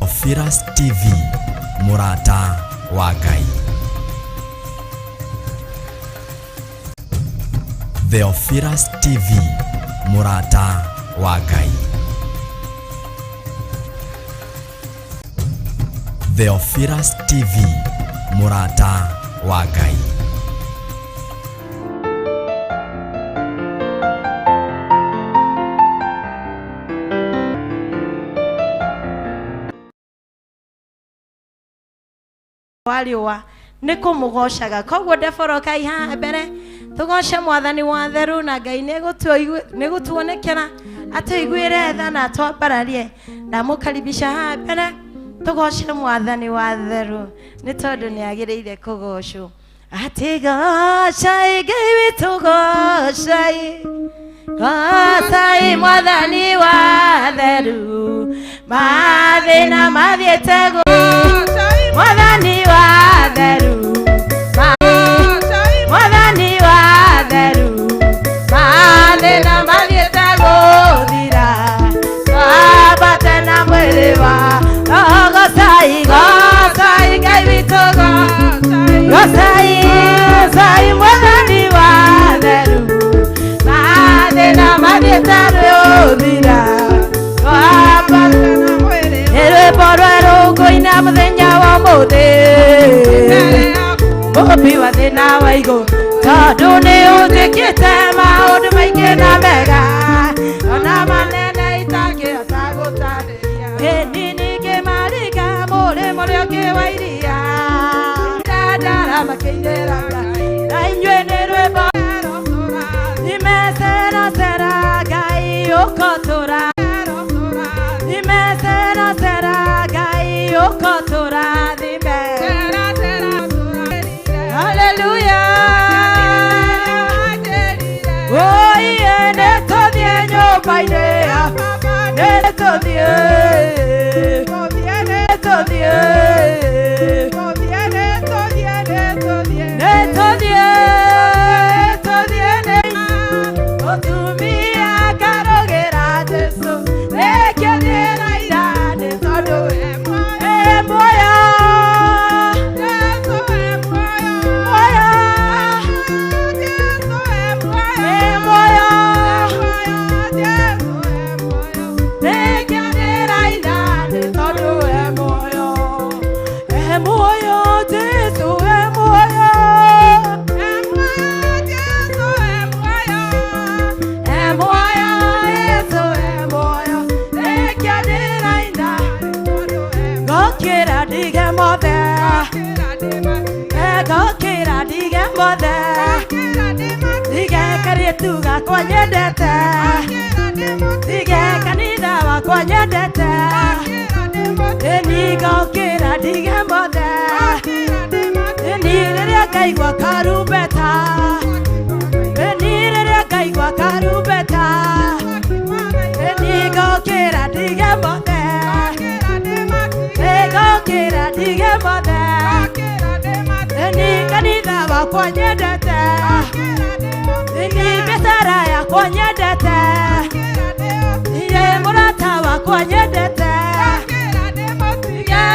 Theophilus TV, mũrata wa Ngai. Theophilus TV, mũrata wa Ngai. Theophilus TV, mũrata wa Ngai. Wa riũa nĩ kũmũgocaga. Koguo ndeborokai haha mbere tũgoce Mwathani wa theru, na Ngai nĩ gũtuonekera, atũiguĩre tha na atwambararie. Ndamũkaribisha haha mbere tũgoce Mwathani wa theru, nĩ tondũ nĩ agĩrĩire kũgocwo. Atĩ gocai Ngai witũ, gocai, gocai Mwathani wa theru, mathĩna mathiĩte gũ Mwathani wa theru, Mwathani wa theru, mathĩna mathiĩte gũthira, twambate na mwĩrĩ wa gocai, gocai Ngai witũ, gocai, gocai Mwathani wa theru, mathĩna mathiĩte gũthira, twambate na mwĩrĩ. Nĩ rwĩmbo rwerũ ngũina mũthenya wa ũmũthĩ, mũmbi wa thĩ na wa igũrũ, tondũ nĩ ũnjĩkĩte maũndũ maingĩ na mega, ona manene itangĩhota gũtarĩria. Ĩni ningĩ maringa mũrĩmo ũrĩa ũngĩ wa iria, ndandara makĩinĩra na inyuĩ nĩ rwĩmbo imeceracera Ngai ũkotũra, imeceracera Ngai ũkotũrathime. Haleluya. Oiye, nĩ tũthiĩ nyũmba-inĩ ya, nĩ tũthiĩ, nĩ tũthiĩ, nĩ tũthiĩ, tũthiĩ, nĩ mũtumia akarũgĩra Jesũ, nĩkĩo ndĩraira nĩ tondũ e muoyo, muoyo, e muoyo, nĩkĩo ndĩraina nĩ tondũ e muoyo, e muoyo, Jesũ e muoyo, e muoyo, Jesũ e muoyo, nĩkĩo ndĩraina. Ngokĩra ndige mothe, ngokĩra ndige mothe, ndige karĩtu gakwa nyendete, ndige kanitha wakwa nyendete, ĩni ngokĩra ndige mothe, ĩni rĩrĩa ngaigua karumbeta, ĩni rĩrĩa ngaigua karumbeta, ĩni ngokĩra ndige mothe, ngokĩra ndige mothe, ĩni kanitha wakwa nyendete, ĩni biacara yakwa nyendete, ĩni mũrata wakwa nyendete,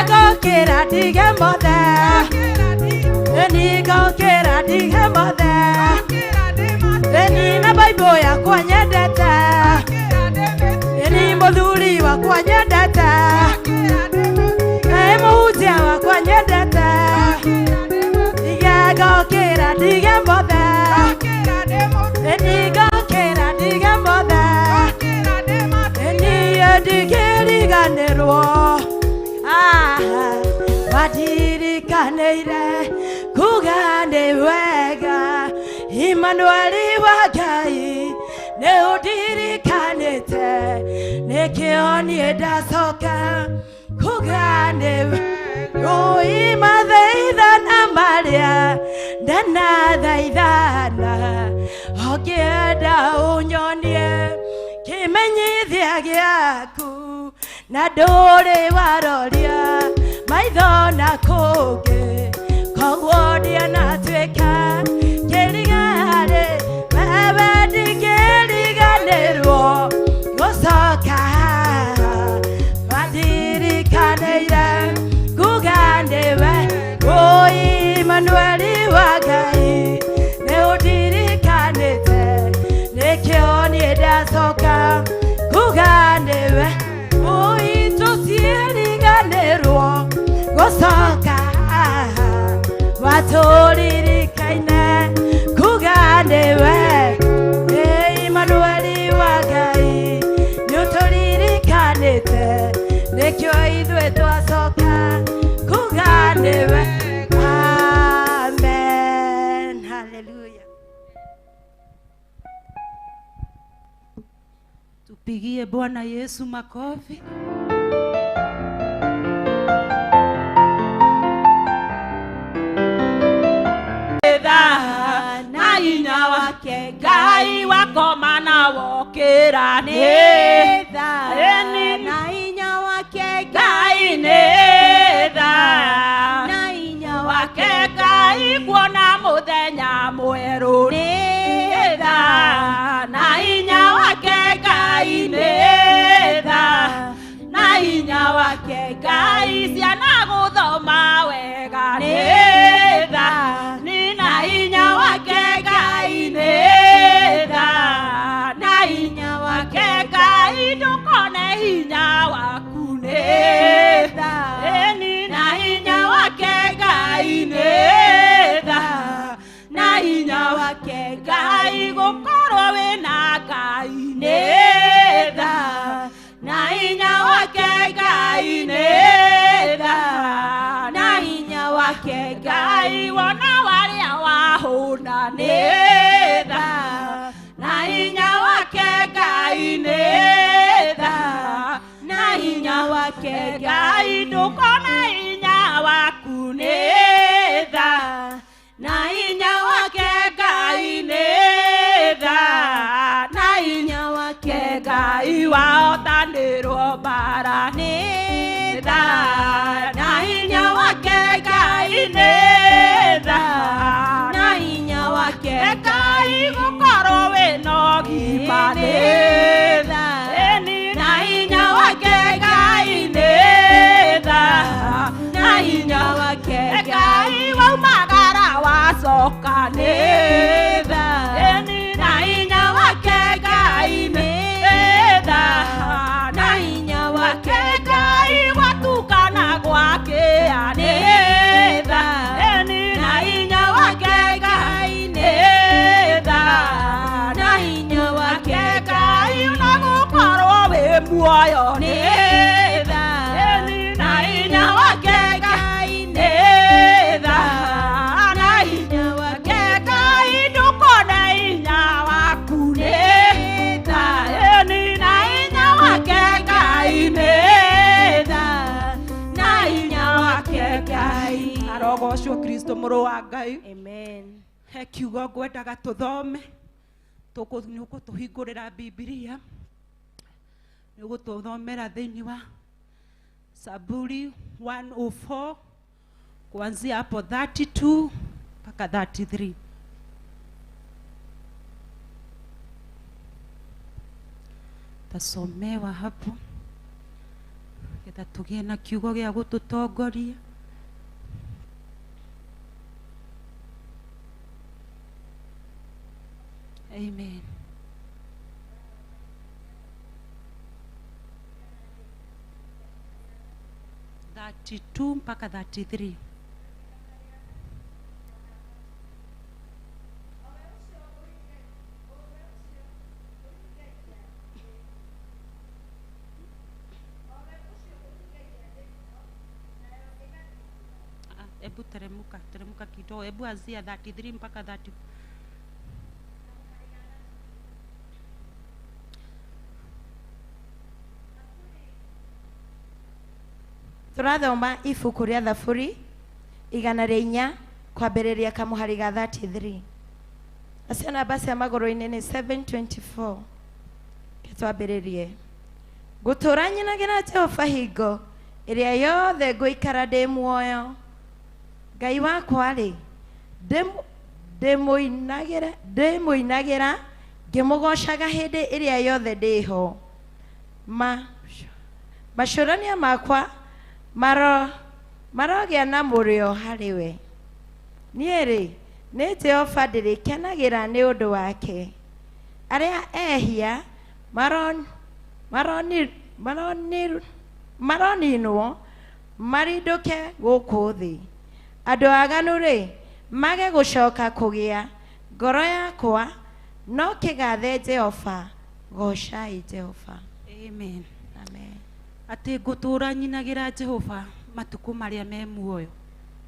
ngokĩra ndige mothe, ĩni ngokĩra ndige mothe, ĩni na Bible yakwa nyendete, ĩni mũthuri wakwa nyendete, ĩ mũhunjia wakwa nyendete, ngokĩra ndige mothe, ĩni ngokĩra ndige mothe, ĩni ndingĩriganĩrwo. Ah, wandirikanĩire kuga nĩ wega, Imanueli wa Ngai, nĩ ũndirikanĩte, nĩkĩo niĩ ndacoka kuga nĩ ũi mathaithana marĩa ndanathaithana, ũngĩenda ũnyonie kĩmenyithia gĩaku, na ndũrĩ waroria maitho na kũngĩ, koguo ndianatuĩka kĩriga harĩ wewe, ndingĩriganĩrwo gũcoka haha, wandirikanĩire. nĩwe ũi tũtiĩriganĩrwo gũcoka watũririkaine kuga nĩwe Emmanueli wa Ngai nĩũtũririkanĩte nĩkĩo ithuĩ twacoka kuga nĩwe. Amen. Hallelujah. Tupigie Bwana Yesu makofi. Na hinya wake Ngai wakoma na wokĩra nĩ tha Ĩni. Na hinya wake Ngai nĩ tha na hinya wake Ngai kuona mũthenya mwerũ nĩ tha na hinya wake Ngai nĩ tha na hinya wake Ngai ciana gũthoma wega nĩ tha nĩ na hinya wake Ngai nĩ tha na hinya wake Ngai ndũkone hinya waku nĩ tha Ĩni na hinya wake Ngai nĩ tha na hinya wake Ngai gũkorwo wĩna Ngai nĩ tha na hinya wake Ngai nĩ tha na hinya wake Ngai wona warĩa wahũna nĩ tha na hinya wake Ngai nĩ tha na hinya wake Ngai ndũkona hinya waku nĩ tha na hinya wake Ngai nĩ tha na hinya wake Ngai wahotanĩrwo mbara nĩ tha na hinya wake Ngai nĩ tha na hinya wake Ngai gũkorwo wĩna ũgima nĩ tha Ĩni na hinya wake Ngai nĩ tha na hinya wake Ngai waumagara wacoka nĩ tha Ĩni na hinya wake Ngai nĩ tha na hinya wake Ngai gwatukana gwakĩa nĩ tha Ĩni na hinya wake Ngai nĩ tha na hinya wake Ngai na gũkorwo wĩ muoyo nĩ tha Ĩni na hinya wake Ngai nĩ tha na hinya wake wake Ngai ndũkone hinya waku nĩ tha Ĩni na hinya wake Ngai nĩ tha na hinya wake Ngai Arogocwo Kristo mũrũ wa Ngai. Amen. He kiugo ngwendaga tũthome nĩ ũgũtũhingũrĩra Bibilia nĩ ũgũtũthomera thĩinĩ wa Zaburi 104 kuanzia hapo 32 mpaka 33. Tasomewa hapo getha tũgĩe na kiugo gĩa gũtũtongoria. Amen. 32 mpaka 33. Ah, Ebu teremuka, teremuka kidogo. Ebu anzia 33 mpaka 30. Tũrathoma ibuku rĩa Thaburi 104 kwambĩrĩria kamũhari ga 33. Acio namba cia magũrũ-inĩ nĩ 724. Ke twambĩrĩrie. Ngũtũũra nyinagĩra Jehova hingo ĩrĩa yothe ngũikara ndĩ muoyo. Ngai wakwa rĩ, ndĩmũinagĩra ngĩmũgoocaga hĩndĩ ĩrĩa yothe ndĩho. Macũrania makwa marogĩa na mũrĩo harĩ we. Niĩ rĩ, nĩ Jehova ndĩrĩkenagĩra nĩ ũndũ wake. Arĩa ehia Maroninwo marindũke gũkũ thĩ, andũ aganu-rĩ mage gũcoka kũgĩa. Ngoro yakwa no kĩgathe Jehova. Goocai Jehova. Amen. Amen. Atĩ ngũtũũra nyinagĩra Jehova matukũ marĩa me muoyo.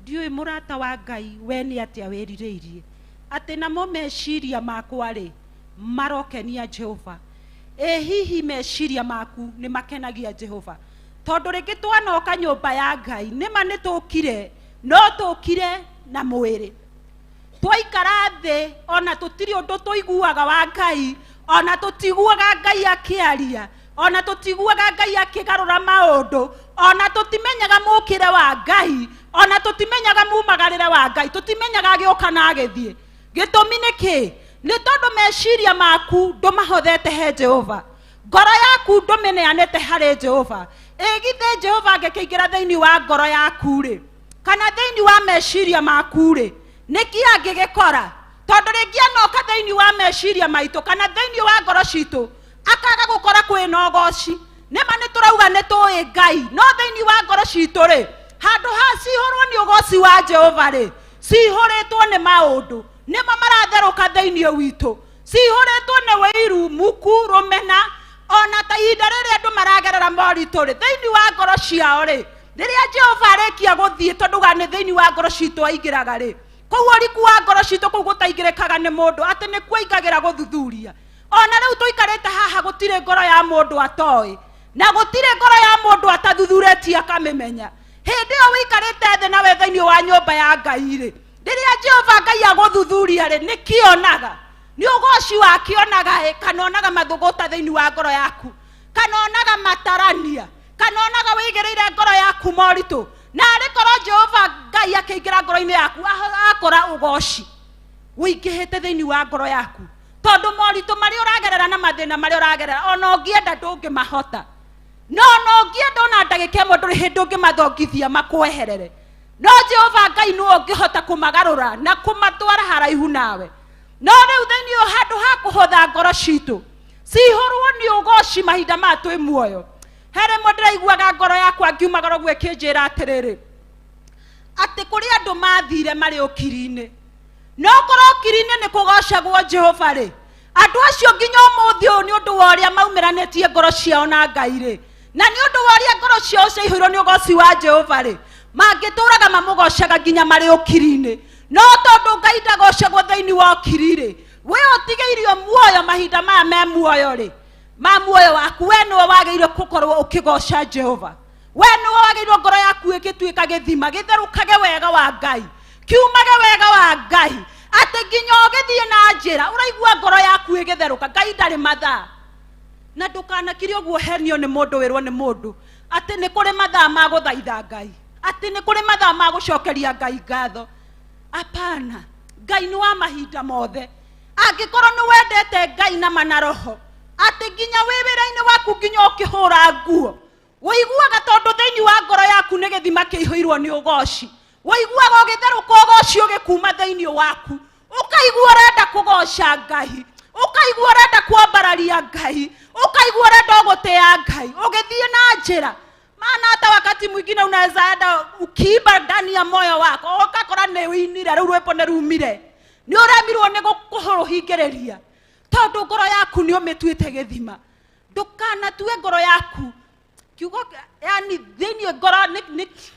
Ndiũĩ mũrata wa Ngai we nĩ atĩa wĩrirĩirie, atĩ namo meciria makwa rĩ marokenia Jehova. Ĩ hihi meciria maku nĩ makenagia Jehova? Tondũ rĩngĩ twanoka nyũmba ya Ngai nĩma nĩ tũkire, no tũkire na mwĩrĩ. Twaikara thĩ ona tũtirĩ ũndũ tũiguaga wa Ngai, ona tũtiguaga Ngai akĩaria, ona tũtiguaga Ngai akĩgarũra maũndũ, ona tũtimenyaga mũkĩre wa Ngai, ona tũtimenyaga mumagarĩre wa Ngai, tũtimenyaga agĩũka na agĩthiĩ. Gĩtũmi nĩ kĩ? Nĩ tondũ meciria maku ndũmahothete he Jehova, ngoro yaku ndũmĩneanĩte harĩ Jehova. Ĩ githĩ Jehova angĩkĩingĩra thĩinĩ wa ngoro yaku rĩ, kana thĩinĩ wa meciria maku rĩ, nĩkĩ angĩgĩkora? Tondũ rĩngĩ anoka thĩinĩ wa meciria maitũ kana thĩinĩ wa ngoro citũ akaga gũkora kwĩna ũgoci. Nĩma nĩ tũrauga nĩ tũĩ Ngai, no thĩinĩ wa ngoro citũ rĩ, handũ ha cihũrwo nĩ ũgoci wa Jehova rĩ, cihũrĩtwo nĩ maũndũ nĩmo maratherũka thĩinĩ witũ, cihũrĩtwo nĩ wĩiru, muku, rũmena. Ona ta ihinda rĩrĩa andũ maragerera moritũ rĩ, thĩinĩ wa ngoro ciao rĩ, rĩrĩa Jehova arĩkia gũthiĩ, tondũ ga nĩ thĩinĩ wa ngoro citũ aingĩraga rĩ, kũu ũriku wa ngoro citũ kũu gũtaingĩrĩkaga nĩ mũndũ, atĩ nĩkuo aingagĩra gũthuthuria. Ona rĩu tũikarĩte haha gũtirĩ ngoro ya mũndũ atoĩ, na gũtirĩ ngoro ya mũndũ atathuthurĩtie akamĩmenya. Hĩndĩ ĩyo wĩikarĩte thĩ nawe thĩinĩ wa nyũmba ya Ngai rĩ, rĩrĩa Jehova Ngai agũthuthuria rĩ, nĩkĩonaga? Nĩ ũgoci wakĩonaga ĩ, kana onaga mathũgũta thĩinĩ wa ngoro yaku, kana onaga matarania, kana onaga wĩigĩrĩire ngoro yaku moritũ? Na arĩ korwo Jehova Ngai akĩingĩra ngoro-inĩ yaku akora ũgoci wĩingĩhĩte thĩinĩ wa ngoro yaku, tondũ moritũ marĩa ũragerera na mathĩna marĩa ũragerera ona ũngĩenda ndũngĩmahota. No ona ũngĩenda ona ndagĩka ĩmwe ndũrĩ hĩndĩ ũngĩmathongithia makweherere. No Jehova Ngai nĩwe ũngĩhota kũmagarũra na kũmatwara haraihu nawe. No rĩu thĩinĩ ũyũ handũ ha kũhotha ngoro citũ cihũrwo nĩ ũgoci mahinda maya twĩ muoyo, he rĩmwe ndĩraiguaga ngoro yakwa ngiumagara ũguo ĩkĩnjĩra atĩrĩrĩ, atĩ kũrĩ andũ mathire marĩ ũkiri-inĩ. No korwo ũkiri-inĩ nĩ kũgocagwo Jehova rĩ, andũ acio nginya ũmũthĩ ũyũ nĩ ũndũ wa ũrĩa maumĩranĩtie ngoro ciao na Ngai rĩ, na nĩ ũndũ wa ũrĩa ngoro ciao ciaihũirwo nĩ ũgoci wa Jehova rĩ, mangĩtũraga mamũgocaga nginya marĩ ũkiri-inĩ. No tondũ Ngai ndagocagwo thĩinĩ wa ũkiri rĩ, we ũtigĩirio muoyo mahinda maya me muoyo rĩ, ma muoyo waku, we nĩwe wagĩrĩirwo gũkorwo ũkĩgoca Jehova. We nĩwe wagĩrĩirwo ngoro yaku ĩgĩtuĩka gĩthima gĩtherũkage wega wa Ngai, kiumage wega wa Ngai, atĩ nginya ũgĩthiĩ na njĩra ũraigua ngoro yaku ĩgĩtherũka. Ngai ndarĩ mathaa. Na ndũkanakire ũguo henio nĩ mũndũ wĩrwo nĩ mũndũ atĩ nĩ kũrĩ mathaa ma gũthaitha Ngai, atĩ nĩ kũrĩ mathaa ma gũcokeria Ngai ngatho. Hapana, Ngai nĩ wa mahinda mothe. Angĩkorwo nĩ wendete Ngai na mana roho, atĩ nginya wĩ wĩra-inĩ waku nginya ũkĩhũra nguo, ũiguaga tondũ thĩinĩ wa ngoro yaku nĩ gĩthima kĩihũirwo nĩ ũgoci, ũiguaga ũgĩtherũka ũgoci ũgĩkuma thĩinĩ waku, ũkaigua ũrenda kũgoca Ngai, ũkaigua ũrenda kwambararia Ngai, ũkaigua ũrenda gũtĩa Ngai, ũgĩthiĩ na njĩra. Maana hata wakati mwingine unaweza enda ukiimba ndani ya moyo wako ũgakora nĩ ũinire rĩu rwĩmbo nĩ rumire, nĩ ũremirwo nĩ kũrũhingĩrĩria tondũ ngoro yaku nĩ ũmĩtuĩte gĩthima. Ndũkanatue ngoro yaku kiugo, yani thĩinĩ ngoro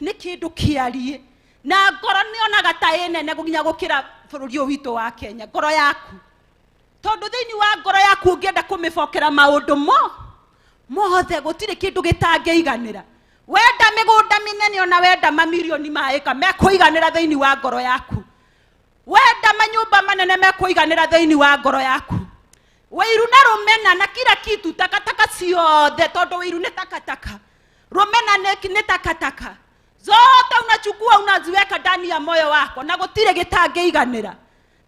nĩ kĩndũ kĩarie, na ngoro nĩonaga ta ĩ nene nginya gũkĩra bũrũri ũyũ witũ wa Kenya. Ngoro yaku, tondũ thĩinĩ wa ngoro yaku ũngĩenda kũmĩbokera maũndũ mothe, gũtirĩ kĩndũ gĩtangĩiganĩra. Wenda mĩgũnda mĩnene ona wenda mamirioni ma ĩka mekũiganĩra thĩinĩ wa ngoro yaku. Wenda manyũmba manene mekũiganĩra thĩinĩ wa ngoro yaku. Wĩiru na rũmena na kila kitu, takataka ciothe, tondũ wĩiru nĩ takataka, rũmena nĩ takataka, zote unachukua unaziweka ndani ya moyo wako, na gũtirĩ gĩtangĩiganĩra.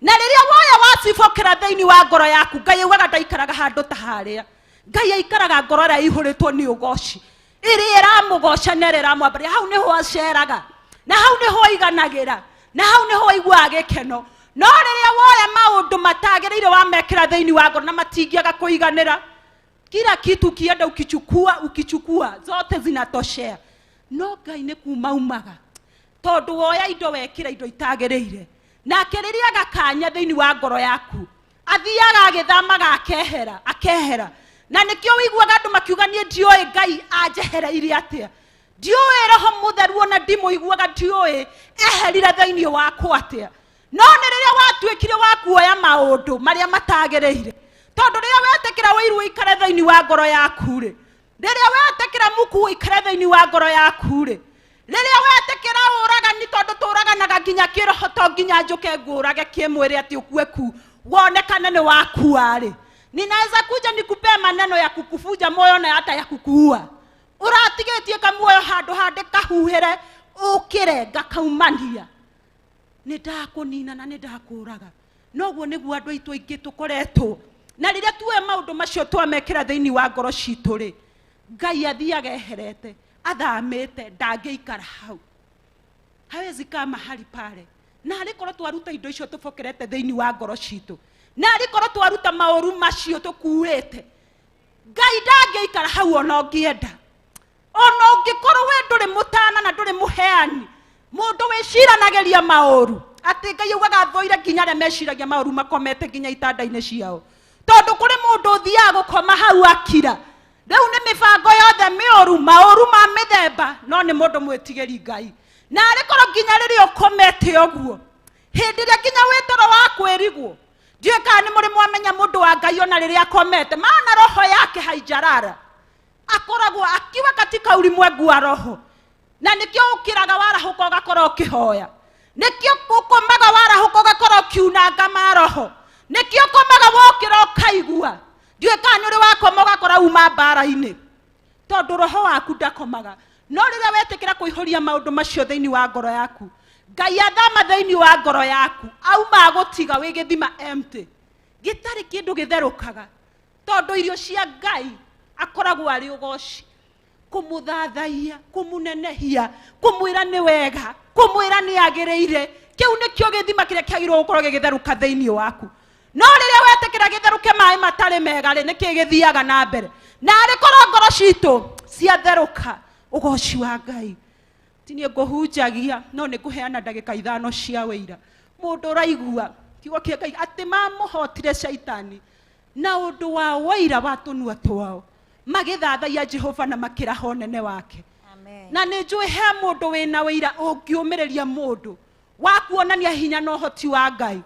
Na rĩrĩa woya wacibokera thĩinĩ wa ngoro yaku, Ngai augaga ndaikaraga handũ ta harĩa. Ngai aikaraga ngoro ĩrĩa ĩihũrĩtwo nĩ ũgoci, ĩrĩa ĩramũgoca na ĩrĩa ĩramwambaria. Hau nĩho aceraga, na hau nĩho aiganagĩra, na hau nĩho aiguaga gĩkeno. No rĩrĩa woya maũndũ matagĩrĩire wamekĩra thĩinĩ wa ngoro, na matingĩaga kũiganĩra. Kila kitu ukienda ukichukua ukichukua zote zinatoshea. No Ngai nĩ kuma umaga tondũ woya indo wekĩra indo itagĩrĩire, nake rĩrĩa agakanya thĩinĩ wa ngoro yaku athiaga agĩthamaga akehera akehera. Na nĩkĩo wĩiguaga andũ makiuga niĩ ndiũĩ Ngai anjehereire atĩa, ndiũĩ Roho Mũtheru ona ndimũiguaga, ndiũĩ eherire thĩinĩ wakwa atĩa. No nĩ rĩrĩa watuĩkire wa kuoya maũndũ marĩa matagĩrĩire, tondũ rĩrĩa wetĩkĩra ũiru ũikare thĩinĩ wa ngoro yaku rĩ, rĩrĩa wetĩkĩra muku ũikare thĩinĩ wa ngoro yaku rĩ, rĩrĩa wetĩkĩra ũragani, tondũ tũraganaga nginya kĩroho, to nginya njũke ngũrage kĩmwĩrĩ atĩ ũkue ku wonekane nĩ wakua rĩ, ninaweza kuja nikupee maneno ya kukufuja moyo na hata ya kukuua. Ũratigĩtie kamuoyo handũ handĩ kahuhĩre ũkĩre ngakaumania, nĩ ndakũnina na nĩ ndakũraga. Noguo nĩguo andũ aitũ aingĩ tũkoretwo na rĩrĩa tuoya maũndũ macio twamekĩra thĩinĩ wa ngoro citũ rĩ, Ngai athiaga eherete athamĩte, ndangĩikara hau, hawezi kaa mahali pale. Na arĩ korwo twaruta indo icio tũbokerete thĩinĩ wa ngoro citũ, na arĩ korwo twaruta maũru macio tũkuĩte, Ngai ndangĩikara hau ona ũngĩenda. Ona ũngĩkorwo we ndũrĩ mũtana na ndũrĩ mũheani, mũndũ wĩciranagĩria maũru, atĩ Ngai augaga thũire nginya arĩa meciragia maũru makomete nginya itanda-inĩ ciao, tondũ kũrĩ mũndũ ũthiaga gũkoma hau akira. Rĩu nĩ mĩbango yothe mĩũru, maũru ma mĩthemba, no nĩ mũndũ mwĩtigĩri Ngai. Na arĩ korwo nginya rĩrĩa ũkomete ũguo, hĩndĩ ĩrĩa nginya wĩ toro wa kwĩrigwo, ndiũĩ kana nĩ mũrĩ mwamenya mũndũ wa Ngai ona rĩrĩa akomete, maana roho yake haijarara, akoragwo akiwa katika ulimwengu wa roho. Na nĩkĩo ũkĩraga warahũka ũgakorwo ũkĩhoya, nĩkĩo ũkomaga warahũka ũgakorwo ũkiunanga maroho, nĩkĩo ũkomaga wokĩra ũkaigua. Ndiũĩ kana nĩ ũrĩ wakoma ũgakora uma mbara-inĩ, tondũ roho waku ndakomaga. No rĩrĩa wetĩkĩra kũihũria maũndũ macio thĩinĩ wa ngoro yaku, Ngai athama thĩinĩ wa ngoro yaku, auma agũtiga wĩ gĩthima empty, gĩtarĩ kĩndũ gĩtherũkaga, tondũ irio cia Ngai akoragwo arĩ ũgoci, kũmũthathaiya, kũmũnenehia, kũmwĩra nĩ wega, kũmwĩra nĩ agĩrĩire. Kĩu nĩkĩo gĩthima kĩrĩa kĩagĩrĩirwo gũkorwo gĩgĩtherũka thĩinĩ waku. No rĩrĩa wetĩkĩra gĩtherũke maĩ matarĩ mega rĩ, nĩkĩ gĩthiaga na mbere? Na arĩ korwo ngoro citũ ciatherũka ũgoci wa Ngai, ti niĩ ngũhunjagia, no nĩ ngũheana ndagĩka 5 cia wĩira. Mũndũ ũraigua kiugo kĩa Ngai atĩ mamũhotire Shaitani na ũndũ wa wĩira wa tũnua twao, magĩthathaiya Jehova na makĩraha ũnene wake. Na nĩ njũĩ he mũndũ wĩna wĩira ũngĩũmĩrĩria mũndũ wa kuonania hinya na ũhoti wa Ngai,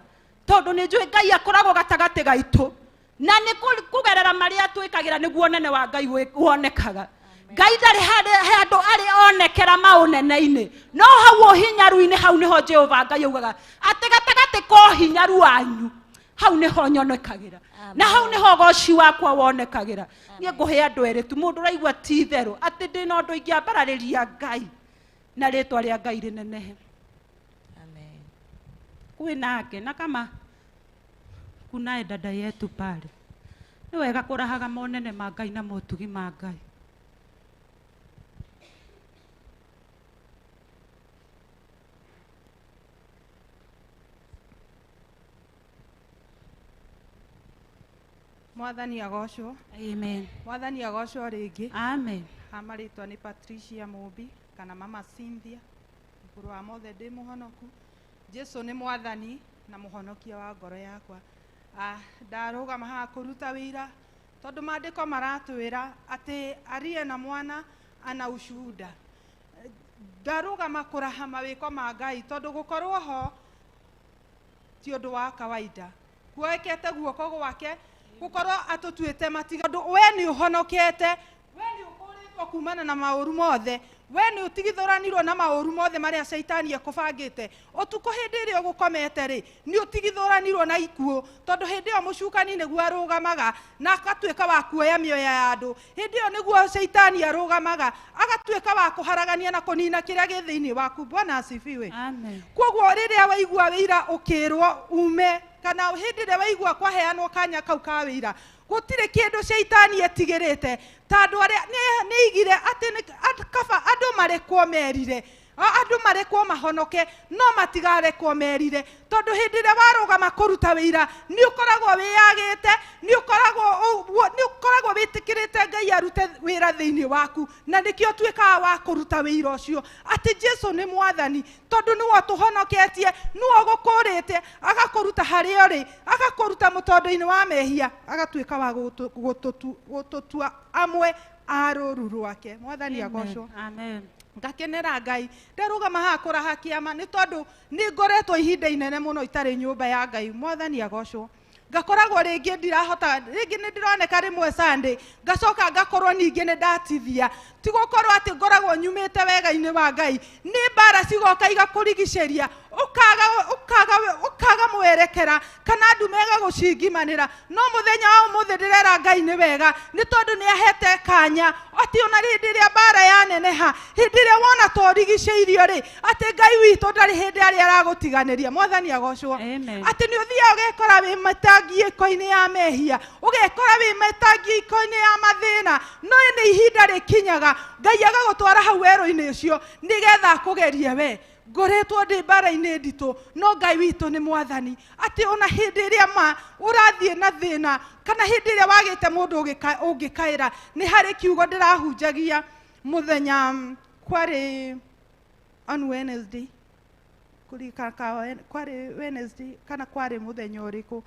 tondũ nĩ njũĩ Ngai akoragwo gatagatĩ gaitũ, na nĩ kũgerera marĩa twĩkagĩra nĩguo ũnene wa Ngai wonekaga. Ngai ndarĩ handũ arĩ onekera maũnene-inĩ, no hau ũhinyaru-inĩ hau nĩho Jehova Ngai augaga atĩ gatagatĩ ka ũhinyaru wanyu hau nĩho nyonekagĩra, na hau nĩho ũgoci wakwa wonekagĩra. Niĩ ngũhe andũ erĩ tu, mũndũ ũraigua ti itherũ atĩ ndĩna ũndũ ingĩambararĩria Ngai na rĩtwa rĩa Ngai rĩnenehe. Kwĩ nake na kama kunaye dada yetu pale, nĩ wega kũrahaga monene ma Ngai na motugi ma Ngai. Mwathani agocwo. Amen. Mwathani agocwo rĩngĩ. Amen. Ha marĩtwa nĩ Patricia Mũmbi kana Mama Cynthia. Igũrũ wa mothe ndĩ mũhonoku. Jesu nĩ mwathani na mũhonokia wa ngoro yakwa. Ndarũgama haha kũruta wĩira tondũ maandĩko maratwĩra atĩ aliye na mwana ana ushuhuda. Ndarũgama kũraha mawĩko ma Ngai tondũ gũkorwo ho ti ũndũ wa kawaida. Kuoekete guoko gwake gũkorwo atũtuĩte matiga, tondũ we nĩ ũhonokete, we nĩ ũkũrĩtwo kumana na maũru mothe, we nĩ ũtigithũranirwo na maũru mothe marĩa Shaitani ekũbangĩte. Ũtukũ hĩndĩ ĩrĩa ũgũkomete rĩ, nĩ ũtigithũranirwo na ikuũ, tondũ hĩndĩ ĩyo mũcukani nĩguo arũgamaga na agatuĩka wa kuoya mĩoyo ya andũ. Hĩndĩ ĩyo nĩguo Shaitani arũgamaga agatuĩka wa kũharagania na kũnina kĩrĩa gĩ thĩinĩ waku. Bwana asifiwe. Amen. Koguo rĩrĩa waigua wĩira ũkĩrwo ume, kana hĩndĩ ĩrĩa waigua kwaheanwo kanya kau ka wĩira, gũtirĩ kĩndũ Shaitani etigĩrĩte, tondũ arĩa nĩ aigire atĩ kaba andũ marekwo merire. Andũ marekwo mahonoke no matigarekwo merire, tondũ hĩndĩ ĩrĩa warũgama kũruta wĩira nĩ ũkoragwo wĩyagĩte, nĩ ũkoragwo wĩtĩkĩrĩte Ngai arute wĩra thĩinĩ waku, na nĩkĩo ũtuĩkaga wa kũruta wĩira ũcio atĩ Jesu nĩ mwathani, tondũ nĩwe ũtũhonoketie, nĩwe ũgũkũrĩte, agakũruta harĩa ũrĩ, agakũruta mũtondo-inĩ wa mehia, agatuĩka wa gũtũtua amwe a rũũru rwake. Mwathani agocwo. Amen. Ngakenera Ngai ndarũgama haha kũraha kĩama nĩ tondũ nĩ ngoretwo ihinda inene mũno itarĩ nyũmba ya Ngai. Mwathani agocwo. Ngakoragwo rĩngĩ ndirahota, rĩngĩ nĩ ndĩroneka rĩmwe Sunday, ngacoka ngakorwo ningĩ nĩ ndatithia. Ti gũkorwo atĩ ngoragwo nyumĩte wega-inĩ wa Ngai, nĩ mbara cigoka igakũrigicĩria, ũkaga mwerekera kana ndume ĩgagũcingimanĩra. No mũthenya wa ũmũthĩ ndĩrera Ngai nĩ wega, nĩ tondũ nĩ ahete kanya atĩ ona hĩndĩ ĩrĩa mbara yaneneha, hĩndĩ ĩrĩa wona ta ũrigicĩirio rĩ, atĩ Ngai witũ ndarĩ hĩndĩ arĩa aragũtiganĩria. Mwathani agocwo. Atĩ nĩ ũthiaga ũgekora wĩ mĩtangĩko-inĩ ya mehia, ũgekora wĩ mĩtangĩko-inĩ ya mathĩna, no nĩ ihinda rĩkinyaga Ngai agagũtwara hau werũ-inĩ ũcio nĩgetha akũgerie we. Ngoretwo ndĩ mbara-inĩ nditũ, no Ngai witũ nĩ mwathani, atĩ ona hĩndĩ ĩrĩa ma ũrathiĩ na thĩna kana hĩndĩ ĩrĩa wagĩte mũndũ ũngĩkaĩra. Nĩ harĩ kiugo ndĩrahunjagia mũthenya kwarĩ on Wednesday, kwarĩ Wednesday kana kwarĩ mũthenya ũrĩkũ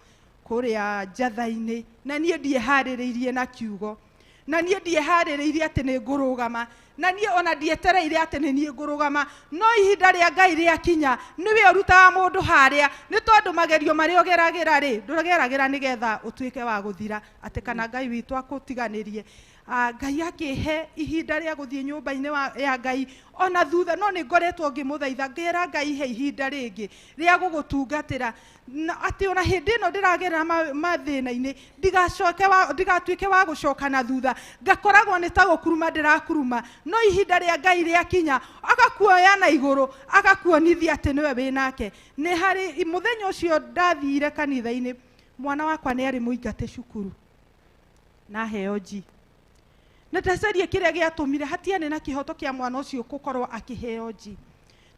kũrĩa njatha-inĩ, na niĩ ndieharĩrĩirie na kiugo, na niĩ ndieharĩrĩirie atĩ nĩ ngũrũgama, na niĩ ona ndietereire atĩ nĩ niĩ ngũrũgama, no ihinda rĩa Ngai rĩakinya nĩwe ũrutaga mũndũ harĩa, nĩ tondũ magerio marĩa ũgeragĩra rĩ, ndũgeragĩra nĩgetha ũtuĩke wa gũthira atĩ kana Ngai witũ akũtiganĩrie. Ngai akĩhe ihinda rĩa gũthiĩ nyũmba-inĩ ya Ngai ona thutha, no nĩ ngoretwo ngĩmũthaitha ngĩra Ngai he ihinda rĩngĩ rĩa gũgũtungatĩra, na atĩ ona hĩndĩ ĩno ndĩragerera mathĩna-inĩ ndigatuĩke wa gũcoka na thutha, ngakoragwo nĩ ta gũkuruma ndĩrakuruma, no ihinda rĩa Ngai rĩakinya agakuoya na igũrũ, agakuonithia atĩ nĩwe wĩ nake. Nĩ harĩ mũthenya ũcio ndathire kanitha-inĩ, mwana wakwa nĩ arĩ mũingate cukuru na heo G, na ndacaria kĩrĩa gĩatũmire hatiarĩ na kĩhoto kĩa mwana ũcio gũkorwo akĩheo G,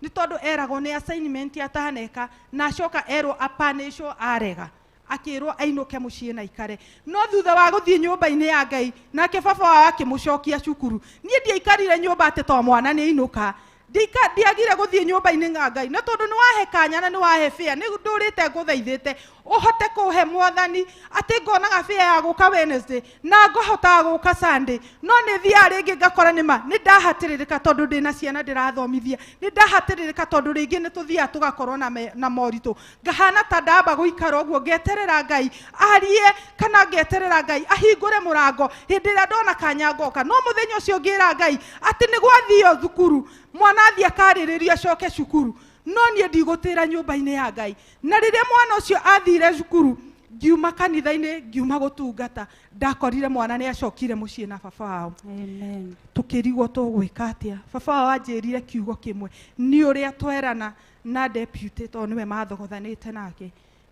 nĩ tondũ eragwo nĩ assignment ataneka, na acoka erwo apanĩcwo arega, akĩrwo ainũke mũciĩ na ikare. No thutha wa gũthiĩ nyũmba-inĩ ya Ngai, nake baba wao akĩmũcokia cukuru. Niĩ ndiaikarire nyũmba atĩ to mwana nĩ ainũka, ndiagire gũthiĩ nyũmba-inĩ ya Ngai, nĩ tondũ nĩ wahe kanya na nĩ wahe bĩa, nĩ ndũrĩte ngũthaithĩte ũhote kũhe mwathani atĩ ngonaga bĩa ya gũka Wednesday na ngohotaga gũka Sunday, no nĩ thiaga rĩngĩ ngakora nĩma nĩ ndahatĩrĩrĩka tondũ ndĩna ciana ndĩrathomithia, nĩ ndahatĩrĩrĩka tondũ rĩngĩ nĩ tũthiaga tũgakorwo na moritũ, ngahana ta ndamba gũikara ũguo ngeterera Ngai arie kana ngeterera Ngai ahingũre mũrango hĩndĩ ĩrĩa ndona kanya ngoka. No mũthenya ũcio ngĩra Ngai atĩ nĩ gwathio thukuru, mwana athiĩ akarĩrĩrio acoke cukuru, no niĩ ndigũtĩra nyũmba-inĩ ya Ngai. Na rĩrĩa mwana ũcio athire cukuru, ngiuma kanitha-inĩ, ngiuma gũtungata, ndakorire mwana nĩ acokire mũciĩ na baba wao. Amen. Tũkĩrigwo tũgwĩka atĩa. Baba wao anjĩrire kiugo kĩmwe, nĩ ũrĩa twerana na deputy tondũ nĩwe mathogothanĩte nake,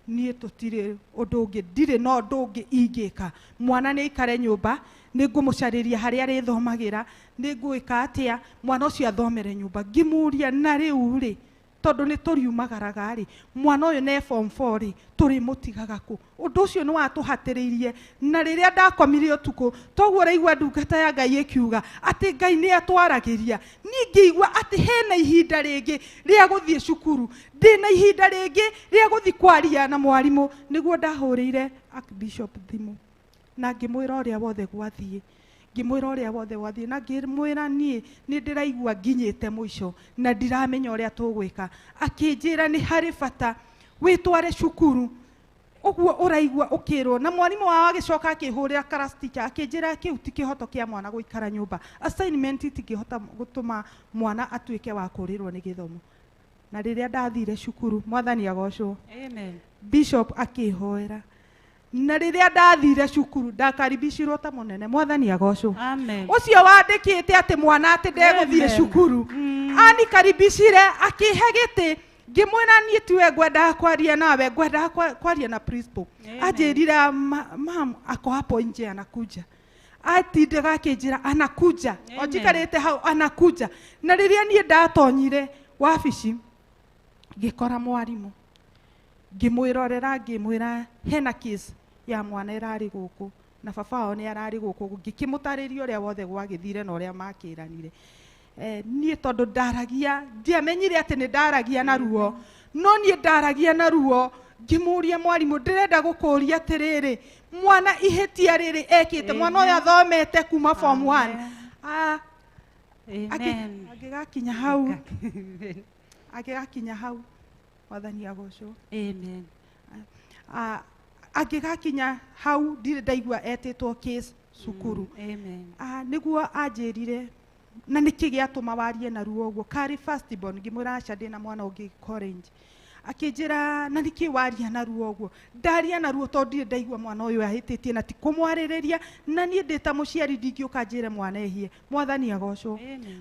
niĩ tũtirĩ ũndũ ũngĩ, ndirĩ na ũndũ ũngĩ ingĩka, mwana nĩ aikare nyũmba, nĩ ngũmũcarĩria harĩa arĩthomagĩra, nĩ ngwĩka atĩa mwana ũcio athomere nyũmba. Ngĩmũria na rĩu rĩ, tondũ nĩ tũriumagaraga rĩ, mwana ũyũ nĩ form 4 rĩ, tũrĩmũtigaga kũ? Ũndũ ũcio nĩ watũhatĩrĩirie. Na rĩrĩa ndakomire ũtukũ, toguo ũraigua ndungata ya Ngai ĩkiuga atĩ Ngai nĩ atwaragĩria, niĩ ngĩigua atĩ hena ihinda rĩngĩ rĩa gũthiĩ cukuru, ndĩna ihinda rĩngĩ rĩa gũthiĩ kwaria na mwarimũ. Nĩguo ndahũrĩire Archbishop thimũ na ngĩmwĩra ũrĩa wothe gwathiĩ, ngĩmwĩra ũrĩa wothe gwathiĩ, na ngĩmwĩra niĩ nĩ ndĩraigua nginyĩte mũico na ndiramenya ũrĩa tũgwĩka. Akĩnjĩra nĩ harĩ bata wĩtware cukuru ũguo ũraigua ũkĩrwo. Na mwarimũ wao agĩcoka akĩhũrĩra class teacher akĩnjĩra kĩu ti kĩhoto kĩa mwana gũikara nyũmba, assignment itingĩhota gũtũma mwana atuĩke wa kũrĩrwo nĩ gĩthomo. Na rĩrĩa ndathire cukuru, mwathani agocwo. Amen. Bishop akĩhoera. Na rĩrĩa ndathire cukuru ndakaribicirwo ta mũnene, mwathani agocwo. Amen. Ũcio wandĩkĩte atĩ mwana atĩ ndegũthiĩ cukuru, anikaribicire akĩhe gĩtĩ, ngĩmwĩra niĩ tiwe ngwendaga kwaria nawe, ngwendaga kwaria na principal. Anjĩrire mam ako hapo nje anakuja. Atindaga akĩnjĩra anakuja o njikarĩte hau anakuja. Na rĩrĩa niĩ ndatonyire wabici ngĩkora mwarimũ, ngĩmwĩrorera ngĩmwĩra hena case ya mwana ĩrarĩ gũkũ na baba wao nĩ ararĩ gũkũ, ngĩkĩmũtarĩria ũrĩa wothe gwagĩthire na ũrĩa makĩranire. Niĩ tondũ ndaragia ndiamenyire atĩ nĩ ndaragia na ruo, no niĩ ndaragia na ruo ngĩmũria mwarimũ ndĩrenda gũkũria atĩrĩrĩ mwana ihĩtia rĩrĩ ekĩte mwana ũyũ athomete kuma form 1. Angĩgakinya hau, angĩgakinya hau mwathani agocwo. Amen. Angĩgakinya hau ndirĩ ndaigua etĩtwo case cukuru. Amen. Nĩguo anjĩrire na nĩkĩ gĩatũma warie na ruo ũguo karĩ first born, ngĩmwĩra aca ndĩna mwana ũngĩ college. Akĩnjĩra na nĩkĩ waria na ruo ũguo? Ndaria na ruo tondũ ndirĩ ndaigua mwana ũyũ ahĩtĩtie na ti kũmwarĩrĩria, na niĩ ndĩ ta mũciari ndingĩũka njĩre mwana ehie. Mwathani agocwo.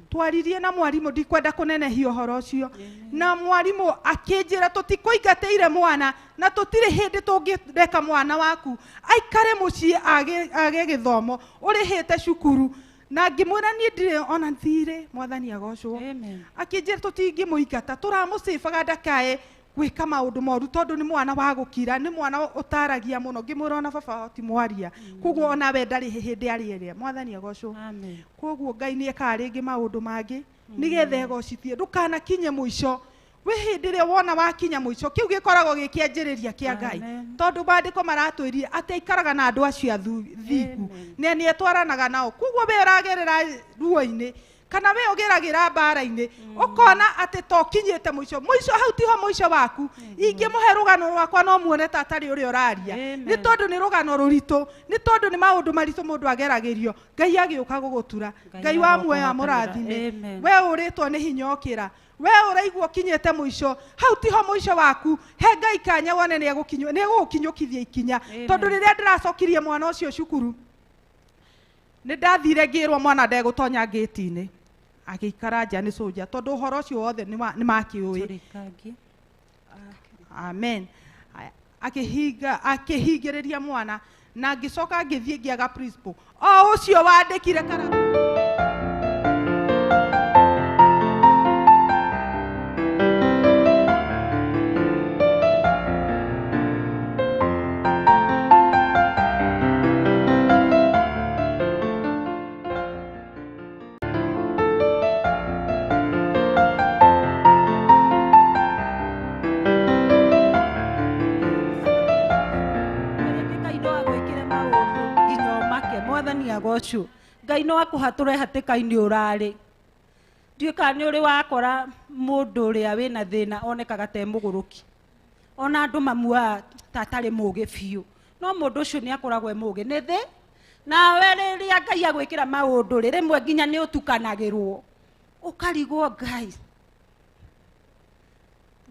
Twaririe na mwarimũ, ndikwenda kũnenehia ũhoro ũcio, na mwarimũ akĩnjĩra tũtikũingatĩire mwana na tũtirĩ hĩndĩ tũngĩreka mwana waku aikare mũciĩ age gĩthomo ũrĩhĩte cukuru. Na ngĩmwĩra niĩ ndirĩ ona thirĩ. Mwathani agocwo. Akĩnjĩra tũtingĩmũingata, tũramũcĩbaga ndakae gwĩka maũndũ moru tondũ nĩ mwana wa gũkira, nĩ mwana ũtaragia mũno. Ngĩmwĩra ona baba wao ti mwaria, koguo ona we ndarĩ hĩndĩ arĩeria. Mwathani agocwo. Koguo Ngai nĩ ekaga rĩngĩ maũndũ mangĩ nĩgetha egocithie, ndũkanakinye mũico. Wĩ hĩndĩ ĩrĩa wona wakinya mũico, kĩu gĩkoragwo gĩ kĩanjĩrĩria kĩa Ngai, tondũ maandĩko maratwĩrire atĩ aikaraga na andũ acio athingu na nĩ etwaranaga nao. Koguo we ũragerera ruo-inĩ kana we ũgeragĩra mbara-inĩ ũkona atĩ to kinyĩte mũico, mũico hau tiho mũico waku. Ingĩmũhe rũgano rwakwa no muone ta atarĩ ũrĩa ũraria, nĩ tondũ nĩ rũgano rũritũ, nĩ tondũ nĩ maũndũ maritũ mũndũ ageragĩrio. Ngai agĩũka gũgũtura. Ngai wa muoyo amũrathime. We ũrĩtwo nĩ hinya ũkĩra, we ũraigua ũkinyĩte mũico, hau tiho mũico waku. He Ngai kanya wone nĩ egũgũkinyũkithia ikinya. Tondũ rĩrĩa ndĩracokirie mwana ũcio cukuru nĩ ndathire ngĩrwo mwana ndegũtonya ngĩti-inĩ, agĩikara nja nĩ soja tondũ ũhoro ũcio wothe nĩ makĩũĩ. Amen. Akĩhingĩrĩria mwana na ngĩcoka ngĩthiĩ ngĩaga principal o ũcio wandĩkire kara. Ngai no akũhatũre hatĩka-inĩ ũrarĩ. Ndiũĩ kana nĩ ũrĩ wakora mũndũ ũrĩa wĩna thĩna onekaga ta e mũgũrũki, ona andũ mamuoyaga ta atarĩ mũgĩ biũ, no mũndũ ũcio nĩ akoragwo e mũgĩ nĩ thĩ. Nawe rĩrĩa Ngai agwĩkĩra maũndũ rĩ, rĩmwe nginya nĩ ũtukanagĩrwo ũkarigwo Ngai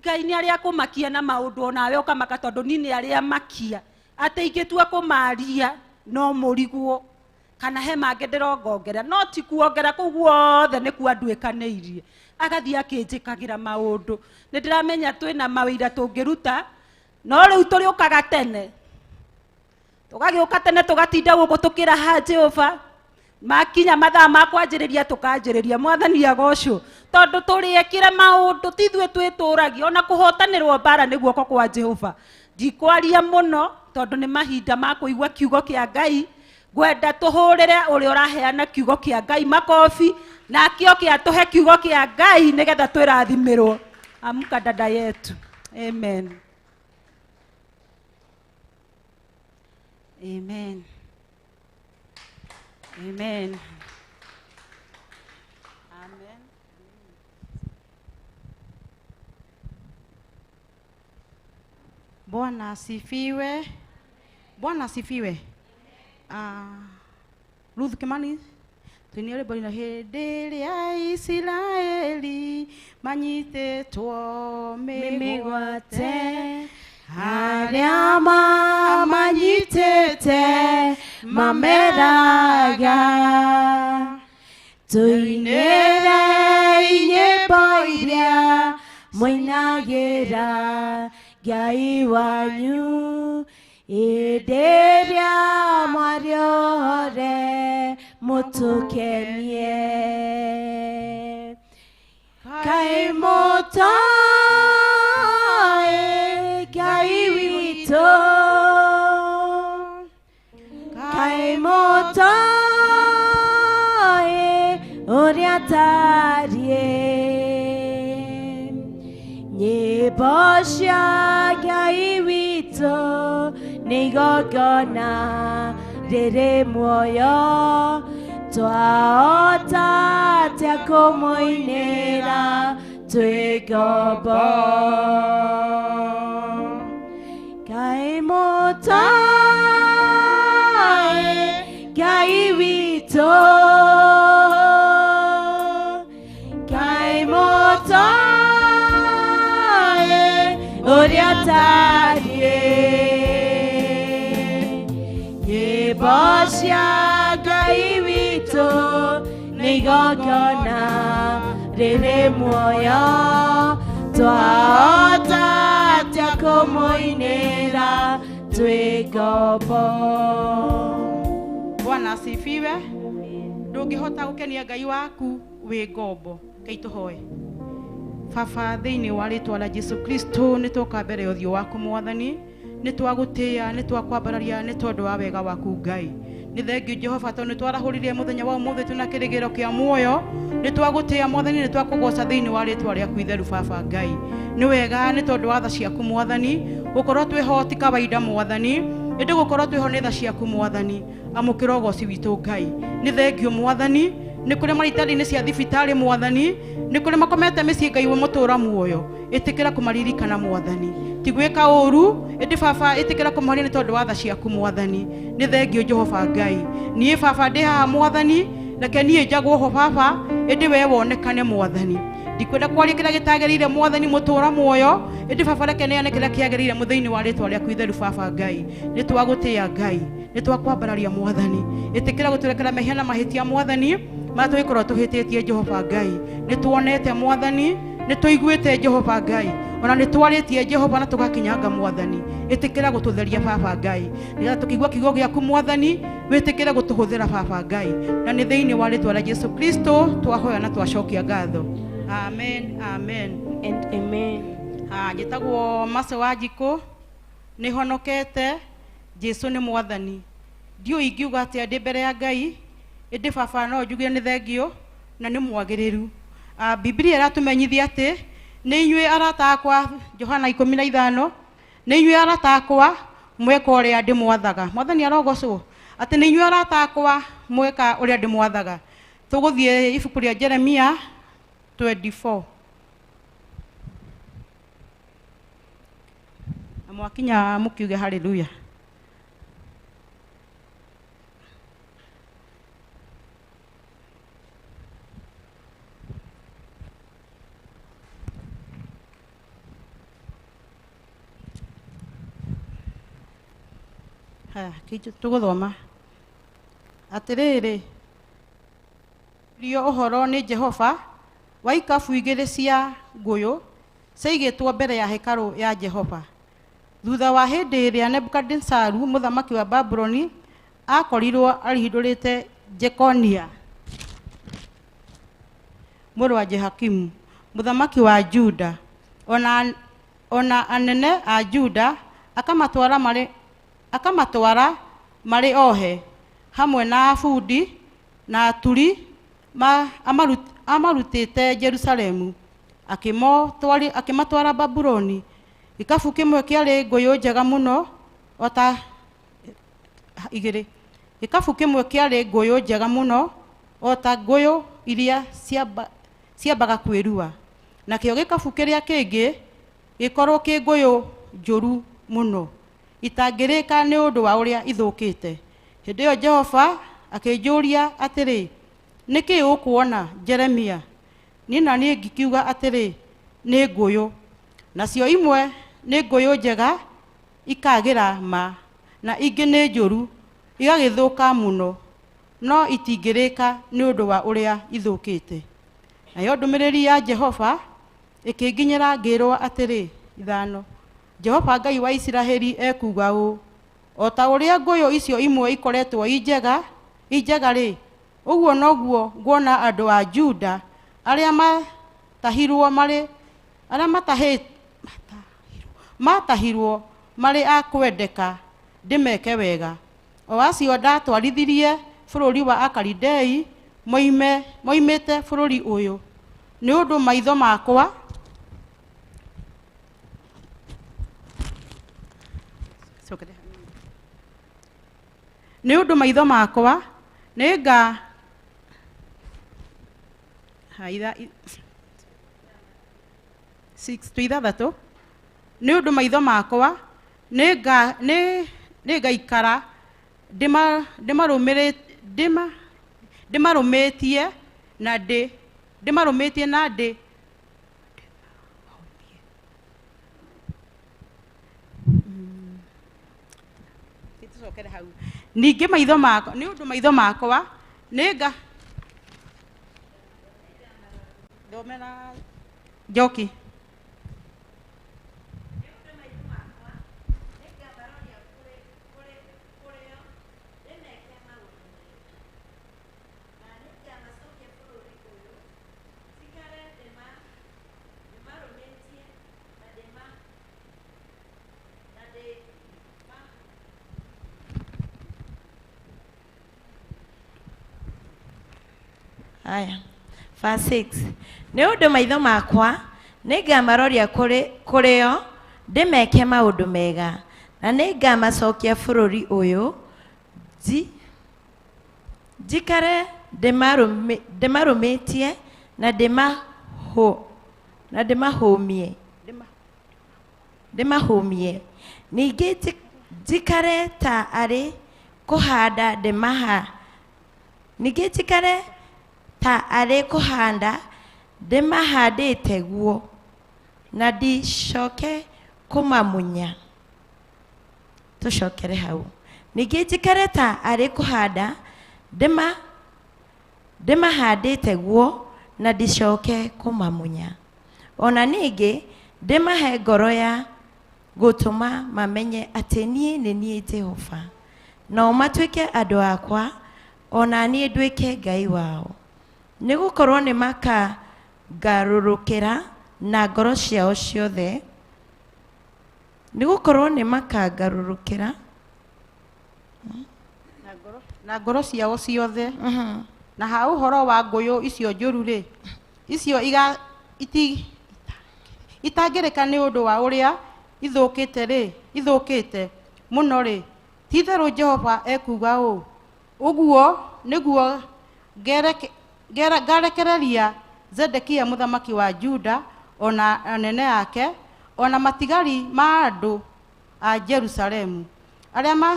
Ngai nĩ arĩa akũmakia na maũndũ onawe ũkamaka, tondũ niĩ nĩ arĩa makia atĩ ingĩtua kũmaria no mũrigwo kana he mangĩ ndĩrongongerera, no ti kuongera kũu guothe nĩ kuanduĩkanĩirie. Agathiĩ akĩnjĩkagĩra maũndũ. Nĩ ndĩramenya twĩna mawĩra tũngĩruta, no rĩu tũrĩũkaga tene, tũgagĩũka tene tũgatinda gũkũ tũkĩraha Jehova, makinya mathaa ma kwanjĩrĩria tũkanjĩrĩria. Mwathani agocwo, tondũ tũrĩekire maũndũ ti ithuĩ twĩtũragia, ona kũhotanĩrwo mbara nĩ guoko kwa Jehova. Ndikwaria mũno tondũ nĩ mahinda ma kũigua kiugo kĩa Ngai. Ngwenda tũhũrĩre ũrĩa ũraheana kiugo kĩa Ngai makobi, na akĩo kĩa tũhe kiugo kĩa Ngai nĩgetha twĩrathimĩrwo. Amka dada yetu. Amen. Amen. Amen. Amen. Bwana asifiwe. Bwana asifiwe. Ruth Kimani twinire rwĩmbo rũna hĩndĩ ĩrĩa Isiraeli manyitĩtwo mĩgwate, arĩa mamanyitĩte mameraga, tũinĩre nyĩmbo iria mũinagĩra Ngai wanyu, Hĩndĩ ĩrĩa mwarĩore mũtũkenie. Kaĩ mũtoĩ Ngai witũ, kaĩ mũtoĩ ũrĩa atariĩ. Nyĩmbo cia Ngai witũ nĩ igongona rĩrĩ muoyo, twahota atĩa kũmũinĩra twĩ ngombo. Kaĩ mũtoĩ Ngai witũ, kaĩ mũtoĩ ũrĩa atariĩ. Nyĩmbo cia Ngai witũ nĩ igongona rĩrĩ muoyo, twahota atĩa kũmũinĩra twĩ ngombo. Bwana asifiwe. Ndũngĩhota gũkenia Ngai waku wĩ ngombo. Ngai tũhoe. Baba, thĩinĩ wa rĩtwa rĩa Jesu Kristo, nĩ twoka mbere ya ũthiũ waku Mwathani, nĩ twagũtĩĩa, nĩ twakwambararia nĩ tondũ wa wega waku Ngai. Nĩ thengiũ Jehova tondũ nĩ twarahũrire mũthenya wa ũmũthĩ twĩna kĩrĩgĩrĩro kĩa muoyo. Nĩ twagũtĩĩa Mwathani, nĩ twakũgoca thĩinĩ wa rĩtwa rĩaku itheru Baba Ngai. Nĩ wega nĩ tondũ wa tha ciaku Mwathani, gũkorwo twĩho ti kawaida Mwathani, ĩndĩ gũkorwo twĩho nĩ tha ciaku Mwathani. Amũkĩra ũgoci witũ Ngai. Nĩ thengiũ Mwathani, nĩ kũrĩ marigitari-inĩ cia thibitarĩ Mwathani, nĩ kũrĩ makomete mĩciĩ Ngai we mũtũra muoyo. Ĩtĩkĩra kũmaririkana Mwathani, ti gwĩka ũru, ĩndĩ Baba ĩtĩkĩra kũmahonia nĩ tondũ wa tha ciaku Mwathani. Nĩ thengiũ Jehova Ngai. Niĩ Baba ndĩ haha Mwathani, reke niĩ njagwo ho Baba, ĩndĩ we wonekane Mwathani. Ndikwenda kwaria kĩrĩa gĩtagĩrĩire Mwathani mũtũra muoyo, ĩndĩ Baba reke neane kĩrĩa kĩagĩrĩire mũthĩinĩ wa rĩtwa rĩaku itheru Baba Ngai. Nĩ twagũtĩĩa Ngai, nĩ twakwambararia Mwathani. Ĩtĩkĩra gũtũrekera mehia na mahĩtia Mwathani marĩa tũgĩkorwo tũhĩtĩtie Jehova Ngai. Nĩ tuonete Mwathani, nĩ tũiguĩte Jehova Ngai, ona nĩ twarĩtie Jehova na tũgakinyanga Mwathani. Ĩtĩkĩra gũtũtheria Baba Ngai, nĩgetha tũkĩigua kiugo gĩaku Mwathani, wĩtĩkĩre gũtũhũthĩra Baba Ngai. Na nĩ thĩinĩ wa rĩtwa rĩa Jesu Kristo twahoya na twacokia ngatho. Amen, amen and amen. Njĩtagwo Mercy Wanjikũ, nĩ honokete, Jesu nĩ Mwathani. Ndiũĩ ingiuga atĩa ndĩ mbere ya Ngai, ĩndĩ Baba no njuge nĩ thengiũ na nĩ mwagĩrĩru. Biblia ĩratũmenyithia atĩ nĩ inyuĩ arata akwa, Johana 15, nĩ inyuĩ arata akwa mweka ũrĩa ndĩmwathaga. Mwathani arogocwo atĩ nĩ inyuĩ arata akwa mweka ũrĩa ndĩmwathaga. Tũgũthiĩ ibuku rĩa Jeremia 24. Na mwakinya mũkiuge haleluya. Haya, tũgũthoma atĩrĩrĩ, rio ũhoro nĩ Jehova wa ikabu igĩrĩ cia ngũyũ ciaigĩtwo mbere ya hekarũ ya Jehova. Thutha wa hĩndĩ ĩrĩa Nebukadinezaru mũthamaki wa Babuloni akorirwo arihindũrĩte Jekonia mũrũ wa Jehoiakimu mũthamaki wa Juda, ona anene a Juda akamatwara marĩ ohe hamwe na abundi na aturi amarutĩte Jerusalemu, akĩmatwara Babuloni. Gĩkabu kĩmwe kĩarĩ ngũyũ njega mũno o ta igĩrĩ. Gĩkabu kĩmwe kĩarĩ ngũyũ njega mũno o ta ngũyũ iria ciambaga kwĩrua, nakĩo gĩkabu kĩrĩa kĩngĩ gĩkorwo kĩ ngũyũ njũru mũno itangĩrĩka nĩ ũndũ wa ũrĩa ithũkĩte. Hĩndĩ ĩyo Jehova akĩnjũria atĩrĩ, nĩ kĩĩ ũkuona Jeremia? Niĩ na niĩ ngĩkiuga atĩrĩ, nĩ ngũyũ, nacio imwe nĩ ngũyũ njega ikagĩra ma, na ingĩ nĩ njũru igagĩthũka mũno, no itingĩrĩka nĩ ũndũ wa ũrĩa ithũkĩte. Nayo ndũmĩrĩri ya Jehova ĩkĩnginyĩra ngĩĩrwo atĩrĩ, 5, Jehova Ngai wa Isiraeli ekuuga ũũ, O ta ũrĩa ngũyũ icio imwe ikoretwo i njega i njega-rĩ, ũguo noguo nguona andũ a Juda arĩa matahirwo marĩ arĩa matahĩ matahirwo marĩ a kwendeka ndĩmeke wega, o acio ndatwarithirie bũrũri wa Akalidei moime moimĩte bũrũri ũyũ, nĩ ũndũ maitho makwa nĩ ũndũ maitho makwa nĩnga ha itha 6 to ithathatũ, nĩ ũndũ maitho makwa nĩnga nĩ nĩngaikara ndĩma ndĩmarũmĩrĩ ndĩma ndĩmarũmĩtie na ndĩ ndĩmarũmĩtie na ndĩ tũcokere hau. Ningĩ maitho makwa nĩ ũndũ maitho makwa nĩnga thomera Njoki. Aya, verse 6. Nĩ ũndũ maitho makwa nĩngamaroria kũrĩ kũrĩo ndĩmeke maũndũ mega, na nĩngamacokia bũrũri ũyũ nji njikare ndĩmarũmĩ- ndĩmarũmĩtie na ndĩmahũ na ndĩmahũmie ndĩmahũmie. Ningĩ nji- njikare ta arĩ kũhanda ndĩmaha ningĩ njikare ta arĩ kũhanda ndĩmahandĩte guo, na ndicoke kũmamunya. Tũcokere hau. Ningĩ njikare ta arĩ kũhanda ndĩma ndĩmahandĩte guo, na ndicoke kũmamunya. Ona ningĩ ndĩmahe ngoro ya gũtũma mamenye atĩ niĩ nĩ niĩ Jehova, nao matuĩke andũ akwa, ona niĩ nduĩke Ngai wao. Nĩ gũkorwo nĩ makangarũrũkĩra na ngoro ciao ciothe, nĩ gũkorwo nĩ makangarũrũkĩra na ngoro ciao ciothe. Na ha ũhoro wa ngũyũ icio njũru-rĩ, icio iga iti itangĩrĩka nĩ ũndũ wa ũrĩa ithũkĩte rĩ ithũkĩte mũno-rĩ, ti-itherũ Jehova ekuuga ũũ, ũguo nĩguo ngereke ngera- ngarekereria Zedekia mũthamaki wa Juda, ona anene ake, ona matigari ma andũ a Jerusalemu arĩa ma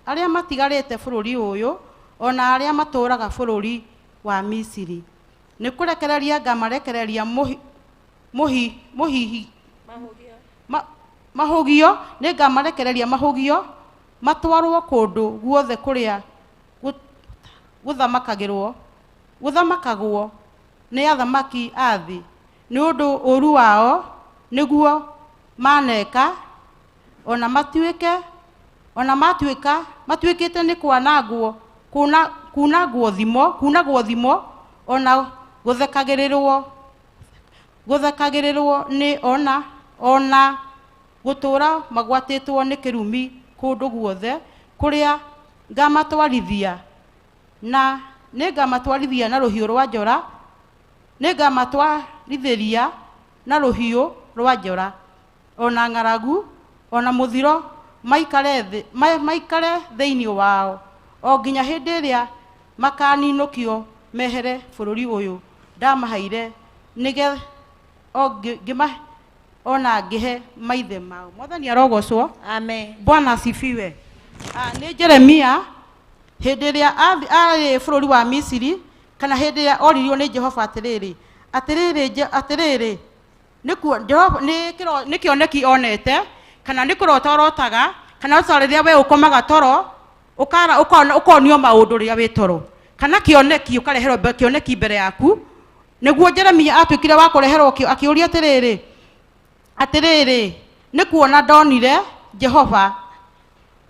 arĩa matigarĩte bũrũri ũyũ, ona arĩa matũũraga bũrũri wa Misiri, nĩ kũrekereria ngamarekereria mũhi mũhi mũhihi ma, mahũgio nĩ ngamarekereria mahũgio matwarwo kũndũ guothe kũrĩa gũ- gũthamakagĩrwo gũthamakagwo nĩ athamaki a thĩ, nĩ ũndũ ũũru wao nĩguo maneka, ona matuĩke ona matuĩka matuĩkĩte nĩ kwanangwo kuna kunangwo thimo kunagwo thimo, ona gũthekagĩrĩrwo gũthekagĩrĩrwo nĩ ona ona gũtũũra magwatĩtwo nĩ kĩrumi kũndũ guothe kũrĩa ngamatwarithia, na nĩngamatwarithia na rũhiũ rwa njora, nĩngamatwarithĩria na rũhiũ rwa njora, ona ng'aragu, ona mũthiro, maikare thĩ ma- maikare thĩinĩ wao o nginya hĩndĩ ĩrĩa makaninũkio mehere bũrũri ũyũ ndamaheire nĩge o ngĩ- ngĩma ona ngĩhe maithe mao. Mwathani arogocwo. Amen. Bwana asifiwe. Ah, nĩ Jeremia hĩndĩ ĩrĩa athi- arĩ bũrũri wa Misiri, kana hĩndĩ ĩrĩa oririo nĩ Jehova atĩrĩrĩ, atĩrĩrĩ Je- atĩrĩrĩ nĩkuo Jehova nĩ kĩro- nĩ kĩoneki onete, kana nĩ kũrota ũrotaga, kana ta rĩrĩa we ũkomaga toro ũkara ũkona ũkonio maũndũ rĩrĩa wĩ toro, kana kĩoneki ũkareherwo mbe- kĩoneki mbere yaku. Nĩguo Jeremia atuĩkire wa kũreherwo kĩo- akĩũria atĩrĩrĩ, atĩrĩrĩ nĩ kuona ndonire Jehova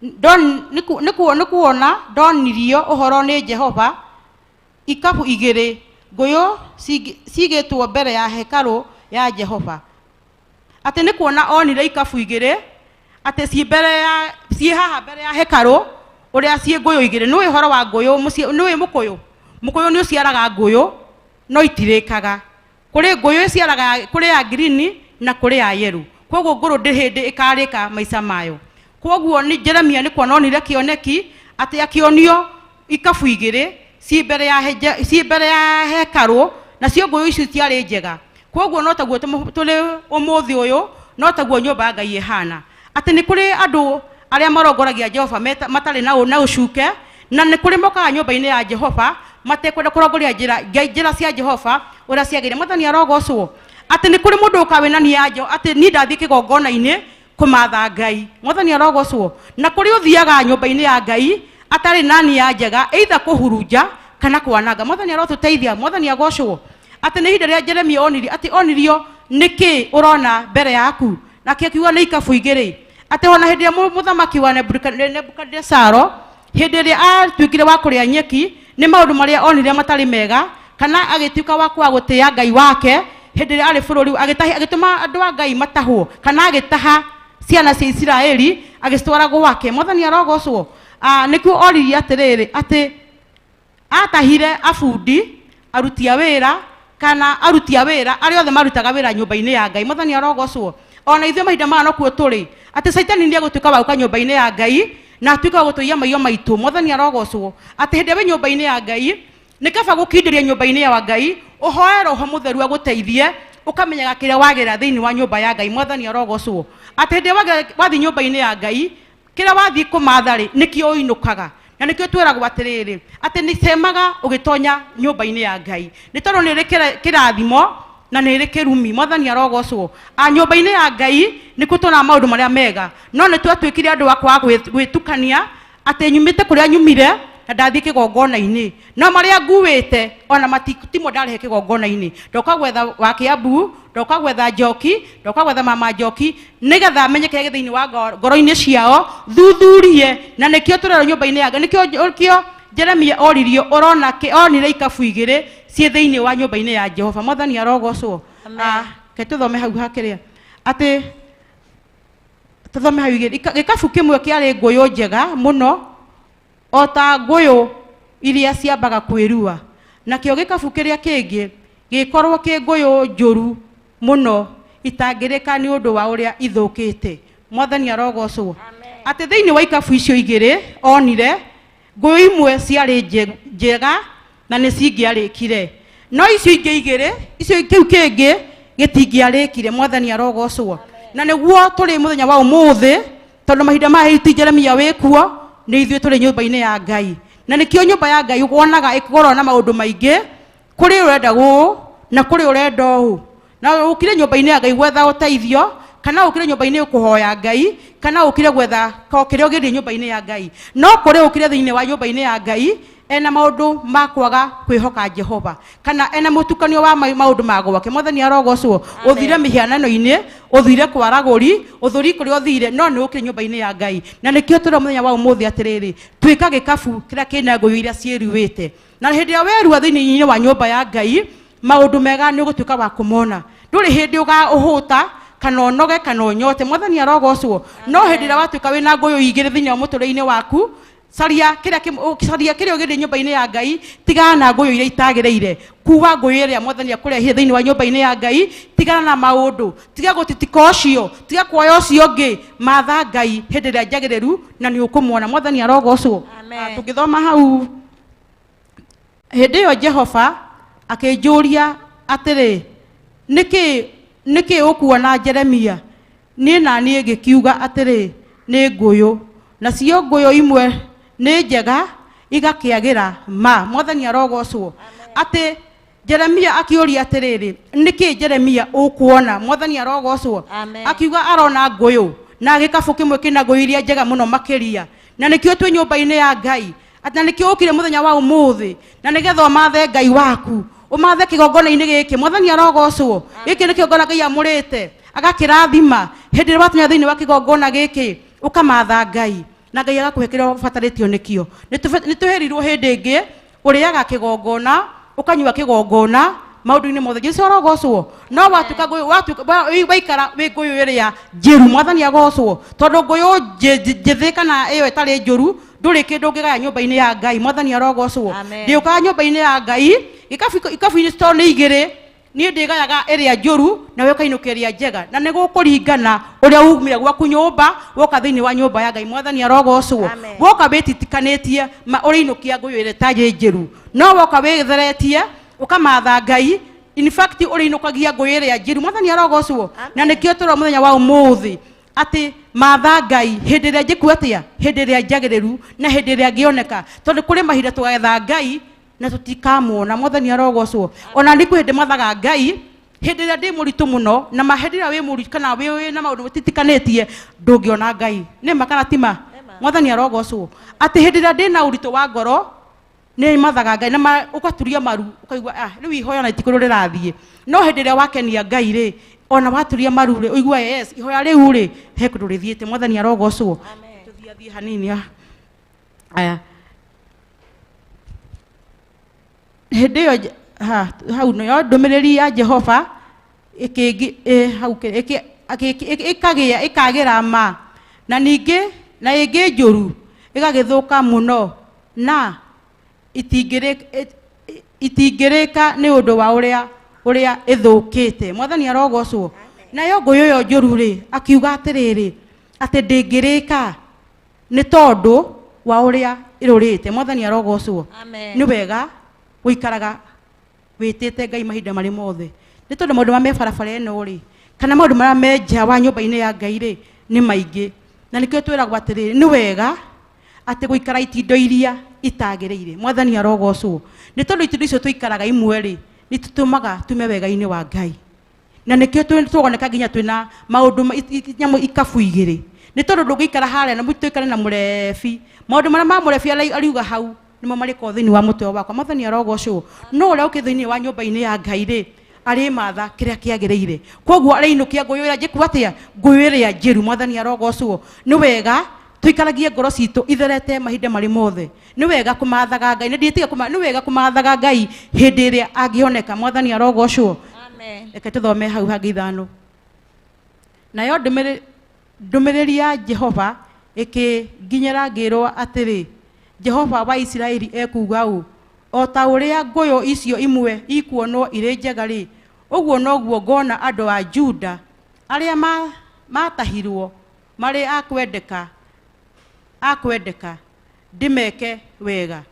Nĩ kuona ndonirio ũhoro nĩ Jehova ikabu igĩrĩ ngũyũ cigĩtwo mbere ya hekarũ ya Jehova. Atĩ nĩ kuona onire ikabu igĩrĩ atĩ ciĩ mbere ya ciĩ haha mbere ya hekarũ ũrĩa ciĩ ngũyũ igĩrĩ. Nĩũĩ ũhoro wa ngũyũ, nĩũĩ mũkũyũ? Mũkũyũ nĩ ũciaraga ngũyũ no itirĩkaga. Kũrĩ ngũyũ ĩciaraga, kũrĩ ya green na kũrĩ ya yellow. Koguo ngũrũ ndĩ hĩndĩ ĩkarĩka maica mayo. Koguo nĩ Jeremia nĩ kuona onire kĩoneki atĩ akĩonio ikabu igĩrĩ ciĩ mbere ya ciĩ mbere ya hekarũ, nacio ngũyũ icio itiarĩ njega. Koguo no taguo tũrĩ ũmũthĩ ũyũ, no taguo nyũmba ya Ngai ĩhana. Atĩ nĩ kũrĩ andũ arĩa marongoragia Jehova matarĩ na ũcuke, na nĩ kũrĩ mokaga nyũmba-inĩ ya Jehova matekwenda kũrongoria Ngai njĩra cia Jehova ũrĩa ciagĩrĩire. Mwathani arogocwo. Atĩ nĩ kũrĩ mũndũ ũkaga wĩna nia ya Jehova, atĩ niĩ ndathiĩ kĩgongona-inĩ kũmatha Ngai. Mwathani arogocwo. Na kũrĩ ũthiaga nyũmba-inĩ ya Ngai atarĩ na nia njega, either kũhurunja kana kwananga. Mwathani arotũteithia, Mwathani agocwo. Atĩ nĩ ihinda rĩa Jeremia onirio, atĩ onirio nĩkĩ ũrona mbere yaku, nake akiuga nĩ ikabu igĩrĩ. Atĩ ona hĩndĩ ĩrĩa mũthamaki wa Nebukadnesaro, hĩndĩ ĩrĩa atuĩkire wa kũrĩa nyeki, nĩ maũndũ marĩa onire matarĩ mega, kana agĩtuĩka wa kwaga gũtĩĩa Ngai wake hĩndĩ ĩrĩa arĩ bũrũri, agĩtũma andũ a Ngai matahwo, kana agĩtaha ciana cia Isiraeli agĩcitwara gwake. Mwathani arogocwo. Nĩkuo oririe atĩrĩrĩ, atĩ atahire abundi, aruti a wĩra, kana aruti a wĩra arĩa othe marutaga wĩra nyũmba-inĩ ya Ngai. Mwathani arogocwo. Ona ithuĩ mahinda maya nokuo tũrĩ, atĩ Caitani nĩ egũtuĩka wa gũka nyũmba-inĩ ya Ngai na atuĩke wa gũtũiya maiyo maitũ. Mwathani arogocwo. Atĩ hĩndĩ ĩrĩa wĩ nyũmba-inĩ ya Ngai, nĩ kaba gũkindĩria nyũmba-inĩ ya Ngai, ũhoe Roho Mũtheru agũteithie, ũkamenyaga kĩrĩa wagĩra thĩinĩ wa nyũmba ya Ngai. Mwathani arogocwo. Atĩ hĩndĩ ĩrĩa wathiĩ nyũmba-inĩ ya Ngai, kĩrĩa wathiĩ kũmatha rĩ, nĩkĩo ũinũkaga. Na nĩkĩo twĩragwo atĩrĩrĩ, atĩ nĩ cemaga ũgĩtonya nyũmba-inĩ ya Ngai, nĩ tondũ nĩ ĩrĩ kĩrathimo na nĩ ĩrĩ kĩrumi. Mwathani arogocwo. Nyũmba-inĩ ya Ngai nĩkuo tuonaga maũndũ marĩa mega, no nĩ twatuĩkire andũ a kwaga gwĩtukania, atĩ nyumĩte kũrĩa nyumire na ndathiĩ kĩgongona-inĩ, no marĩa nguĩte ona timo ndarehe kĩgongona-inĩ. Ndoka gwetha wa Kiambu, ndoka gwetha Njoki, ndoka gwetha mama Njoki, nĩgetha menye kĩrĩa gĩ thĩinĩ wa ngoro-inĩ ciao, thuthurie. Na nĩkĩo tũrerwo nyũmba-inĩ ya Ngai, nĩkĩo Jeremia oririo, ũrona kĩ, onire ikabu igĩrĩ ciĩ thĩinĩ wa nyũmba-inĩ ya Jehova. Mwathani arogocwo. Amen. Reke tũthome hau hakĩrĩa, atĩ tũthome hau igĩrĩ. Gĩkabu kĩmwe kĩarĩ ngũyũ njega mũno, o ta ngũyũ iria ciambaga kwĩrua, nakĩo gĩkabu kĩrĩa kĩngĩ gĩkorwo kĩ ngũyũ njũru mũno itangĩrĩka nĩ ũndũ wa ũrĩa ithũkĩte. Mwathani arogocwo. Amen. Atĩ thĩinĩ wa ikabu icio igĩrĩ onire ngũyũ imwe ciarĩ njega na nĩ cingĩarĩkire, no icio ingĩ igĩrĩ, icio kĩu kĩngĩ gĩtingĩarĩkire. Mwathani arogocwo. Na nĩguo tũrĩ mũthenya wa ũmũthĩ, tondũ mahinda maya ti Jeremia wĩkuo, nĩ ithuĩ tũrĩ nyũmba-inĩ ya Ngai. Na nĩkĩo nyũmba ya Ngai wonaga ĩkoragwo na maũndũ maingĩ, kũrĩ ũrenda ũũ na kũrĩ ũrenda ũũ. Na ũkire nyũmba-inĩ ya Ngai gwetha ũteithio, kana ũkire nyũmba-inĩ kũhoya Ngai, kana ũkire gwetha ko kĩrĩa ũgĩthiĩ nyũmba-inĩ ya Ngai. No kũrĩ ũkire thĩinĩ wa nyũmba-inĩ ya Ngai ena maũndũ ma kwaga kwĩhoka Jehova, kana ena mũtukanio wa maũndũ ma gwake. Mwathani arogocwo. Amen. Ũthire mĩhianano-inĩ, ũthire kwa aragũri, ũthũri kũrĩa ũthire, no nĩ ũkire nyũmba-inĩ ya Ngai. Na nĩkĩo tũrĩ mũthenya wa ũmũthĩ atĩrĩrĩ, tuĩka gĩkabu kĩrĩa kĩna ngũyũ iria ciĩruĩte. Na hĩndĩ ĩrĩa werua thĩinĩ wa nyũmba ya Ngai, maũndũ mega nĩ ũgũtuĩka wa kũmona. Ndũrĩ hĩndĩ ũgaũhũta, kana ũnoge, kana ũnyote. Mwathani arogocwo. No hĩndĩ ĩrĩa watuĩka wĩna ngũyũ igĩrĩ thĩinĩ wa mũtũrĩre-inĩ waku, caria kĩrĩa caria kĩrĩa ũgĩthiĩ nyũmba-inĩ ya Ngai, tigana na ngũyũ iria itagĩrĩire. Kuua ngũyũ ĩrĩa Mwathani akũrehire thĩinĩ wa nyũmba-inĩ ya Ngai, tigana na maũndũ, tiga gũtitika ũcio, tiga kuoya ũcio ũngĩ, matha Ngai hĩndĩ ĩrĩa njagĩrĩru na nĩ ũkũmuona. Mwathani arogocwo. Amen. Tũngĩthoma hau, hĩndĩ ĩyo Jehova akĩnjũria atĩrĩ, nĩkĩ ũkuona Jeremia? Niĩ na niĩ ngĩkiuga atĩrĩ, nĩ ngũyũ, nacio ngũyũ imwe nĩ njega igakĩagĩra ma. Mwathani arogocwo. Atĩ Jeremia akĩũria atĩrĩrĩ, nĩkĩ Jeremia ũkuona? Mwathani arogocwo. Amen. Akiuga arona ngũyũ na gĩkabũ kĩmwe kĩna ngũyũ iria njega mũno makĩria. Na nĩkĩo twĩ nyũmba-inĩ ya Ngai, atĩ na nĩkĩo ũkire mũthenya wa ũmũthĩ, na nĩgetha ũmathe Ngai waku, ũmathe kĩgongona-inĩ gĩkĩ. Mwathani arogocwo. Gĩkĩ nĩ kĩgongona Ngai amũrĩte agakĩrathima. Hĩndĩ ĩrĩa watonya thĩinĩ wa kĩgongona gĩkĩ, ũkamatha Ngai. Na Ngai agakũhe kĩrĩa ũbatarĩtio nĩkĩo. Nĩ tũherirwo hĩndĩ ĩngĩ ũrĩaga kĩgongona, ũkanyua kĩgongona, maũndũ-inĩ mothe. Jesu arogocwo. No watuĩka ngũyũ, watuĩka, waikara wĩ ngũyũ ĩrĩa njĩru, Mwathani agocwo. Tondũ ngũyũ njĩthĩ kana ĩyo ĩtarĩ njũru, ndũrĩ kĩndũ ũngĩgaya nyũmba-inĩ ya Ngai. Mwathani arogocwo. Amen. Ndĩũkaga nyũmba-inĩ ya Ngai, ikabu-inĩ tondũ nĩ igĩrĩ, niĩ ndĩgayaga ĩrĩa njũru nawe ũkainũka ĩrĩa njega. Na nĩ gũkũringana ũrĩa umire gwaku nyũmba, woka thĩinĩ wa nyũmba ya Ngai. Mwathani arogocwo. Amen. Woka wĩtitikanĩtie, ũrĩinũkia ngũyũ ĩrĩa ĩtarĩ njĩru. No woka wĩtheretie, ũkamatha Ngai, in fact ũrĩinũkagia ngũyũ ĩrĩa njĩru. Mwathani arogocwo. Na nĩkĩo tũrona mũthenya wa ũmũthĩ atĩ matha Ngai hĩndĩ ĩrĩa njĩku atĩa, hĩndĩ ĩrĩa njagĩrĩru na hĩndĩ ĩrĩa ngĩoneka. Tondũ kũrĩ mahinda tũgetha Ngai na tũtikamuona. Mwathani arogocwo. Ona nĩ kwĩ hĩndĩ mathaga Ngai hĩndĩ ĩrĩa ndĩ mũritũ mũno, na ma hĩndĩ ĩrĩa wĩ mũritũ kana wĩ na maũndũ mũtitikanĩtie, ndũngĩona Ngai. Nĩ ma kana ti ma? Mwathani arogocwo. Atĩ hĩndĩ ĩrĩa ndĩ na ũritũ wa ngoro, nĩ mathaga Ngai na ũgaturia maru, ũkaigua, rĩu ihoya na itikũrũ rĩrathiĩ. No hĩndĩ ĩrĩa wakenia Ngai rĩ, ona waturia maru rĩ, ũigua yes, ihoya rĩu rĩ, he kũndũ rĩthiĩte. Mwathani arogocwo. Amen. Tũthiĩ hanini, ah. Aya. Hĩndĩ ĩyo ha, hau nĩyo ndũmĩrĩri ya Jehova ĩkĩngĩ, hau ĩkagĩa, ĩkagĩra ma. Na ningĩ, na ĩngĩ njũru, ĩgagĩthũka mũno, na itingĩrĩka nĩ ũndũ wa ũrĩa ĩthũkĩte. Mwathani arogocwo. Nayo ngũyũ ĩyo njũru rĩ, akiuga atĩrĩrĩ, atĩ ndĩngĩrĩka nĩ tondũ wa ũrĩa ĩrũrĩte. Mwathani arogocwo. Amen. Nĩ wega gũikaraga wĩtĩte Ngai mahinda marĩ mothe. Nĩ tondũ maũndũ marĩa me barabara ĩno rĩ, kana maũndũ marĩa me nja wa nyũmba-inĩ ya Ngai rĩ, nĩ maingĩ. Na nĩkĩo twĩragwo atĩrĩrĩ, nĩ wega atĩ gũikara itindo iria itagĩrĩire. Mwathani arogocwo. Nĩ tondũ itindo icio tũikaraga imwe rĩ, nĩ tũtũmaga tume wega-inĩ wa Ngai. Na nĩkĩo tũgoneka nginya twĩna maũndũ nyamũ ikabu igĩrĩ. Nĩ tondũ ndũngĩikara harĩa na tũikare na mũrebi. Maũndũ marĩa ma mũrebi ariuga hau nĩmo marĩkorwo thĩinĩ wa mũtwe wakwa. Mwathani arogocwo. No ũrĩa ũkĩ thĩinĩ wa nyũmba-inĩ ya Ngai rĩ, arĩmatha kĩrĩa kĩagĩrĩire. Koguo arĩinũkia ngũyũ ĩrĩa njĩku atĩa? Ngũyũ ĩrĩa njĩru. Mwathani arogocwo. Nĩ wega tũikaragie ngoro citũ itherete mahinda marĩ mothe. Nĩ wega kũmathaga Ngai. Nĩ ndiĩtige nĩ wega kũmathaga Ngai hĩndĩ ĩrĩa angĩoneka. Mwathani arogocwo. Amen. Reke tũthome hau hangĩ ithano. Nayo ndũmĩrĩri ya Jehova ĩkĩnginyĩra ngĩrwo atĩrĩ, Jehova wa Isiraeli ekuuga ũũ, o ta ũrĩa ngũyũ icio imwe ikuonwo irĩ njega rĩ, ũguo noguo ngona andũ a Juda arĩa matahirwo marĩ a kwendeka, ndĩmeke wega.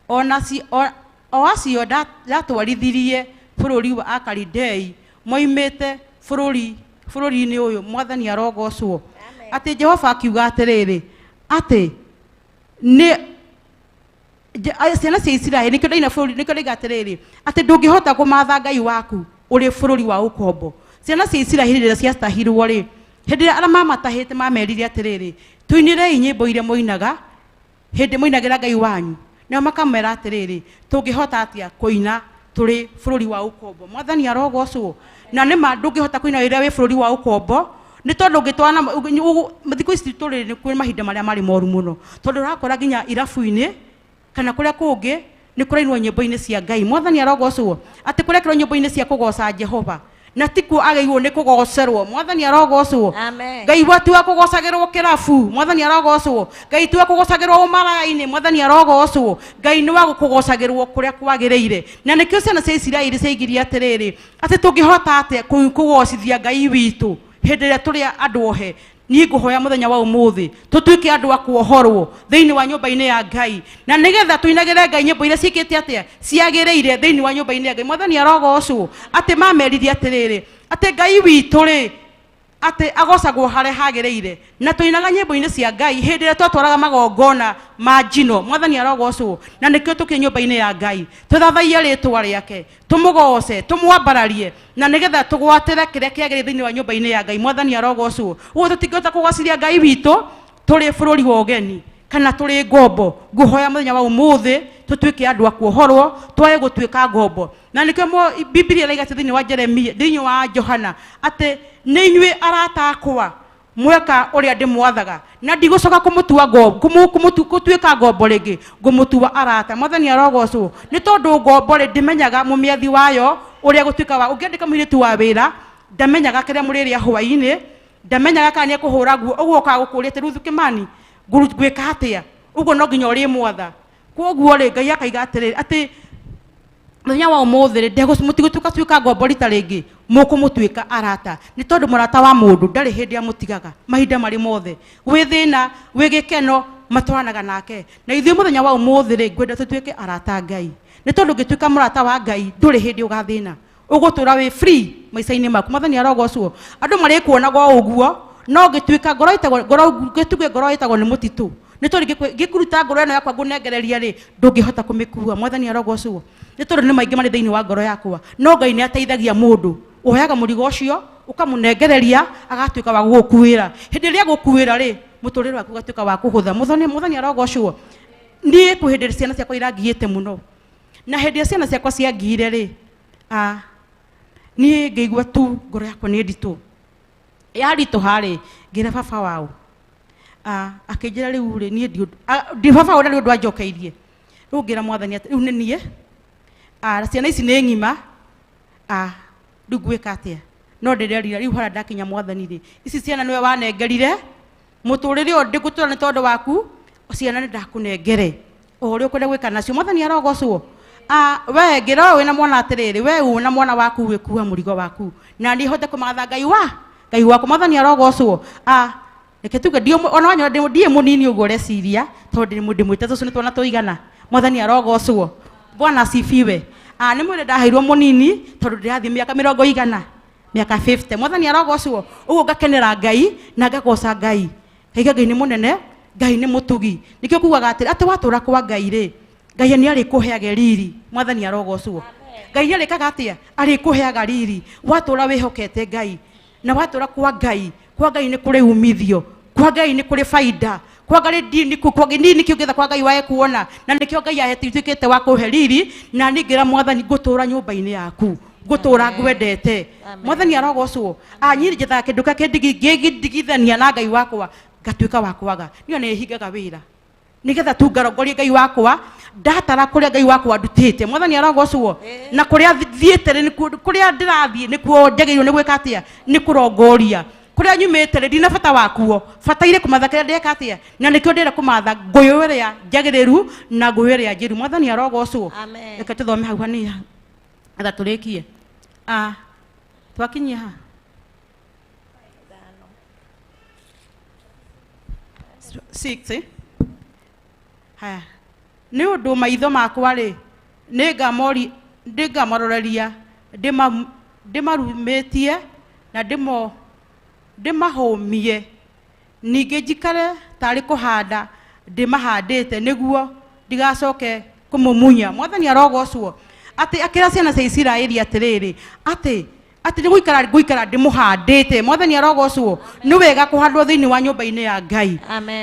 O acio ndatwarithirie bũrũri wa Akalidei moimĩte bũrũri-inĩ ũyũ. Mwathani arogocwo. Amen. Atĩ Jehova akiuga atĩrĩrĩ, atĩ nĩ ciana cia Isiraeli, nĩkĩo ndaina bũrũri, nĩkĩo ndaiga atĩrĩrĩ, atĩ ndũngĩhota kũmatha Ngai waku ũrĩ bũrũri wa ũkombo. Ciana cia Isiraeli rĩrĩa ciatahirwo rĩ, hĩndĩ ĩrĩa arĩa mamatahĩte mamerire atĩrĩrĩ, tũinĩrei nyĩmbo iria mũinaga hĩndĩ mũinagĩra Ngai wanyu. Nao makamera atĩrĩrĩ, tũngĩhota atĩa kũina tũrĩ bũrũri wa ũkombo? Mwathani arogocwo. Na nĩ ma ndũngĩhota kũina rĩrĩa wĩ bũrũri wa ũkombo, nĩ tondũ ũngĩtwarana thikũ ici tũrĩ nĩ kwĩ mahinda marĩa marĩ moru mũno, tondũ ũrakora nginya irabu-inĩ kana kũrĩa kũngĩ nĩ kũrainwo nyĩmbo-inĩ cia Ngai. Mwathani arogocwo. Atĩ kũrekĩrwo nyĩmbo-inĩ cia kũgoca Jehova, na tikuo agĩrĩirwo nĩ kũgocerwo. Mwathani arogocwo. Amen. Ngai wa ti wa kũgocagĩrwo kĩrabu. Mwathani arogocwo. Ngai ti wa kũgocagĩrwo ũmaraya-inĩ. Mwathani arogocwo. Ngai nĩ wa kũgocagĩrwo kũrĩa kwagĩrĩire. Na nĩkĩo ciana cia Isiraeli ciaigirie atĩrĩrĩ, atĩ tũngĩhota atĩa kũgocithia Ngai witũ hĩndĩ ĩrĩa tũrĩ andũ ohe. Niĩ ngũhoya mũthenya wa ũmũthĩ tũtuĩke andũ a kuohorwo thĩinĩ wa nyũmba-inĩ ya Ngai, na nĩgetha tũinagĩre Ngai nyĩmbo iria ciĩkĩte atĩa, ciagĩrĩire thĩinĩ wa nyũmba-inĩ ya Ngai. Mwathani arogocwo. Atĩ mamerire atĩrĩrĩ, atĩ Ngai witũ rĩ, atĩ agocagwo harĩa hagĩrĩire. Na tũinaga nyĩmbo-inĩ cia Ngai hĩndĩ ĩrĩa twatwaraga magongona ma njino. Mwathani arogocwo. Na nĩkĩo tũkĩ nyũmba-inĩ ya Ngai tũthathaiye rĩtwa rĩake, tũmũgoce, tũmwambararie, na nĩgetha tũgwatĩre kĩrĩa kĩagĩrĩire thĩinĩ wa nyũmba-inĩ ya Ngai. Mwathani arogocwo. Ũguo tũtingĩhota kũgocithia Ngai witũ tũrĩ bũrũri wa ũgeni kana tũrĩ ngombo. Ngũhoya mũthenya wa ũmũthĩ tũtuĩke andũ a kuohorwo, twage gũtuĩka ngombo. Na nĩkĩo Bibilia ĩraiga atĩ thĩinĩ wa Jeremia, thĩinĩ wa Johana, atĩ nĩ inyuĩ arata akwa Mweka ũrĩa ndĩmwathaga na ndigũcoka kũmũtua gũtuĩka ngombo rĩngĩ, ngũmũtua arata. Mwathani arogocwo. Nĩ tondũ ngombo rĩ, ndĩmenyaga mũmĩathi wayo ũrĩa gũtuĩka wa ũngĩandĩka mũirĩtu wa wĩra, ndamenyaga kĩrĩa mũrĩrĩa hwaĩ-inĩ, ndamenyaga kana nĩekũhũra nguo, ũguo ũkaga gũkũria atĩ Ruthu Kĩmani ngwĩka atĩa, ũguo no nginya ũrĩmwatha. Koguo rĩ, Ngai akaiga atĩrĩrĩ atĩ mũthenya wa ũmũthĩ rĩ, mũtigũtuĩka tuĩka ngombo rita rĩngĩ, mũkũmũtuĩka arata. Nĩ tondũ mũrata wa mũndũ ndarĩ hĩndĩ amũtigaga mahinda marĩ mothe, gwĩ thĩna gwĩ gĩkeno matwaranaga nake. Na ithuĩ mũthenya wa ũmũthĩ rĩ, ngwenda tũtuĩke arata a Ngai, nĩ tondũ ũngĩtuĩka mũrata wa Ngai ndũrĩ hĩndĩ ũgathĩna, ũgũtũra wĩ free maica-inĩ maku. Mwathani arogocwo. Andũ marĩkuonaga o ũguo, no ũngĩtuĩka ngoro ĩtagwo ngoro, ngĩtuge ngoro ĩtagwo nĩ mũtitũ, nĩ tondũ ngĩkũruta ngoro ĩno yakwa ngũnengereria rĩ, ndũngĩhota kũmĩkua. Mwathani arogocwo. Nĩ tondũ nĩ maingĩ marĩ thĩinĩ wa ngoro yakwa, no Ngai nĩ ateithagia mũndũ. Ũheaga mũrigo ũcio ũkamũnengereria, agatuĩka wa gũgũkuĩra. Hĩndĩ ĩrĩa agũkuĩra rĩ, mũtũrĩre waku ũgatuĩka wa kũhũtha. Mwathani arogocwo. Niĩ kwĩ hĩndĩ ciana ciakwa irangiĩte mũno, na hĩndĩ ĩrĩa ciana ciakwa ciangiire rĩ, niĩ ngĩigua tu ngoro yakwa nĩ nditũ. Yaritũha rĩ, ngĩra baba wao, akĩnjĩra rĩu rĩ, niĩ ndi baba wao ndarĩ ũndũ anjokeirie. Rĩu ngĩra Mwathani atĩ rĩu nĩ niĩ, ciana ici nĩ ng'ima, rĩu ngwĩka atĩa? No ndĩrerira rĩu harĩa ndakinya Mwathani rĩ, ici ciana nĩwe wanengerire, mũtũrĩre ũyũ ndĩgũtũra nĩ tondũ waku, ciana nĩ ndakũnengere o ũrĩa ũkwenda gwĩka nacio. Mwathani arogocwo. We ngĩra ũyũ wĩna mwana atĩrĩrĩ, we wĩna mwana waku wĩkua mũrigo waku, na niĩ hote kũmatha Ngai wa Ngai waku. Mwathani arogocwo. Reke tuge ona wanyona ndiĩ mũnini ũguo ũreciria, tondũ ndĩmwĩte tũcu nĩ twana tũigana. Mwathani arogocwo. Bwana asifiwe. Nĩ mwĩrĩ ndaheirwo mũnini tondũ ndĩrathiĩ mĩaka mĩrongo igana, mĩaka 50. Mwathani arogocwo. Ũguo ngakenera Ngai na ngagoca Ngai. Ngaiga Ngai nĩ mũnene, Ngai nĩ mũtugi. Nĩkĩo kugaga atĩrĩ, atĩ watũra kwa Ngai rĩ, Ngai nĩ arĩkũheaga riri. Mwathani arogocwo. Ngai nĩ arĩkaga atĩa? Arĩkũheaga riri. Watũra wĩhokete Ngai na watũra kwa Ngai, kwa Ngai nĩ kũrĩ umithio, kwa Ngai nĩ kũrĩ baida, kwa Ngai ndini kĩũngĩtha kwa Ngai wae kuona, na nĩkĩo Ngai ahete wa kũhe riri. Na niĩ ngĩra Mwathani ngũtũra nyũmba-inĩ yaku, ngũtũra ngwendete. Mwathani arogocwo. Niĩ njethaga kĩndũ kĩrĩa kĩndigithania na Ngai wakwa, ngatuĩka wa kwaga. Niĩ nĩ hingaga wĩra nigetha tu ngarongorie Ngai wakwa, ndatara kũrĩa Ngai wakwa ndutĩte. Mwathani arogocwo. Na kũrĩa thiĩte rĩ, kũrĩa ndĩrathiĩ nĩkuo njagĩrĩirwo nĩ gwĩka atĩa? Nĩ kũrongoria. Kũrĩa nyumĩte rĩ, ndina bata wakuo, bataire kũmatha kĩrĩa ndeka atĩa, na nĩkĩo ndĩrenda kũmatha ngũyũ ĩrĩa njagĩrĩru na ngũyũ ĩrĩa njĩru. Mwathani arogocwo. Reke tũthome hau hanini getha tũrĩkie. Twakinyia ha? 6, eh? Haya. Nĩ ũndũ maitho makwa rĩ, nĩngamaroreria ndĩmarumĩtie na ndĩmahũmie, ningĩ njikare tarĩ kũhanda ndĩmahandĩte, nĩguo ndigacoke kũmumunya. Mwathani arogocwo. Atĩ akĩra ciana cia Isiraeli atĩrĩrĩ, atĩ nĩ gũikara ngũikara ndĩmũhandĩte. Mwathani arogocwo. Nĩ wega kũhandwo thĩinĩ wa nyũmba-inĩ ya Ngai.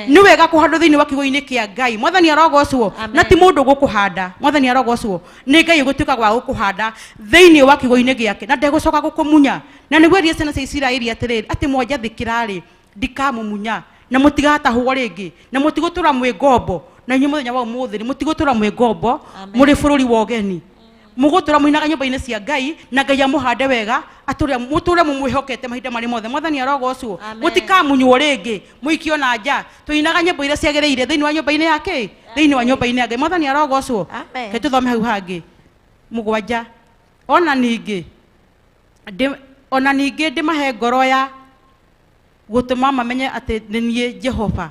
Nĩ wega kũhandwo thĩinĩ wa kiugo-inĩ kĩa Ngai. Mwathani arogocwo. Na ti mũndũ gũkũhanda. Mwathani arogocwo. Nĩ Ngai ũgũtuĩka wa gũkũhanda thĩinĩ wa kiugo-inĩ gĩake, na ndegũcoka gũkũmunya. Na nĩguo erire ciana cia Isiraeli atĩrĩrĩ, atĩ mwanjathĩkĩra rĩ, ndikamũmunya, na mũtigatahwo rĩngĩ, na mũtigũtũra mwĩ ngombo. Na inyuĩ mũthenya wa ũmũthĩ rĩ, mũtigũtũra mwĩ ngombo, mũrĩ bũrũri wa ũgeni. Mũgũtũra mũinaga nyũmba-inĩ cia Ngai, na Ngai amũhande wega, atũre mũtũre mũmwĩhokete mahinda marĩ mothe. Mwathani arogocwo. Mũtikamunywo rĩngĩ, mũikio na nja. Tũinaga nyĩmbo iria ciagĩrĩire thĩinĩ wa nyũmba-inĩ ya kĩ? Thĩinĩ wa nyũmba-inĩ ya Ngai. Mwathani arogocwo. Reke tũthome hau hangĩ. 7. Ona ningĩ ndĩmahe ngoro ya gũtũma mamenye atĩ nĩ niĩ Jehova,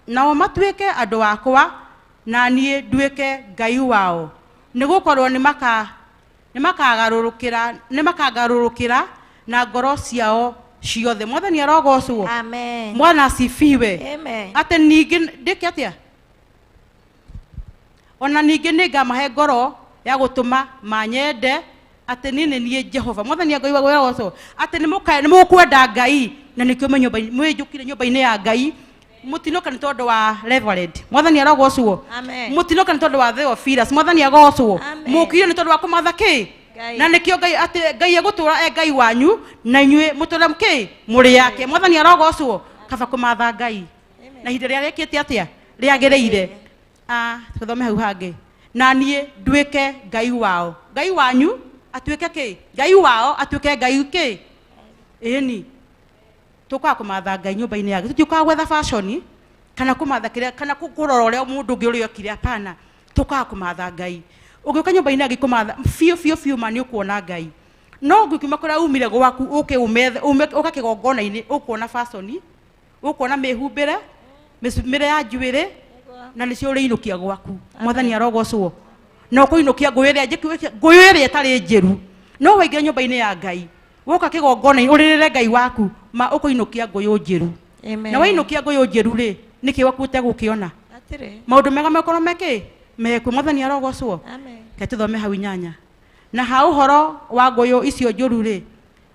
nao matuĩke andũ akwa, na niĩ nduĩke Ngai wao, nĩ gũkorwo nĩmakangarũrũkĩra na ngoro ciao ciothe. Mwathani arogocwo. Mwana asifiwe. Atĩ ningĩ ndĩke atĩa? Ona ningĩ nĩngamahe ngoro ya gũtũma manyende, atĩ niĩ nĩ niĩ Jehova. Mwathani Ngai wa gwĩrogocwo. Atĩ nĩmũkwenda Ngai, na nĩkĩo mwĩnjũkire nyũmba-inĩ ya Ngai. Mũtinoka nĩ tondũ wa Reverend. Mwathani arogocwo. Mũtinoka nĩ tondũ wa Theophilus. Mwathani agocwo. Mũkire nĩ tondũ wa kũmatha kĩ? Ngai. Na nĩkĩo Ngai atĩ Ngai egũtũra e Ngai wanyu na inyuĩ mũtũre kĩ mũrĩ yake. Mwathani arogocwo. Kaba kũmatha Ngai na ihinda rĩrĩa rĩkĩte atĩa rĩagĩrĩire. Ah, tũthome hau hangĩ. Na niĩ nduĩke Ngai wao, Ngai wanyu atuĩke kĩ? Ngai wao atuĩke Ngai kĩ? Ĩni tũkaga kũmatha Ngai nyũmba-inĩ yake, tũtiũkaga gwetha fashion kana kũmatha kĩrĩa kana kũrora ũrĩa mũndũ ũngĩ ũrĩa okire. Hapana, tũkaga kũmatha Ngai. Ũngĩũka nyũmba-inĩ ya Ngai kũmatha biũ biũ biũ, ma nĩ ũkuona Ngai. No ũngĩkiuma kũrĩa umire gwaku ũke ũmethe ume ũka kĩgongona-inĩ, ũkuona fashion, ũkuona mĩhumbĩre, mĩcumĩre ya njuĩrĩ, na nĩcio ũrĩinũkia gwaku. Mwathani arogocwo. Na ũkũinũkia ngũyũ ĩrĩa ngũyũ ĩrĩa ĩtarĩ njĩru. No waingĩra nyũmba-inĩ ya Ngai, woka kĩgongona-inĩ ũrĩrĩre Ngai waku, ma ũkũinũkia ngũyũ njĩru. Amen. Na wainũkia ngũyũ njĩru rĩ, nĩkĩ waku ũtegũkĩona? Atirĩ. Maũndũ mega mekorwo mekĩ mekuo. Mwathani arogocwo. Amen. Reke tũthome hau inyanya. Na ha ũhoro wa ngũyũ icio njũru rĩ,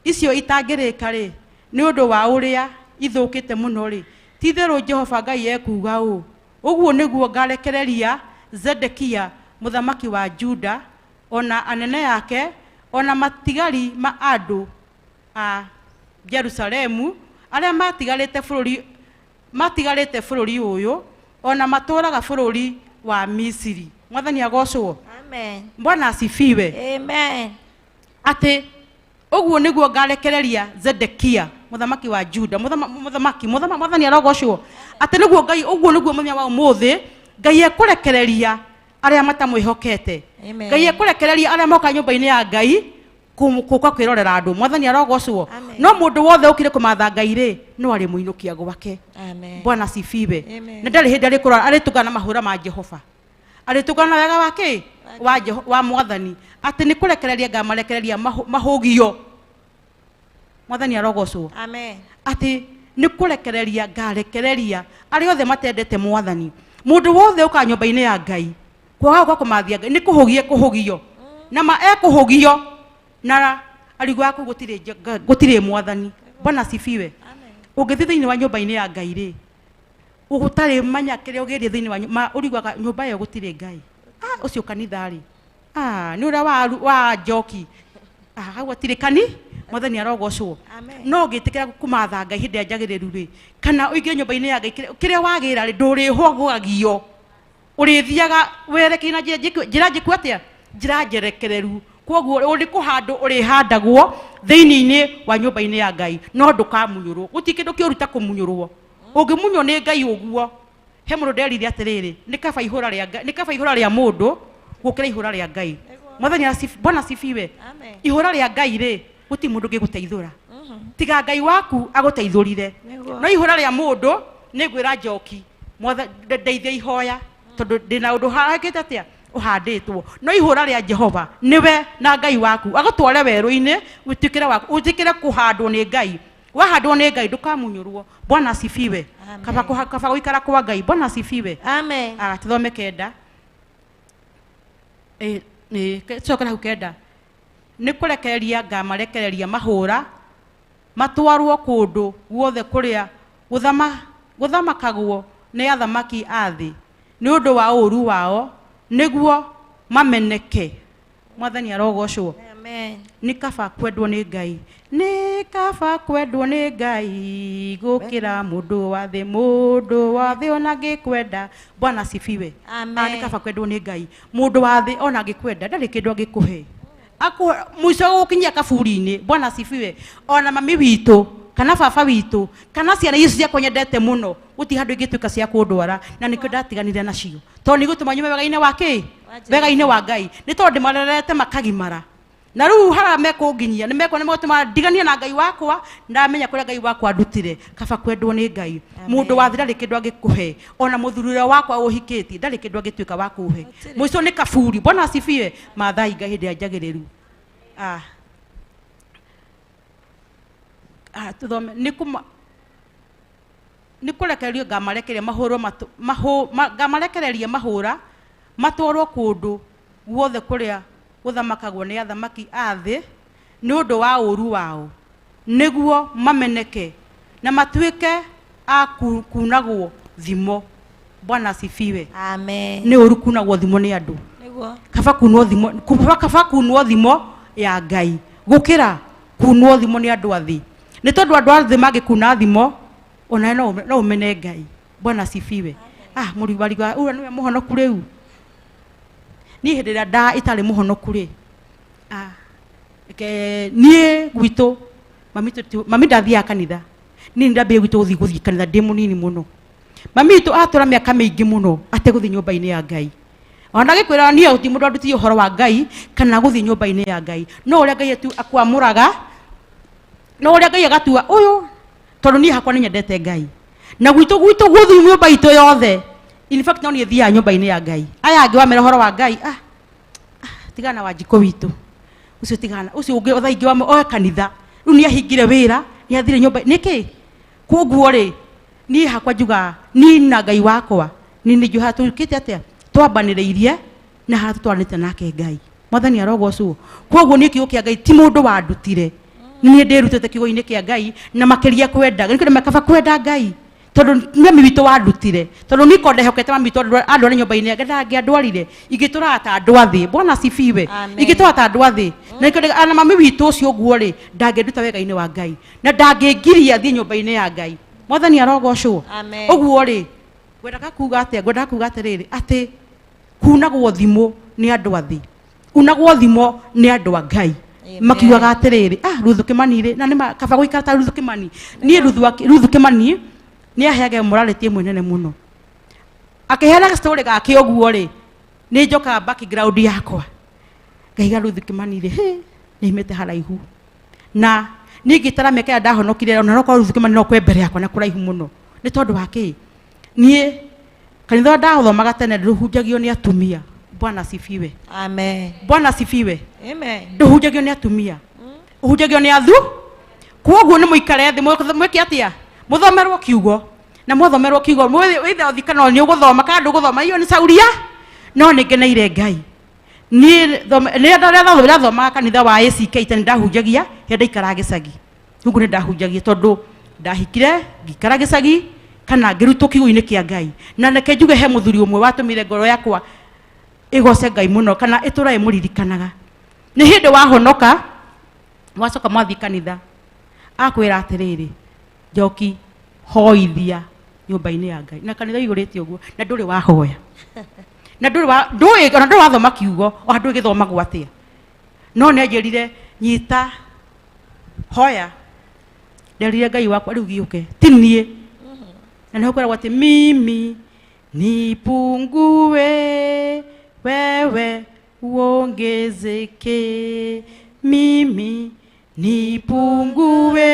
icio itangĩrĩka rĩ, nĩ ũndũ wa ũrĩa ithũkĩte mũno rĩ, ti-itherũ Jehova Ngai ekuuga ũũ, ũguo nĩguo ngarekereria Zedekia mũthamaki wa Juda, ona anene ake, ona matigari ma andũ a Jerusalemu arĩa matigarĩte bũrũri, matigarĩte bũrũri ũyũ, ona matũũraga bũrũri wa Misiri. Mwathani agocwo. Amen. Bwana asifiwe. Amen. Atĩ ũguo nĩguo ngarekereria Zedekia mũthamaki wa Juda, mũthamaki, mwathani arogocwo. Atĩ nĩguo Ngai, ũguo nĩguo mũthenya wa ũmũthĩ Ngai ekũrekereria arĩa matamwĩhokete. Amen. Ngai ekũrekereria arĩa moka nyũmba-inĩ ya Ngai kũka kwĩrorera andũ. Mwathani arogocwo. Amen. No mũndũ wothe ũkire kũmatha Ngai rĩ, no arĩmũinũkia gwake. Amen. Bwana asifiwe. Amen. Na ndarĩ hĩndĩ arĩkũrora, arĩtũngana na mahũra ma Jehova, arĩtũngana na wega wa kĩ wa Jeho, wa mwathani. Atĩ nĩ kũrekereria ngamarekereria mahũgio. Mwathani arogocwo. Amen. Atĩ nĩ kũrekereria ngarekereria arĩa othe matendete mwathani. Mũndũ wothe ũkaga nyũmba-inĩ ya Ngai kwaga gũka kũmathia Ngai nĩ kũhũgie kũhũgio, na ma ekũhũgio na arigwo kũu gũtirĩ gũtirĩ mwathani. Bwana asifiwe. Amen. Ũngĩthiĩ thĩinĩ wa nyũmba-inĩ ya Ngai rĩ, ũtarĩ manya kĩrĩa ũgĩrie thĩinĩ wa ma ũriguaga nyũmba ĩyo gũtirĩ Ngai. Ah, ũcio kanitha rĩ, ah, nĩ ũrĩa wa njoki. Ah, hau hatirĩ kani. Mwathani arogocwo. Amen. No ũngĩtĩkĩra kũmatha Ngai hĩndĩ ĩrĩa njagĩrĩru rĩ, kana ũingĩre nyũmba-inĩ ya Ngai, kĩrĩa wagĩra rĩ, ndũrĩhũgagio. Ũrĩthiaga werekeire na njĩra njĩku, njĩra njĩku atĩa? Njĩra njerekereru. Kwoguo ũrĩ kũhandwo ũrĩhandagwo thĩinĩ-inĩ wa nyũmba-inĩ ya Ngai, no ndũkamunyũrwo. Gũtirĩ kĩndũ kĩũru ta kũmunyũrwo. Ũngĩmunywo nĩ Ngai ũguo, he mũndũ nderire atĩrĩrĩ, nĩ kaba ihũra rĩa Ngai, nĩ kaba ihũra rĩa mũndũ gũkĩra ihũra rĩa Ngai. Mwathani Bwana asifiwe. Amen. Ihũra rĩa Ngai rĩ, gũtirĩ mũndũ ũngĩgũteithũra. Tiga Ngai waku agũteithũrire. Nĩguo. No ihũra rĩa mũndũ nĩ ngwĩra njoki, ndeithia ihoya tondũ ndĩna ũndũ hangĩte atĩa ũhandĩtwo. No ihũra rĩa Jehova nĩwe na Ngai waku agũtware werũ-inĩ, ũtuĩkĩre waku, ũtuĩkĩre kũhandwo nĩ Ngai. Wahandwo nĩ Ngai ndũkamunyũrwo. Bwana asifiwe. Amen. Kaba kaba gũikara kwa Ngai. Bwana asifiwe. Amen. Ah, tuthome kenda. Tucokere hau kenda. Nĩ kũrekereria ngamarekereria mahũra matwarwo kũndũ guothe kũrĩa gũthamakagwo nĩ athamaki a thĩ nĩ ũndũ wa ũũru wao, nĩguo mameneke. Mwathani arogocwo. Amen. Nĩ kaba kwendwo nĩ Ngai, nĩ kaba kwendwo nĩ Ngai gũkĩra mũndũ wa thĩ, mũndũ wa thĩ ona angĩkwenda. Bwana asifiwe. Amen. Nĩ kaba kwendwo nĩ Ngai. Mũndũ wa thĩ ona angĩkwenda ndarĩ kĩndũ angĩkũhe. Akũhe mũico gũkinyia kaburi-inĩ. Bwana asifiwe. Ona mami witũ kana baba witũ kana ciana icio ciakwa nyendete mũno, gũtirĩ handũ ingĩtuĩka cia kũndwara, na nĩkĩo ndatiganire nacio, tondũ nĩ igũtũma nyume wega-inĩ wa kĩ? Wega-inĩ wa Ngai. Nĩ tondũ ndĩmarerete makagimara, na rĩu harĩa mekũnginyia nĩ mekuona nĩmegũtũma ndiganie na Ngai wakwa. Ndamenya kũrĩa Ngai wakwa ndutire. Kaba kwendwo nĩ Ngai. Mũndũ wa thĩ ndarĩ kĩndũ angĩkũhe, ona mũthuri ũrĩa wakwa ũhikĩtie ndarĩ kĩndũ angĩtuĩka wa kũhe. Mũico nĩ kaburi. Bwana asifiwe. Mathai Ngai hĩndĩ ĩrĩa njagĩrĩru. Tuthome. Nĩ kũma-, nĩ kũrekererio ngamarekereria mahũrwo matũ-, mahũ-, ma-, ngamarekereria mahũra matwarwo kũndũ guothe kũrĩa gũthamakagwo nĩ athamaki a thĩ nĩ ũndũ wa ũũru wao, nĩguo mameneke na matuĩke a kunagwo thimo. Bwana asifiwe. Amen. Nĩ ũũru kunagwo thimo nĩ andũ. Nĩguo. Kaba kunwo thimo, kaba, kaba kunwo thimo ya Ngai gũkĩra kunwo thimo nĩ andũ a thĩ nĩ tondũ andũ a thĩ mangĩkuna thimo ona no ũmene Ngai. Bwana asifiwe. Ah, mũriwariga ũrĩa nĩwe mũhonoku rĩu. Niĩ hĩndĩ ĩrĩa nda itarĩ mũhonoku rĩ, ah, niĩ gwitũ mami ndathiaga kanitha. Niĩ ndambire gwitũ gũthiĩ kanitha ndĩ mũnini mũno. Mami witũ atũra mĩaka mĩingĩ mũno ategũthiĩ nyũmba-inĩ ya Ngai. Ona gĩkwĩra niĩ gũtirĩ mũndũ andutire ũhoro wa Ngai kana gũthiĩ nyũmba-inĩ ya Ngai. No ũrĩa Ngai akwamũraga, no ũrĩa Ngai agatua ũyũ, tondũ niĩ hakwa nĩ nyendete Ngai. Na gwitũ gũthiĩ nyũmba itũ yothe. In fact no niĩ thiaga nyũmba-inĩ ya Ngai. Aya angĩ wamera ũhoro wa Ngai, ah, tigana wa njikũ witũ. Ũcio tigana, ũcio ũngĩ thaa ingĩ wame oe kanitha. Rĩu nĩ ahingire wĩra, nĩ athire nyũmba, nĩkĩ? Kwoguo rĩ, niĩ hakwa njugaga, niĩ na Ngai wakwa, niĩ nĩ njũhaga tũkĩte atĩa? Twambanĩrĩirie na harĩa tũtwaranĩte nake Ngai. Mwathani arogocwo. Kwoguo niĩ kiugo kĩa Ngai ti mũndũ wandutire. Niĩ ndĩrutĩte kiugo-inĩ kĩa Ngai na makĩria kwenda. Nĩ kĩndũ kaba kwenda Ngai. Tondũ mami witũ wandutire. Tondũ niĩ ko ndehokete mami witũ andware nyũmba-inĩ yake, ndangĩandwarire. Ingĩtũraga ta andũ a thĩ. Bwana asifiwe. Ingĩtũraga ta andũ a thĩ. Na nĩkĩo na mami witũ ũcio ũguo rĩ, ndangĩnduta wega-inĩ wa Ngai. Na ndangĩngiria thiĩ nyũmba-inĩ ya Ngai. Mwathani arogocwo. Ũguo rĩ, ngwendaga kuga atĩa? Ngwendaga kuga atĩrĩrĩ, atĩ kunagwo thimo nĩ andũ a thĩ. Unagwo thimo nĩ andũ a Ngai. Makiugaga atĩrĩrĩ, ah, Ruthu Kimani rĩ, na nĩ kaba gũikara ta Ruthu Kimani. Niĩ Ruthu Kimani nĩ aheage morality ĩmwe nene mũno. Akĩheana story gake ũguo rĩ, nĩ njokaga background yakwa. Ngaiga Ruthu Kimani rĩ, hĩ, nĩ imĩte haraihu. Na niĩ ngĩtara mĩaka ĩrĩa ndahonokire, ona no korwo Ruthu Kimani no kwe mbere yakwa na kũraihu mũno. Nĩ tondũ wa kĩ? Niĩ kanitha ũrĩa ndathomaga tene ndũhunjagio nĩ atumia. Bwana asifiwe. Amen. Bwana asifiwe. Amen. Ndũhunjagio nĩ atumia. Ũhunjagio nĩ athu. Kwoguo nĩ mũikare thĩ, mwĩke atĩa? Mũthomerwo kiugo. Na mwathomerwo kiugo, wĩthe ũthi kana nĩ ũgũthoma kana ndũgũthoma, iyo nĩ cauria. No nĩ ngeneire Ngai. Niĩ rĩrĩa ndathomaga kanitha wa ACK tene ndahunjagia, rĩrĩa ndaikaraga gĩcagi. Ũguo nĩ ndahunjagia tondũ ndahikire ngĩikara gĩcagi kana ngĩrutwo kiugo-inĩ kĩa Ngai. Na reke njuge he mũthuri ũmwe watũmire ngoro yakwa ĩgoce Ngai mũno kana ĩtũrae mũririkanaga. Nĩ hĩndĩ wahonoka wacoka mwathiĩ kanitha akwĩra atĩrĩrĩ, Njoki hoithia nyũmba-inĩ ya Ngai. Na kanitha ũiyũrĩte ũguo na ndũrĩ wahoya. Na ndũrĩ wa ndũĩ ona ndũrĩ wathoma kiugo, ona ndũĩ gĩthomagwo atĩa. No nĩ anjĩrire nyita hoya. Nderire Ngai wakwa rĩu gĩũke ti niĩ. Na nĩho kwĩragwo atĩ mimi nipungue wewe uongezeke, mimi nipungue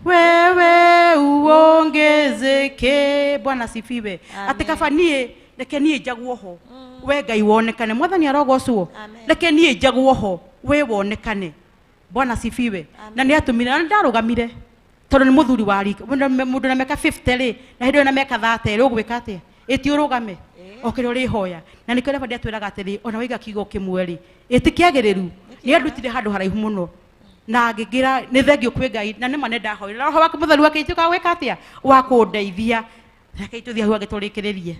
wewe uongezeke. Bwana asifiwe. Atĩ kaba niĩ reke niĩ njagwo ho, we Ngai wonekane. Mwathani arogocwo. Reke niĩ njagwo ho, we wonekane. Bwana asifiwe. Na nĩ atũmire na ndarũgamire tondũ nĩ mũthuri wa rika, mũndũ na mĩaka 50 rĩ, na hĩndĩ ĩyo na mĩaka 30 rĩ, ũgwĩka atĩa? Ĩti ũrũgame o kĩrĩa ũrĩhoya. Na nĩkĩo Reverend atwĩraga atĩrĩ, ona waiga kiugo kĩmwe rĩ, ĩti kĩagĩrĩru. Nĩ andutire handũ haraihu mũno na ngĩngĩra nĩ thengio kwĩ Ngai, na nĩma nĩ ndahoire na Roho wake Mũtheru akĩtuĩka wa gwĩka atĩa? Wa kũndeithia. Reke tũthiĩ hau agĩtũrĩkĩrĩrie.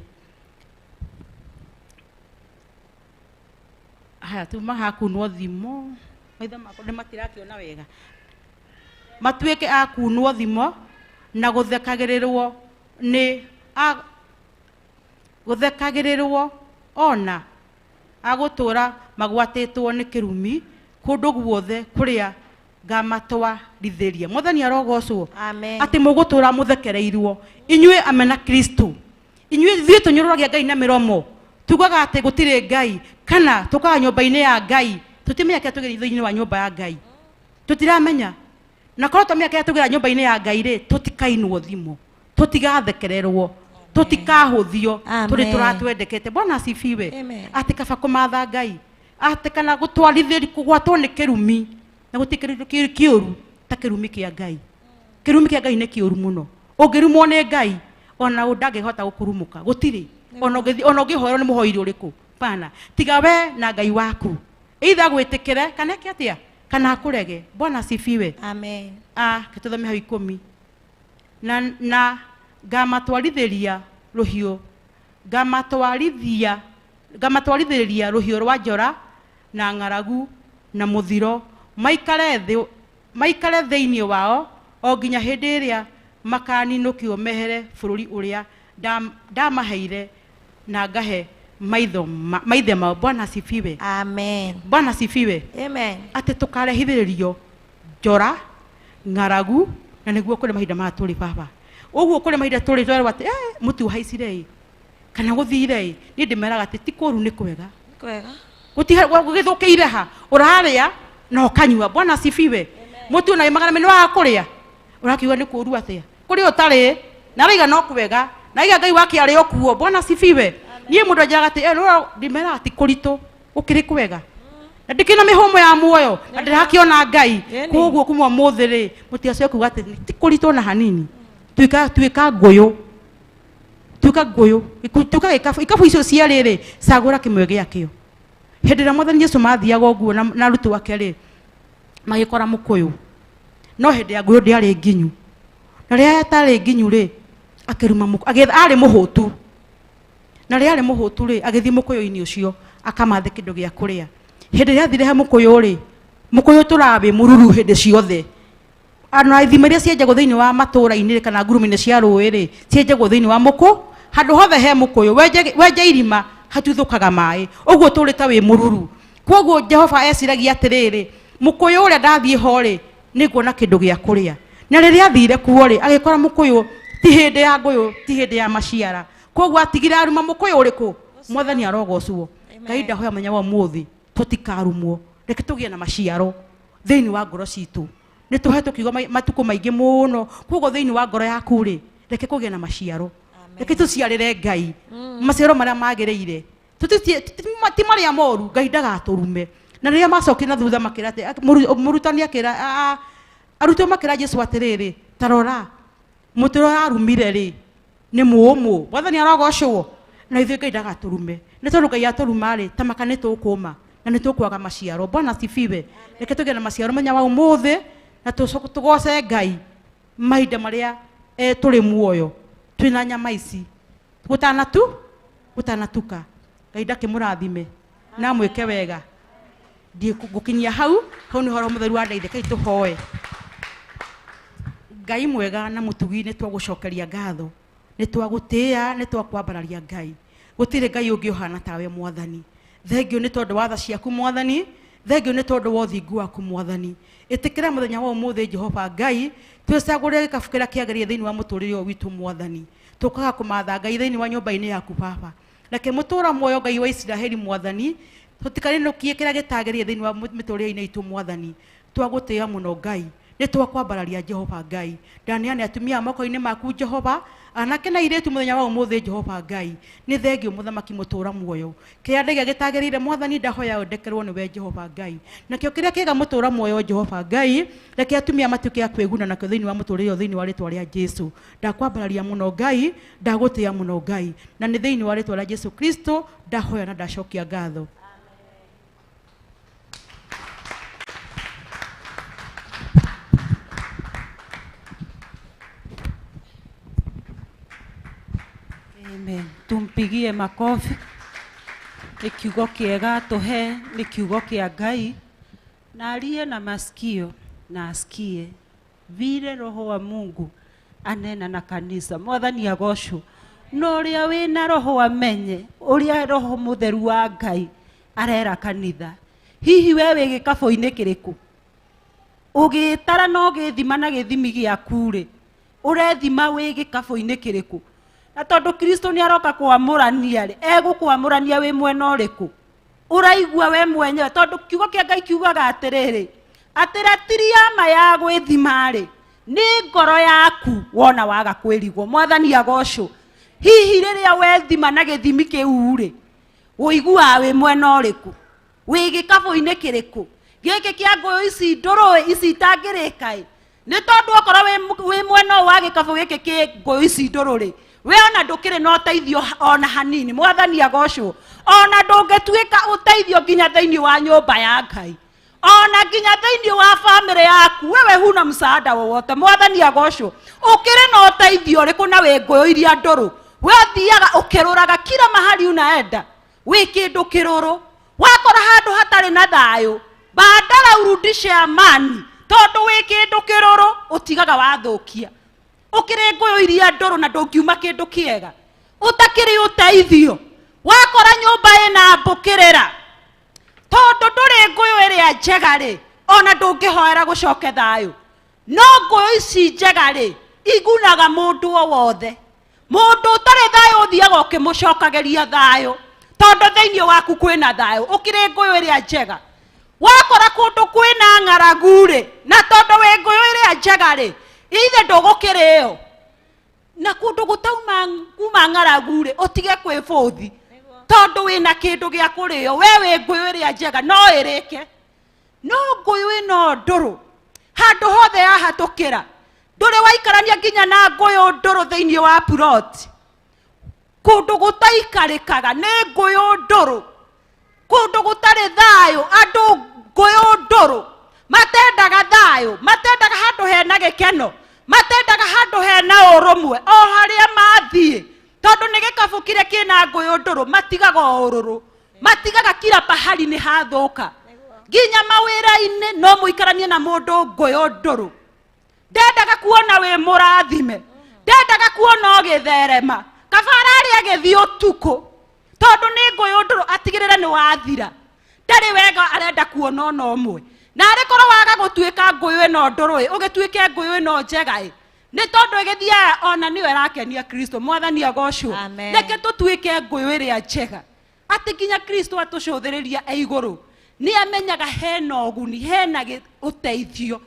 Haya, tuma hakunwo thimo. Maitho makwa nĩ matirakĩona wega. Matuĩke a kunwo thimo na gũthekagĩrĩrwo nĩ a gũthekagĩrĩrwo ona agũtũra magwatĩtwo nĩ kĩrumi kũndũ guothe kũrĩa ngamatwarithĩria. Mwathani arogocwo. Amen. Atĩ mũgũtũra mũthekereirwo inyuĩ amena Kristo. Inyuĩ ithuĩ tũnyũrũragia Ngai na mĩromo, tugaga atĩ gũtirĩ Ngai kana tũkaga nyũmba-inĩ ya Ngai. Tũtimenya kĩrĩa tũgereire thĩinĩ wa nyũmba ya Ngai, tũtiramenya. Na korwo twamenya kĩrĩa tũgerera nyũmba-inĩ ya Ngai rĩ, tũtikainwo thimo, tũtigathekererwo, tũtikahũthio, tũrĩ tũratwendekete. Bwana asifiwe. Atĩ kaba kũmatha Ngai, atĩ kana gũtwarithĩrio kũgwatwo nĩ kĩrumi, na gũtirĩ kĩndũ kĩũru ta kĩrumi kĩa Ngai. Kĩrumi kĩa Ngai nĩ kĩũru mũno. Ũngĩrumwo nĩ Ngai, ona ndangĩhota gũkũrumũka, gũtirĩ. Ona ũngĩhoerwo nĩ mũhoiri ũrĩkũ, pana. Tiga we na Ngai waku, either agwĩtĩkĩre kana eke atĩa, kana akũrege. Bwana asifiwe. Amen. Ah, tũthome hau 10. Na ngamatwarithĩria rũhiũ, ngamatwarithĩria rũhiũ rwa njora na ng'aragu Na mũthiro maikare thĩ maikare thĩinĩ wao o nginya hĩndĩ ĩrĩa makaninũkio mehere bũrũri ũrĩa ndamaheire na ngahe maitho maithe mao. Bwana asifiwe. Amen. Bwana asifiwe. Amen. Atĩ tũkarehithĩrĩrio njora, ng'aragu, na nĩguo kũrĩ mahinda maya tũrĩ baba. Ũguo kũrĩ mahinda tũrĩ twerwo atĩ mũtĩ ũhaicire ĩ kana gũthire ĩ, niĩ ndĩmeraga atĩ ti kũũru, nĩ kwega. Kwega. Gũgĩthũkĩire ha ũrarĩa na ũkanyua. Bwana asifiwe. Mũtu ona wĩ 200 nĩ waga kũrĩa, ũrakiuga nĩ kũũru atĩa kũrĩa ũtarĩ na araiga no kwega, na aiga Ngai wake arĩ o kuo. Bwana asifiwe. Niĩ mũndũ anjĩraga atĩ ndĩmeraga ti kũritũ, gũkĩrĩ kwega na ndĩkĩrĩ na mĩhũmũ ya muoyo na ndĩrakĩona Ngai. Koguo kuma ũmũthĩ rĩ, mũtigacoke kuga atĩ ti kũritũ ona hanini. Tuĩka ngũyũ, tuĩka ngũyũ, tuĩka gĩkabu. Ikabu icio cierĩ rĩ, cagũra kĩmwe gĩakĩo. Hĩndĩ ĩrĩa Mwathani Jesu mathiaga ũguo na arutwo ake rĩ, magĩkora mũkũyũ, no hĩndĩ ya ngũyũ ndĩarĩ nginyu, na rĩrĩa ĩtarĩ nginyu rĩ, akĩruma mũkũyũ, arĩ mũhũtu, na rĩrĩa arĩ mũhũtu rĩ, agĩthiĩ mũkũyũ-inĩ ũcio akamathe kĩndũ gĩa kũrĩa. Hĩndĩ ĩrĩa athire he mũkũyũ rĩ, mũkũyũ ũtũraga wĩ mũruru hĩndĩ ciothe. Ona ithima iria cienjagwo thĩinĩ wa matũũra-inĩ kana ngurumo-inĩ cia rũĩ rĩ, cienjagwo thĩinĩ wa mũkũ, handũ hothe he mũkũyũ, wenje irima hatuthũkaga maĩ, ũguo ũtũrĩte wĩ mũruru. Koguo Jehova eciragia atĩrĩrĩ, mũkũyũ ũrĩa ndathiĩ ho rĩ, nĩnguona kĩndũ gĩa kũrĩa. Na rĩrĩa athire kuo rĩ, agĩkora mũkũyũ ti hĩndĩ ya ngũyũ, ti hĩndĩ ya maciara. Koguo atigire aruma mũkũyũ ũrĩkũ? Mwathani arogocwo. Ngai ndahoya mũthenya wa ũmũthĩ tũtikarumwo, reke tũgĩe na maciaro thĩinĩ wa ngoro citũ. Nĩ tũhetwo kiugo matukũ maingĩ mũno, koguo thĩinĩ wa ngoro yaku rĩ, reke kũgĩe na maciaro, reke tũciarĩre Ngai maciaro marĩa magĩrĩire, ti marĩa moru. Ngai ndagatũrume. Na rĩrĩa macokire na thutha makĩra atĩ mũrutani akĩra arutwo makĩra Jesu atĩrĩrĩ, ta rora mũtĩ ũrĩa ũrarumire rĩ nĩ mũũmũ. Mwathani arogocwo. Na ithuĩ Ngai ndagatũrume, nĩ tondũ Ngai atũruma rĩ, ta maka nĩ tũkũma na nĩ tũkwaga maciaro. Bwana asifiwe. Reke tũgĩe na maciaro mũthenya wa ũmũthĩ na tũgoce Ngai mahinda marĩa tũrĩ muoyo, twĩna nyama ici gũtanatuka. Ngai ndakĩmũrathime na amwĩke wega. Ndiĩ ngũkinyia hau, hau nĩ horo mũtheru wa ndeithia. Kai tũhoe. Ngai mwega na mũtugi, nĩ twagũcokeria ngatho, nĩ twagũtĩĩa, nĩ twakwambararia Ngai. Gũtirĩ Ngai ũngĩ ũhana tawe Mwathani. Thengio nĩ tondũ wa tha ciaku Mwathani, thengio nĩ tondũ wa ũthingu waku Mwathani. Ĩtĩkĩra mũthenya wa ũmũthĩ Jehova Ngai, twĩcagũrĩre gĩkabu kĩrĩa kĩagĩrĩire thĩinĩ wa mũtũrĩre ũyũ witũ Mwathani. Tũkaga kũmatha Ngai thĩinĩ wa nyũmba-inĩ yaku Baba. Reke mũtũra muoyo Ngai wa Isiraeli Mwathani, tũtikaninũkie kĩrĩa gĩtagĩrĩire thĩinĩ wa mĩtũrĩre-inĩ itũ Mwathani. Twagũtĩĩa mũno Ngai, nĩ twakwambararia Jehova Ngai. Ndaneana atumia moko-inĩ maku Jehova, anake na airĩtu mũthenya wa ũmũthĩ Jehova Ngai. Nĩ thengio mũthamaki mũtũra muoyo. Kĩrĩa ndaiga gĩtagĩrĩire Mwathani, ndahoya ũndekerwo nĩwe Jehova Ngai. Nakĩo kĩrĩa kĩega mũtũra muoyo Jehova Ngai, reke atumia matuĩke a kwĩguna nakĩo thĩinĩ wa mũtũrĩre ũyũ, thĩinĩ wa rĩtwa rĩa Jesu. Ndakwambararia mũno Ngai, ndagũtĩĩa mũno Ngai, na nĩ thĩinĩ wa rĩtwa rĩa Jesu Kristo ndahoya na ndacokia ngatho. Amen. Tumpigie makofi. Nĩ kiugo kĩega tũhe, nĩ kiugo kĩa Ngai. Na aliye na masikio na asikie vile Roho wa Mungu anena na kanisa. Mwathani agocwo. Na ũrĩa wĩna roho amenye ũrĩa Roho Mũtheru wa Ngai arera kanitha. Hihi we wĩ gĩkabũ-inĩ kĩrĩkũ? Ũgĩtara na ũgĩthima na gĩthimi gĩaku rĩ, ũrethima wĩ gĩkabũ-inĩ kĩrĩkũ? Na tondũ Kristo nĩ aroka kwamũrania rĩ, egũkwamũrania wĩ mwena ũrĩkũ? Ũraigua we mwenyewe, tondũ kiugo kĩa Ngai kiugaga atĩrĩrĩ, atĩ ratiri ya ma ya gwĩthima rĩ, nĩ ngoro yaku wona waga kwĩrigwo. Mwathani agocwo. Hihi rĩrĩa wethima na gĩthimi kĩu rĩ, ũiguaga wĩ mwena ũrĩkũ? Wĩ gĩkabũ-inĩ kĩrĩkũ? Gĩkĩ kĩa ngũyũ ici ndũrũ ici itangĩrĩka ĩ, nĩ tondũ okorwo wĩ mwena ũyũ wa gĩkabũ gĩkĩ kĩ ngũyũ ici ndũrũ rĩ, we ona ndũkĩrĩ na ũteithio ona hanini. Mwathani agocwo. Ona ndũngĩtuĩka ũteithio nginya thĩinĩ wa nyũmba ya Ngai, ona nginya thĩinĩ wa bamĩrĩ yaku, wewe huna msaada wowote. Mwathani agocwo. Ũkĩrĩ na ũteithio ũrĩkũ na wĩ ngũyũ iria ndũrũ? We ũthiaga ũkĩrũraga kila mahali unaenda, wĩ kĩndũ kĩrũrũ. Wakora handũ hatarĩ na thayũ, Badala urudishe amani, tondu wi kindu kiruru utigaga wathukia. Ukiri nguyu iria nduru na ndungiuma kindu kiega. Utakiri uteithio. Wakora nyumba ina mbukirira. Tondu nduri nguyu iria njega ri, ona ndungihoera gucoke thayu. No nguyu ici njega ri, igunaga mundu o wothe. Mundu utari thayu uthiaga ukimucokageria thayu. Tondu thiini waku kwina thayu, ukiri nguyu iria njega. Wakora kundu kwina ng'aragu ri, na tondu wi nguyu iria njega ri, ithe ndugukireo. Na kundu gutauma kuma ng'aragu ri, utige kwibuthi. Tondu wina kindu gia kurio, we wi nguyu iria njega no irike. No nguyu ino nduru, handu hothe yahatukira. Nduri waikarania nginya na nguyu nduru thiini wa plot. Kundu gutaikarikaga ni nguyu nduru. Kundu gutari thayu, andu nguyu nduru. Matendaga thayu, matendaga handu hena gikeno, matendaga handu hena urumwe, o haria mathie. Tondu ni gikabu kiria kina nguyu nduru, matigaga ururu. Matigaga kila pahali ni hathuka. Nginya mawira-ini no muikaranie na mundu nguyu nduru. Ndendaga kuona wi murathime. Ndendaga kuona ugitherema. Kabara aria agithii utuku. Tondu ni nguyu nduru atigirire ni wathira. Ndari wega arenda kuona ona umwe. Na ari korwo waga gutuika nguyu ino nduru i, ugituike nguyu ino njega i. Ni tondu igithiaga ona niwe arakenia Kristo. Mwathani agocwo. Reke tutuike nguyu iria njega. Ati nginya Kristo atucuthiriria e iguru. Ni amenyaga hena uguni, hena uteithio.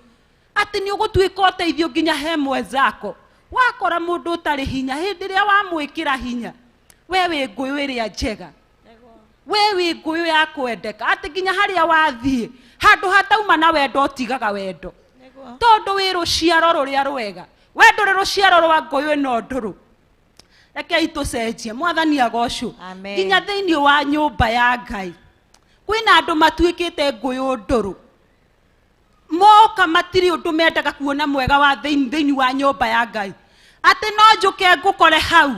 Ati ni ugutuika uteithio nginya he mwenzako. Wakora mundu utari hinya, hindi iria wamwikira hinya, we wi nguyu iria njega. We wi nguyu ya kwendeka. Ati nginya haria wathie, handu hatauma na wendo utigaga wendo. Tondu wi ruciaro ruria rwega. We nduri ruciaro rwa nguyu ino nduru. Rekei tucenjie. Mwathani agocwo. Nginya thiini wa nyumba ya Ngai kwina andu matuikite nguyu nduru. Moka matiri undu mendaga kuona mwega wa thiini wa nyumba ya Ngai. Ati no njuke ngukore hau,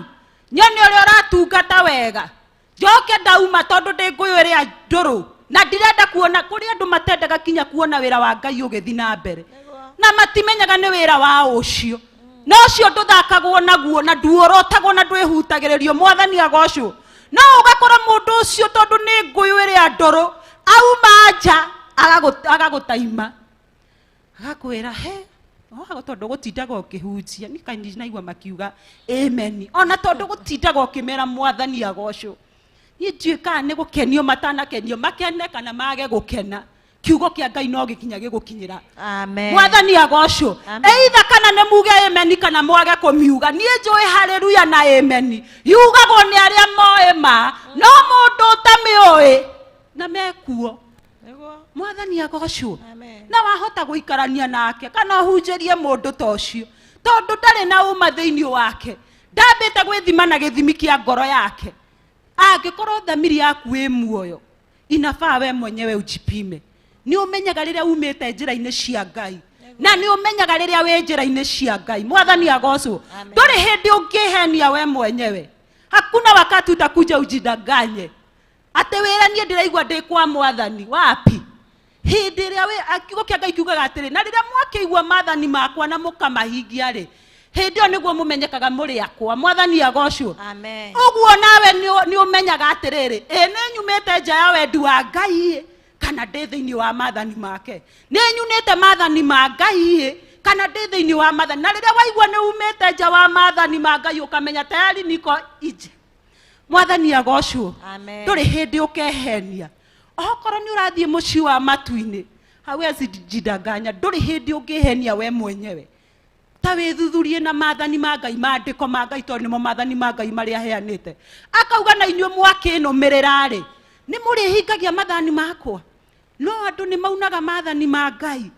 nyone uria uratungata wega. Njoke ndauma tondu ndi nguyu iria nduru. Na ndirenda kuona kuri andu matendaga kinya kuona wira wa Ngai ugithi na mbere. Na matimenyaga ni wira wa ucio. Na ucio nduthakagwo naguo na nduorotagwo na ndwihutagiririo. Mwathani agocwo. No ugakora mundu ucio tondu ni nguyu iria nduru, auma nja agagutaima. Agakwira he, ohago tondu gutindaga ukihunjia ni kanitha naigua makiuga amen. Ona tondu gutindaga ukimera Mwathani agocwo. Ni ndiũĩ kana ni gukenio matanakenio, makene kana mage gukena. Kiugo kia Ngai no gikinya gigukinyira. Amen. Mwathani agocwo. Either kana ni muge amen kana mwage kumiuga. Ni njũĩ haleluya na amen. Yugagwo ni aria moĩ ma, no mundu utamiũĩ na mekuo. Mwathani agocwo. Na wahota guikarania nake kana uhunjĩrie mundu ta ucio, tondu ndari na uma thiini wake. Ndambĩte gwĩthima na gĩthimi kia ngoro yake. Angĩkorwo thamiri yaku ĩ muoyo, inafaa we mwenyewe ujipime. Ni umenyaga rĩrĩa umĩte njĩra-inĩ cia Ngai, na ni umenyaga rĩrĩa wĩ njĩra-inĩ cia Ngai. Mwathani agocwo. Ndũrĩ hĩndĩ ũngĩhenia we mwenyewe. Hakuna wakati utakuja ujidanganye ati wĩra niĩ ndĩraigua ndĩ kwa Mwathani. Wapi? Hĩndĩ ĩrĩa wĩ kiugo kĩa Ngai kiugaga atĩrĩ, na rĩrĩa mwakĩigua maathani makwa na mũkamahingia rĩ, hĩndĩ ĩyo nĩguo mũmenyekaga mũrĩ akwa. Mwathani agocwo. Amen. Ũguo nawe nĩ ũmenyaga atĩrĩrĩ, ĩ nĩ nyumĩte nja ya wendi wa Ngai kana ndĩ thĩinĩ wa maathani make. Nĩ nyunĩte maathani ma Ngai kana ndĩ thĩinĩ wa maathani. Na rĩrĩa waigua nĩ umĩte nja wa maathani ma Ngai ũkamenya tayari niko nje. Mwathani agocwo. Ndũrĩ hĩndĩ ũkehenia. Okorwo nĩ ũrathiĩ mũciĩ wa matu-inĩ, hawezi jidanganya. Ndũrĩ hĩndĩ ũngĩhenia we mwenyewe. Ta wĩthuthurie na maathani ma Ngai, maandĩko ma Ngai, tondũ nĩmo maathani ma Ngai marĩa aheanĩte. Akauga na inyuĩ mwakĩnũmĩrĩra rĩ, nĩ mũrĩhingagia maathani makwa. No andũ nĩ maunaga maathani ma Ngai.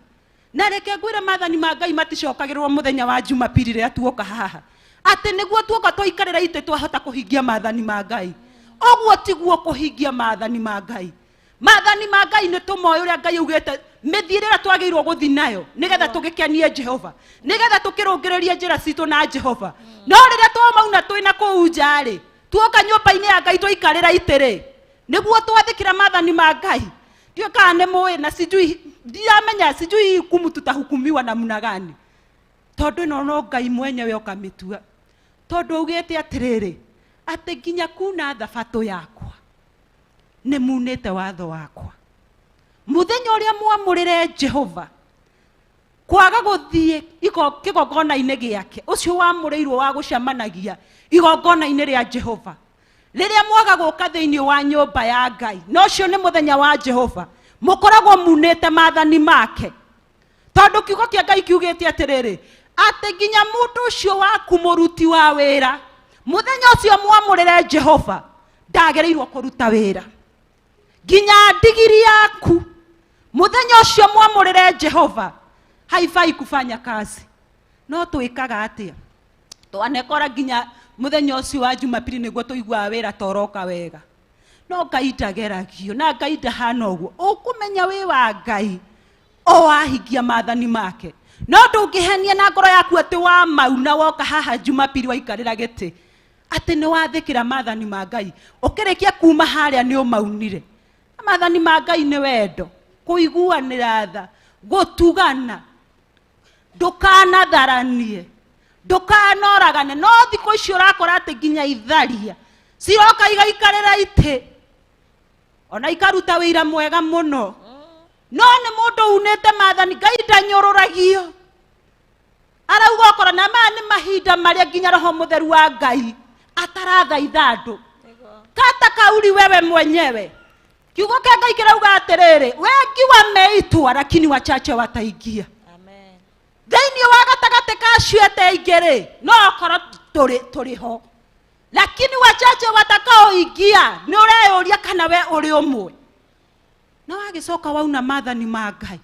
Na reke ngwĩre maathani ma Ngai maticokagĩrĩrwo mũthenya wa Jumapili rĩrĩa tuoka haha. Atĩ nĩguo tuoka twaikarĩra itĩ twahota kũhingia maathani ma Ngai. Ũguo tiguo kũhingia maathani ma Ngai. Maathani ma Ngai nĩ tũmoĩ ũrĩa Ngai augĩte mĩthiĩre ĩrĩa twagĩrĩirwo gũthiĩ nayo nĩgetha tũgĩkenie Jehova, nĩgetha tũkĩrũngĩrĩrie njĩra citũ na Jehova. No rĩrĩa twamauna twĩna kũu nja rĩ, tuoka nyũmba-inĩ ya Ngai twaikarĩra itĩ rĩ, nĩguo twathĩkĩra maathani ma Ngai. Ndiũĩ kana nĩ mũĩ na sijui, ndiramenya, sijui hii hukumu tutahukumiwa namna gani, tondũ ĩno no Ngai mwenyewe ũkamĩtua, tondũ augĩte atĩrĩrĩ, atĩ nginya kuna thabatũ yakwa nĩ munĩte watho wakwa. Mũthenya ũrĩa mwamũrĩre Jehova kwaga gũthiĩ kĩgongona-inĩ gĩake, ũcio wamũrĩirwo wa gũcemanagia igongona-inĩ rĩa Jehova, rĩrĩa mwaga gũka thĩinĩ wa nyũmba ya Ngai, na ũcio nĩ mũthenya wa Jehova, mũkoragwo munĩte maathani make. Tondũ kiugo kĩa Ngai kiugĩte atĩrĩrĩ, atĩ nginya mũndũ ũcio waku mũruti wa wĩra, mũthenya ũcio mwamũrĩre Jehova ndagĩrĩirwo kũruta wĩra. Nginya ndigiri yaku mũthenya ũcio mwamũrĩre Jehova haifai kufanya kazi. No twĩkaga atĩa? Twanekora nginya mũthenya ũcio wa Jumapili nĩguo tũiguaga wĩra toroka wega. No Ngai ndageragio, na Ngai ndahana ũguo. Ũkũmenya wĩ wa Ngai o wahingia maathani make. No ndũngĩhenia na ngoro yaku atĩ wamauna woka haha Jumapili waikarĩra gĩtĩ atĩ nĩ wathĩkĩra maathani ma Ngai, ũkĩrĩkia kuma harĩa nĩ ũmaunire. Maathani ma Ngai nĩ wendo, kũiguanĩra tha, gũtugana, ndũkanatharanie, ndũkanoragane. No thikũ ici ũrakora atĩ nginya itharia ciroka igaikarĩra itĩ ona ikaruta wĩira mwega mũno, no nĩ mũndũ unĩte maathani. Ngai ndanyũrũragio, arauga okorwo na maya nĩ mahinda marĩa nginya Roho Mũtheru wa Ngai atarathaitha andũ. Kata kauli wewe mwenyewe. Kiugo kĩa Ngai kĩrauga atĩrĩrĩ, wengi wameitwa lakini wachache wataingia. Amen. Thĩinĩ wa gatagatĩ ka acio ete aingĩ rĩ, no okorwo tũrĩ ho, lakini wachache watakaoingia. Nĩ ũreyũria kana we ũrĩ ũmwe. Na wagĩcoka wauna maathani ma Ngai.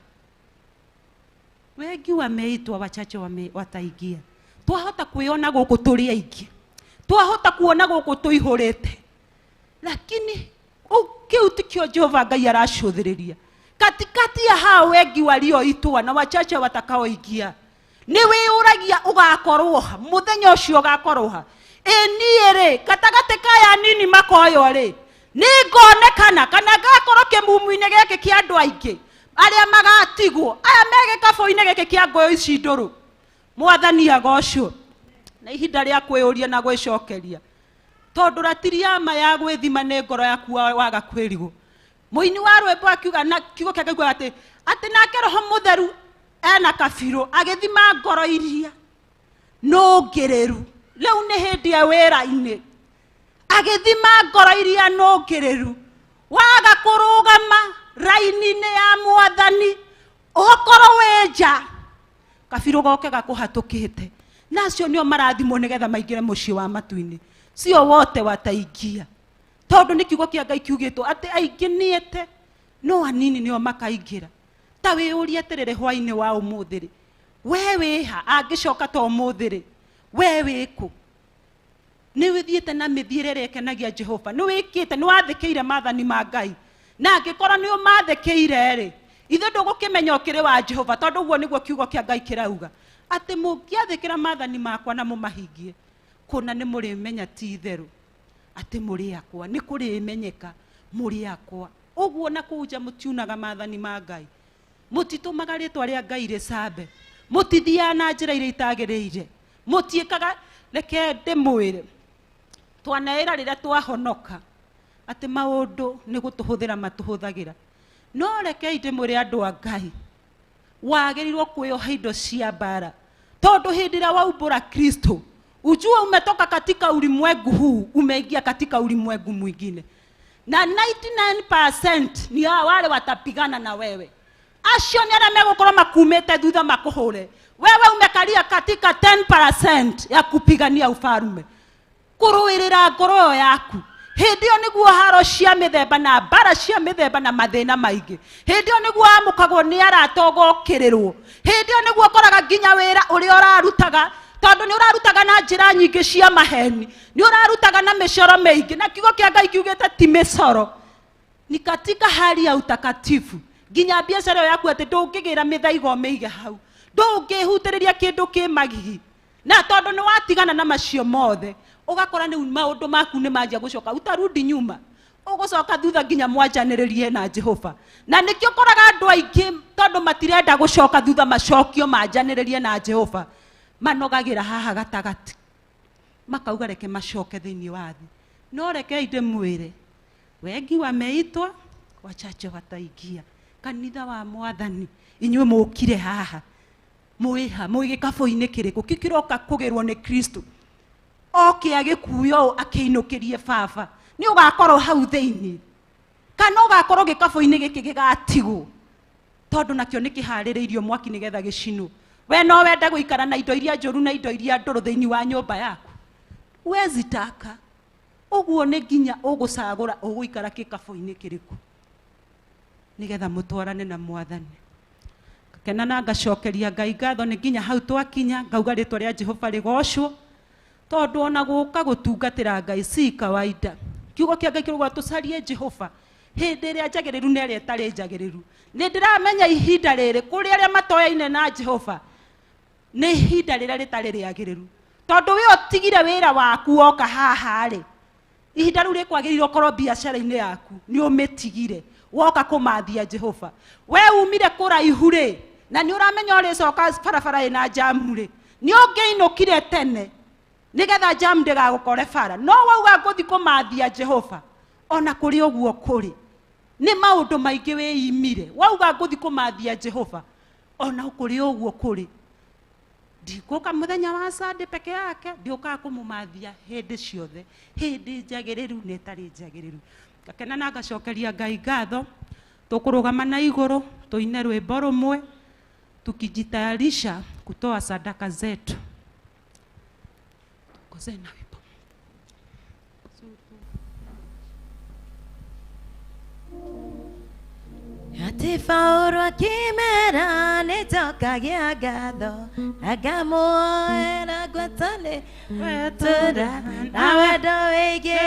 Wengi wameitwa wachache wataingia. Twahota kwĩona gũkũ tũrĩ aingĩ, twahota kuona gũkũ tũihũrĩte, lakini kĩu tikĩo Jehova Ngai aracũthĩrĩria. Katikati ya hao wengi walioitwa na wachache watakaoingia, nĩ wĩyũragia ũgakorwo ha mũthenya ũcio ũgakorwo ha. Ĩ niĩ rĩ, gatagatĩ kaya nini makoywo rĩ, nĩ ngonekana kana ngakorwo kĩmumu-inĩ gĩkĩ kĩa andũ aingĩ arĩa magatigwo, aya me gĩkabũ-inĩ gĩkĩ kĩa ngũyũ ici ndũrũ. Mwathani agocwo. Na ihinda rĩa kwĩyũria na gwĩcokeria, tondũ ratiri ya ma ya gwĩthima nĩ ngoro yaku waga kwĩrigwo. Mũini wa rwĩmbo akiuga na kiugo kĩa Ngai kiugaga atĩ nake Roho Mũtheru ena kabirũ agĩthima ngoro iria nũngĩrĩru. Rĩu nĩ hĩndĩ ya wĩra-inĩ, agĩthima ngoro iria nũngĩrĩru. Waga kũrũgama raini-inĩ ya Mwathani, ũkorwo wĩ nja, kabirũ goke gakũhatũkĩte. Na acio nĩo marathimwo nĩgetha maingĩre mũciĩ wa matu-inĩ. Sio wote wataingia, tondũ nĩ kiugo kĩa Ngai kiugĩtwo atĩ aingĩ nĩete no anini nĩo makaingĩra. Ta wĩyũrie atĩrĩrĩ, hwaĩ-inĩ wa ũmũthĩ rĩ, we wĩha? Angĩcoka ta ũmũthĩ rĩ, we wĩkũ? Nĩ ũthiĩte na mĩthiĩre ĩrĩa ĩkenagia Jehova? Nĩ wĩkĩte, nĩ wathĩkĩire maathani ma Ngai? Na angĩkorwo nĩ ũmathĩkĩire rĩ, ithuĩ ndũgũkĩmenya ũkĩrĩ wa Jehova, tondũ ũguo nĩguo kiugo kĩa Ngai kĩrauga atĩ mũngĩathĩkĩra maathani makwa na mũmahingie, kũna nĩ mũrĩmenya ti itherũ atĩ mũrĩ akwa, nĩ kũrĩmenyeka mũrĩ akwa. Ũguo na kũu nja mũtiunaga maathani ma Ngai, mũtitũmaga rĩtwa rĩa Ngai rĩcambe, mũtithiaga na njĩra iria itagĩrĩire, mũtiĩkaga. Reke ndĩmwĩre, twaneĩra rĩrĩa twahonoka atĩ maũndũ nĩ gũtũhũthĩra matũhũthagĩra. No rekei ndĩmwĩre andũ a Ngai, wagĩrĩirwo kwĩoha indo cia mbara, tondũ hĩndĩ ĩrĩa waumbũra Kristo, ujue umetoka katika ulimwengu huu umeingia katika ulimwengu mwingine, na 99% ni hao wale watapigana na wewe. Acio nĩ arĩa megũkorwo makumĩte thutha makũhũre. Wewe umekalia katika 10% ya kupigania ufalume, kũrũĩrĩra ngoro ĩyo yaku. Hĩndĩ ĩyo nĩguo haro cia mĩthemba na mbara cia mĩthemba na mathĩna maingĩ. Hĩndĩ ĩyo nĩguo wamũkagwo nĩ arata ũgokĩrĩrwo. Hĩndĩ ĩyo nĩguo ũkoraga nginya wĩra ũrĩa ũrarutaga, tondũ nĩ ũrarutaga na njĩra nyingĩ cia maheni, nĩ ũrarutaga na mĩcoro mĩingĩ, na kiugo kĩa Ngai kiugĩte ti mĩcoro, ni katika hali ya utakatifu. Nginya biacara ĩyo yaku atĩ ndũngĩgĩra mĩthaiga ũmĩige hau, ndũngĩhutĩrĩria kĩndũ kĩ magigi, na tondũ nĩ watigana na macio mothe, ũgakora rĩu maũndũ maku nĩ manjia gũcoka. Utarudi nyuma. Ũgũcoka thutha nginya mwanjanĩrĩrie na Jehova. Na nĩkĩo ũkoraga andũ aingĩ tondũ matirenda gũcoka thutha macokio manjanĩrĩrie na Jehova, manogagĩra haha gatagatĩ, makauga reke macoke thĩinĩ wa thĩ. No rekei ndĩmwĩre, wengi wameitwa wachache wataingia. Kanitha wa Mwathani, inyuĩ mũkire haha mwĩha mwĩ gĩkabũ-inĩ kĩrĩkũ kĩu kĩroka kũgĩrwo nĩ Kristo oke agĩkuo ũũ akĩinũkĩrie baba, nĩ ũgakorwo hau thĩinĩ kana ũgakorwo gĩkabũ-inĩ gĩkĩ gĩgatigwo, tondũ nakĩo nĩ kĩharĩrĩirio mwaki nĩgetha gĩcinwo. We no wende gũikara na indo iria njũru na indo iria ndũrũ thĩinĩ wa nyũmba yaku? Wezi taka. Ũguo nĩ nginya ũgũcagũra ũgũikara gĩkabũ-inĩ kĩrĩkũ nĩgetha mũtwarane na Mwathani. Ngakena na ngacokeria Ngai ngatho nĩ nginya hau twakinya, ngauga rĩtwa rĩa Jehova rĩgocwo, tondũ ona gũka gũtungatĩra Ngai si kawaida. Kiugo kĩa Ngai kĩrauga tũcarie Jehova hĩndĩ ĩrĩa njagĩrĩru na ĩrĩa ĩtarĩ njagĩrĩru. Nĩ ndĩramenya ihinda rĩrĩ kũrĩ arĩa matoyaine na Jehova nĩ ihinda rĩrĩa rĩtarĩ rĩagĩrĩru, tondũ we ũtigire wĩra waku woka haha rĩ, ihinda rĩu rĩkwagĩrĩire ũkorwo biacara-inĩ yaku nĩ ũmĩtigire woka kũmathia Jehova. We umire kũraihu rĩ, na nĩ ũramenya ũrĩcoka barabara ĩna jamu rĩ, nĩ ũngĩinũkire tene nĩgetha jamu ndĩgagũkore bara, no wauga ngũthi kũmathia Jehova, ona kũrĩ ũguo kũrĩ nĩ maũndũ maingĩ wĩimire. Wauga ngũthi kũmathia Jehova, ona kũrĩ ũguo kũrĩ, ndikũka mũthenya wa Sunday peke yake, ndiũkaga kũmũmathia hĩndĩ ciothe, hĩndĩ njagĩrĩru na ĩtarĩ njagĩrĩru. Ngakena na ngacokeria Ngai ngatho. Tũkũrũgama na igũrũ tũine rwĩmbo rũmwe tukijitayarisha kutoa sadaka zetu. Tuongoze na wimbo. Ati Paũlũ akĩmera nĩnjokagia ngatho na ngamuoera ngwatanĩro wetũra na wendo wĩingĩ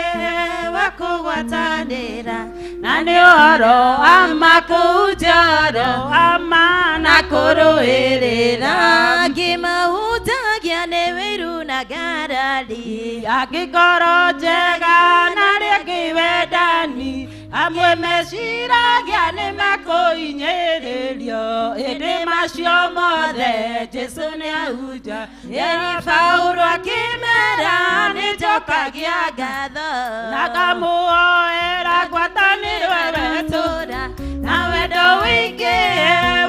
wa kũgwatanĩra na nĩ ũhoro wa makũnjoro wa ma na kũrũĩrĩra ngĩmahunjagia nĩ wĩiru na ngarari angĩkorwo njega na rĩngĩ wendani amwe meciragia nĩ mekũhinyĩrĩrio ĩndĩ macio mothe Jesũ nĩ ahunja. Ĩni Paũlũ akĩmera nĩnjokagia ngatho na ngamuoera ngwatanĩro wetũra na wendo wĩingĩ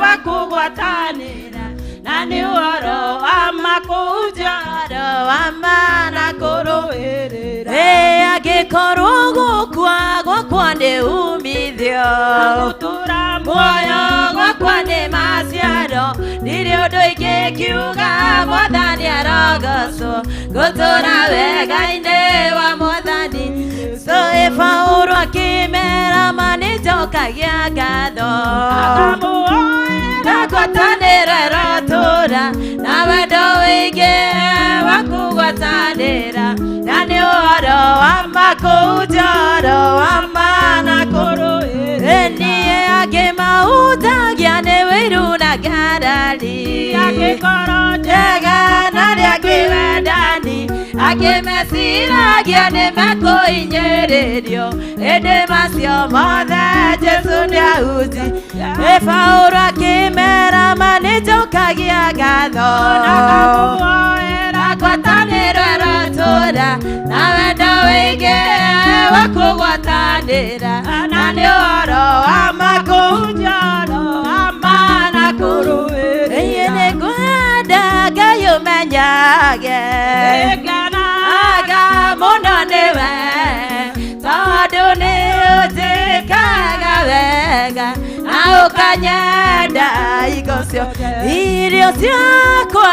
wa kũgwatanĩra na nĩ ũhoro wa makũnjoro wa ma na kũrũĩrĩra. Angĩkorwo gũkua gwakwa nĩ umithio gũtũra muoyo gwakwa nĩ maciaro ndirĩ ũndũ ingĩkiuga Mwathani arogocwo ngũtũra wega-inĩ wa Mwathani. So Paũlũ akĩmera ma nĩnjokagia ngatho na ngwatanĩro ĩrotũra na wendo wĩingĩ wa kũgwatanĩra na nĩ ũhoro wa makũnjoro wa ma na kũrũĩrĩra. Niĩ angĩmahunjagia nĩ wĩiru na ngarari angĩkorwo njega na rĩangĩ wendani angĩ meciragia nĩ mekũhinyĩrĩrio ĩndĩ macio mothe Jesũ nĩ ahunji. Paũlũ akĩmera ma nĩnjokagia ngatho na ngwatanĩro ĩrotũra na wendo wĩingĩ wa kũgwatanĩra na nĩ ũhoro wa makũnjoro wa ma na kũrũĩrĩra. Ĩĩ nĩngwenda Ngai ũmenyage aga mũno nĩwe tondũ nĩ ũnjĩkaga wega na ũkanyenda hingo ciothe. Irio ciakwa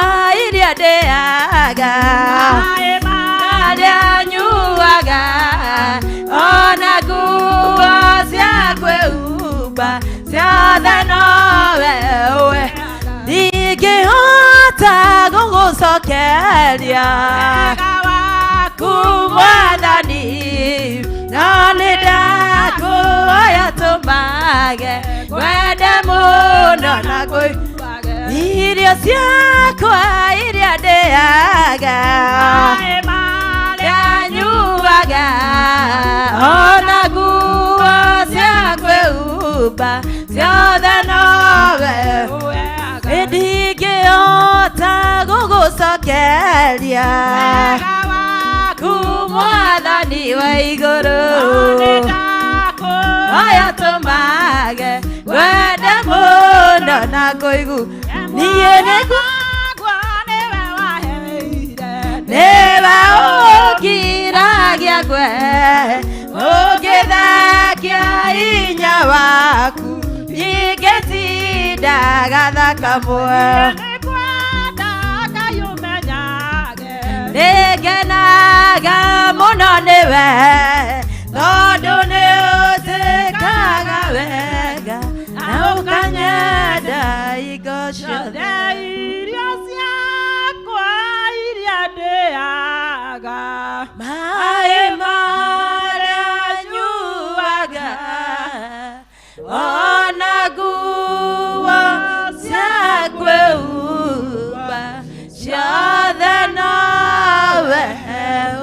iria ndĩaga marĩa nyuaga ona nguo cia kwĩhumba ciothe nowe ũĩ ndingĩhota gũgũcokeria wega waku Mwathani no nĩ ndakũhoya tũmage ngwende mũno na kũiguage irio ciakwa iria ndĩaga maĩ marĩa nyuaga ona nguo kwĩhumba ciothe nowe ndingĩhota gũgũcokeria waku mwathani wa igũrũ aya tũmage wende mũno na kũigu niĩ nĩguo nĩwe ũngiragia gwe ũngĩthakia hinya waku ingĩtindaga thakamwe nĩngenaga mũno nĩwe tondũ nĩũnjĩkaga wega na ũkanyenda hingo ciothe irio ciakwa iria ndĩaga maĩ marĩa nyuaga ona nguo cia kwĩhumba ciothe nowe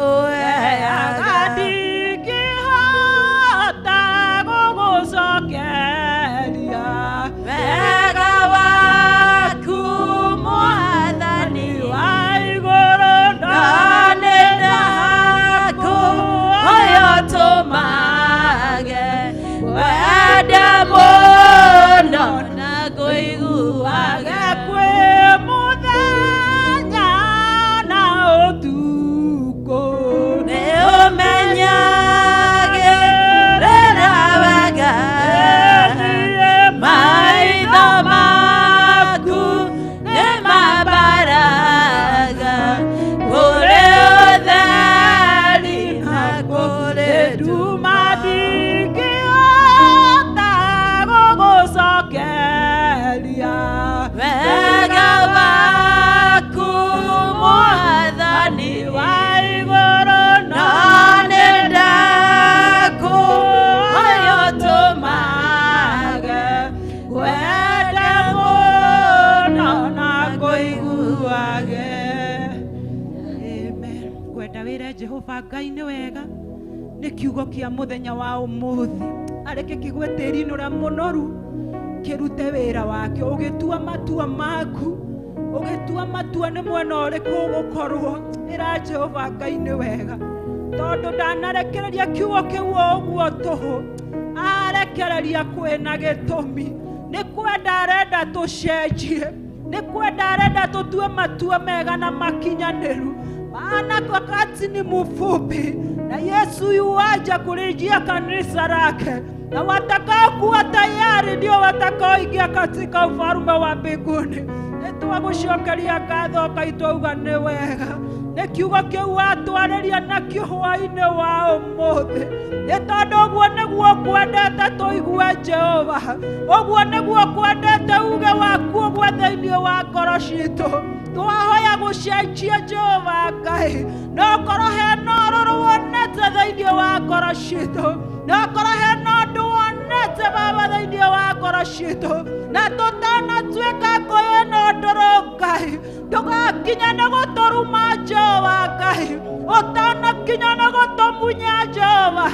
ũheaga ndingĩhota gũgũcokeria wega waku mwathani wa igũrũ na nĩ ndakũhoya ũtũmage wende mũno na kũiguage kwĩ mũthenya na ũtukũ nĩ ũmenyagĩrĩra wega maitho maku nĩ mambaraga kũrĩ ũtheri na kũrĩ nduma ndingĩhota gũgũcokeria wega waku mwathani wa igũrũ na nĩ ndakũhoya ũtũmage wende mũno na kũiguage. Amen. Ngwenda wĩre Jehova Ngai nĩ wega nĩ kiugo kĩa mũthenya wa ũmũthĩ areke kĩgwe tĩri-inĩ ũrĩa mũnoru kĩrute wĩra wakĩo ũgĩtua matua maku ũgĩtua matua nĩ mwena ũrĩkũ ũgũkorwo ĩra Jehova Ngai nĩ wega tondũ ndanarekereria kiugo kĩu o ũguo tũhũ arekereria kwĩna gĩtũmi nĩ kwenda arenda tũcenjie nĩ kwenda arenda tũtue matua mega na makinyanĩru maana wakati ni mfupi na Yesu yuaja kulijia kanisa lake na watakaokuwa tayari ndio watakaoingia katika ufalme wa mbinguni. Nĩtwagũcokeria ngatho Ngai twauga nĩ wega nĩ kiugo kĩu watwarĩria nakĩo hwaĩ-inĩ wa ũmũthĩ nĩ tondũ ũguo nĩguo kwendete tũigue Jehova ũguo nĩguo kwendete uge waku ũgwe thĩinĩ wa ngoro citũ twahoya gũcenjia Jehova Ngai no korwo hena ũrũrũ wonete thĩinĩ wa ngoro citũ no korwo hena ũndũ wonete Baba thĩinĩ wa ngoro citũ na tũtanatuĩka ngũyũ ĩno ndũrũ Ngai ndũgakinya nĩ gũtũruma Jehova Ngai ũtanakinya nĩ gũtũmunya Jehova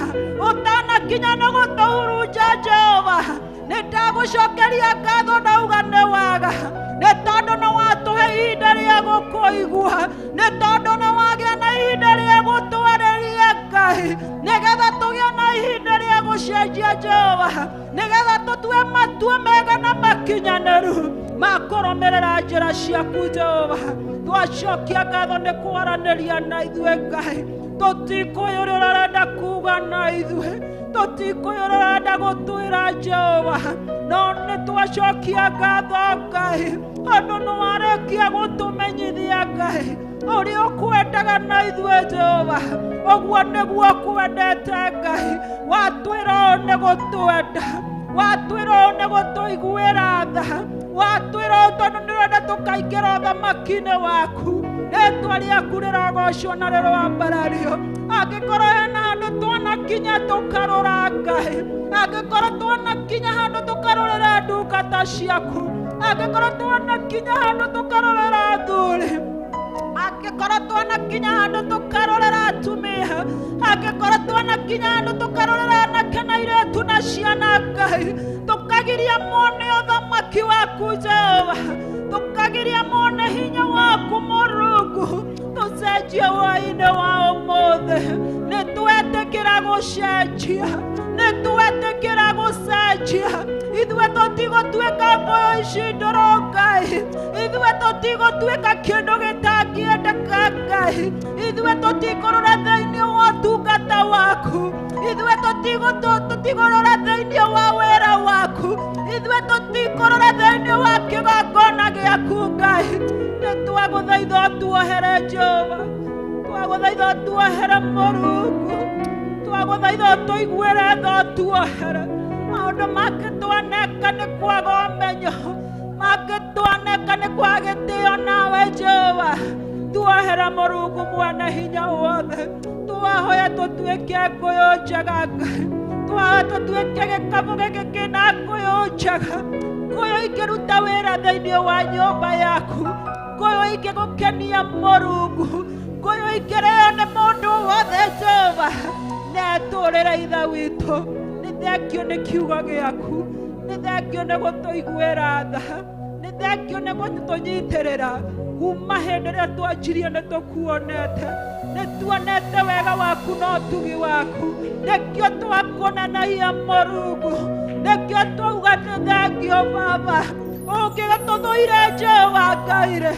ũtanakinya nĩ gũtũhurunja Jehova nĩ ndagũcokeria ngatho ndauga nĩ wega nĩ tondũ nĩ watũhe ihinda rĩa gũkũigua nĩ tondũ nĩ wagĩa na ihinda rĩa gũtwarĩria Ngai nĩgetha tũgĩe na ihinda rĩa gũcenjia Jehova nĩgetha tũtue matua mega na makinyanĩru ma kũrũmĩrĩra njĩra ciaku Jehova twacokia ngatho nĩ kwaranĩria na ithuĩ Ngai tũtikũĩ ũrĩa ũrenda kuga na ithuĩ tũtikũĩ ũrĩa ũrenda gũtwĩra Jehova no nĩ twacokia ngatho Ngai tondũ nĩ warĩkia gũtũmenyithia Ngai ũrĩa ũkwendaga na ithuĩ Jehova ũguo nĩguo ũkwendete Ngai watwĩra ũũ nĩ gũtwenda watwĩra ũũ nĩ gũtũiguĩra tha watwĩra ũũ tondũ nĩ ũrenda tũkaingĩra ũthamaki-inĩ waku rĩtwa rĩaku rĩrogocwo na rĩroambarario angĩkorwo hena handũ twanakinya tũkarũra Ngai angĩkorwo twanakinya handũ tũkarũrĩra ndungata ciaku angĩkorwo twanakinya handũ tũkarũrĩra athuri angĩkorwo twanakinya handũ tũkarorera atumia angĩkorwo twanakinya handũ tũkarorera anake na airĩtu na ciana Ngai tũkaigua Tũkagiria mone ũthamaki waku Jehova, tũkagiria mone hinya waku Mũrungu. Tũcenjie hwaĩ-inĩ wa ũmũthĩ. Nĩ twetĩkĩra gũcenjia, nĩ twetĩkĩra gũcenjia. Ithuĩ tũtigũtuĩka ngũyũ ici ndũrũ Ngai, ithuĩ tũtigũtuĩka kĩndũ gĩtangĩendeka Ngai, ithuĩ tũtikũrũra thĩinĩ wa ũtungata waku, ithuĩ tũtikũrũra thĩinĩ wa wĩra waku, ithuĩ tũtikũrũra thĩinĩ wa kĩgongona gĩaku Ngai. Nĩ twagũthaitha ũtuohere Jehova, twagũthaitha ũtuohere Mũrungu, twagũthaitha ũtũiguĩre tha ũtuohere. Maũndũ mangĩ twaneka nĩ kwaga ũmenyo, mangĩ twaneka nĩ kwaga gĩtĩo nawe Jehova. Tuohere Mũrungu mwana hinya wothe, twahoya tũtuĩke ngũyũ njega Ngai, twahoya tũtuĩke gĩkabũ gĩkĩ kĩna ngũyũ njega, ngũyũ ingĩruta wĩra thĩinĩ wa nyũmba yaku, ngũyũ ingĩgũkenia Mũrungu, ngũyũ ingĩrĩo nĩ mũndũ wothe Jehova. Nĩ atũrĩre ithe witũ, nĩ thengio nĩ kiugo gĩaku, nĩ thengio nĩ gũtũiguĩra tha, nĩ thengio nĩ gũtũnyitĩrĩra kuma hĩndĩ ĩrĩa twanjirie. Nĩ tũkuonete, nĩ tuonete wega waku na ũtugi waku, nĩkĩo twakuonanagia Mũrungu, nĩkĩo twauga nĩ thengio Baba. Ũngĩtũthũire Jehova Ngai rĩ,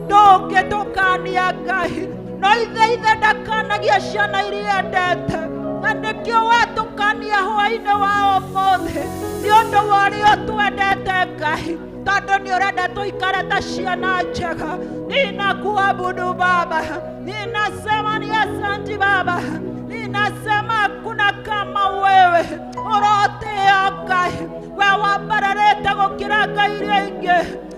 ndũngĩtũkania Ngai, no ithe ithe ndakanagia ciana iria endete, na nĩkĩo watũkania hwaĩ-inĩ wa ũmũthĩ nĩ ũndũ wa ũrĩa ũtwendete Ngai, tondũ nĩ ũrenda tũikare ta ciana njega. Ninakuabudu Baba, ninasema ni asanti Baba, ninasema hakuna kama wewe. Ũrotĩo Ngai, we wambararĩte gũkĩra ngai iria ingĩ,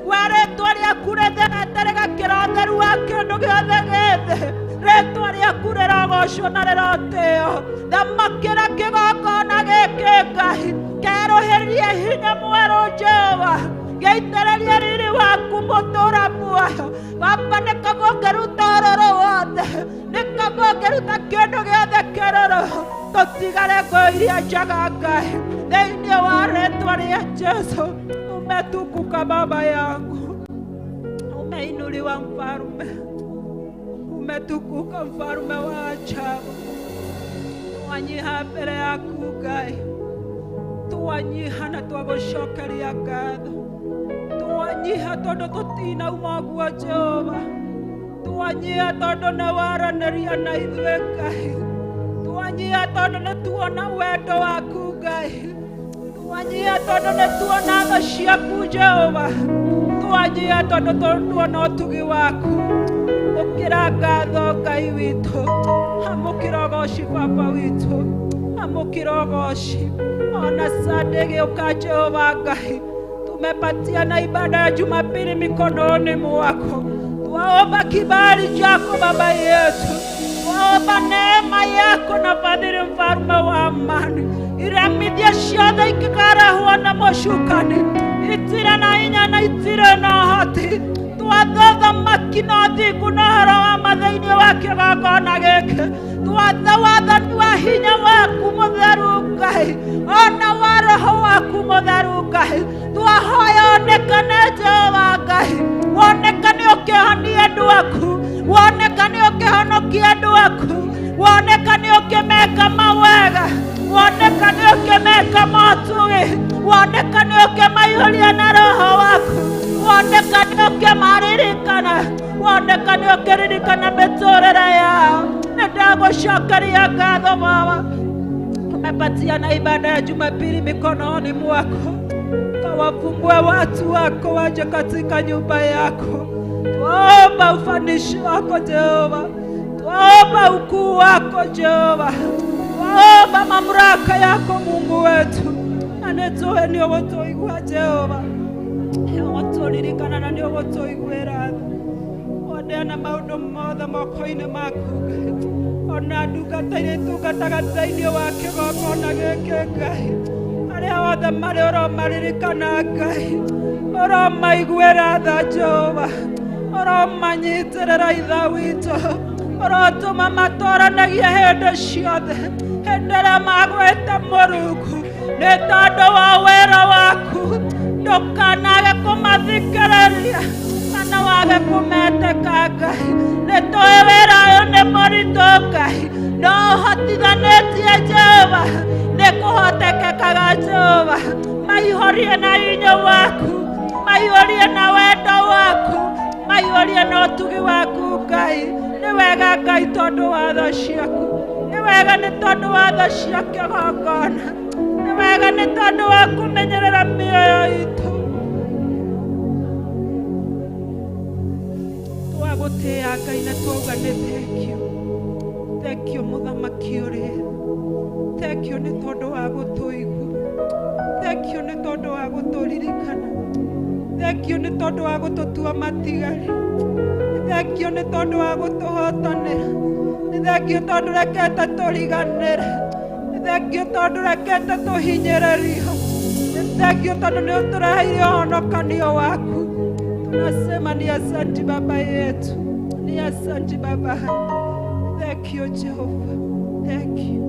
we rĩtwa rĩaku rĩtherete rĩgakĩra ũtheru wa kĩndũ gĩothe gĩthĩ. Rĩtwa rĩaku rĩrogocwo na rĩrotĩo. Thamakĩra kĩgongona gĩkĩ Ngai, kerũhĩrie hinya mwerũ Jehova, gĩitĩrĩrie riri waku mũtũra muoyo Baba. Nĩ kaba ũngĩruta ũrũrũ wothe, nĩ kaba ũngĩruta kĩndũ gĩothe kĩrũrũ, tũtigare ngũyũ iria njega Ngai, thĩinĩ wa rĩtwa rĩa Jesu. Umetukuka Baba yangu, umeinuliwa Mfalme, umetukuka Mfalme wa ajabu. Twanyiha mbere yaku Ngai, twanyiha na twagũcokeria ngatho, twanyiha tondũ tũtinauma ũguo Jehova, twanyiha tondũ nĩ waranĩria na ithuĩ Ngai, twanyiha tondũ nĩ tuona wendo waku Ngai, twanyiha tondũ nĩ tuona tha ciaku Jehova, twanyiha tondũ tuona ũtugi waku. Mũkĩra ngatho Ngai witũ, amũkĩra ũgoci Baba witũ, amũkĩra ũgoci. Ona Sunday gĩũka Jehova Ngai, tumepatiana ibada ya Jumapili mikononi mwako. Twaomba kibali chako Baba yetu, twaomba neema yako na fadhili, mfalme wa amani. Iremithia ciothe ikikarahwo na mũcukani, itire na hinya na itire na ũhoti. Twatha thamaki na ũthingu na ũhoro wa ma thĩinĩ wa kĩgongona gĩkĩ. Twatha wathani wa hinya waku mũtheru Ngai, ona wa roho waku mũtheru Ngai. Twahoya onekane Jehova Ngai, wonekane ũkĩhonia andũ aku, wonekane ũkĩhonokia andũ aku, wonekane ũkĩmeka mawega, wonekane ũkĩmeka motugi, wonekane ũkĩmaihũria na roho waku, wonekane ũkĩmaririkana, wonekane ũkĩririkana mĩtũrĩre yao. Nĩ ndagũcokeria ngatho Baba. Tumepatiana ibada ya Jumapili mikononi mwako, kawafungue watu wako waje katika nyumba yako. Twaomba ufanishi wako Jehova, twaomba ukuu wako Jehova, twaomba mamlaka yako Mungu wetu, na nĩtũĩ nĩ ũgũtũigua Jehova, nĩ ũgũtũririkana na nĩ ũgũtũiguĩra tha. Waneana maũndũ mothe moko-inĩ maku Ngai, ona ndungata iria itungataga thĩinĩ wa kĩgongona gĩkĩ Ngai, arĩa othe marĩ ũromaririkana Ngai, ũromaiguĩra tha Jehova, ũromanyitĩrĩra ithe witũ, ũrotũma matũranagie hĩndĩ ciothe, hĩndĩ ĩrĩa magwĩta Mũrungu, Nĩ tondũ wa wĩra waku ndũkanage kũmathikĩrĩria kana wage kũmetĩka Ngai. Nĩ tũĩ wĩra ũyũ nĩ mũritũ Ngai, no ũhotithanĩtie Jehova, nĩ kũhotekekaga Jehova. Maihũrie na hinya waku, maihũrie na wendo waku, maihũrie na ũtugi waku Ngai. Nĩ wega Ngai tondũ wa tha ciaku, nĩ wega nĩ tondũ wa tha cia kĩgongona, nĩ wega nĩ tondũ wa kũmenyerera mĩoyo itũ. Twagũtĩĩa Ngai na twauga nĩ thengio. Thengio mũthamaki ũrĩ, thengio nĩ tondũ wa gũtũigua, thengio nĩ tondũ wa gũtũririkana, thengio nĩ tondũ wa gũtũtua matigari, thengio nĩ tondũ wa gũtũhotanĩra, nĩ thengio tondũ rekete tũriganĩre, nĩ thengio tondũ rekete tũhinyĩrĩrio, nĩ thengio tondũ nĩ ũtũreheire ũhonokanio waku. Tunasema ni asanti Baba yetu, ni asanti Baba. Thank you Jehova, thank you.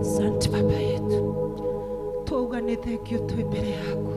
Asante Baba yetu, twauga nĩ thengio twĩ mbere yaku.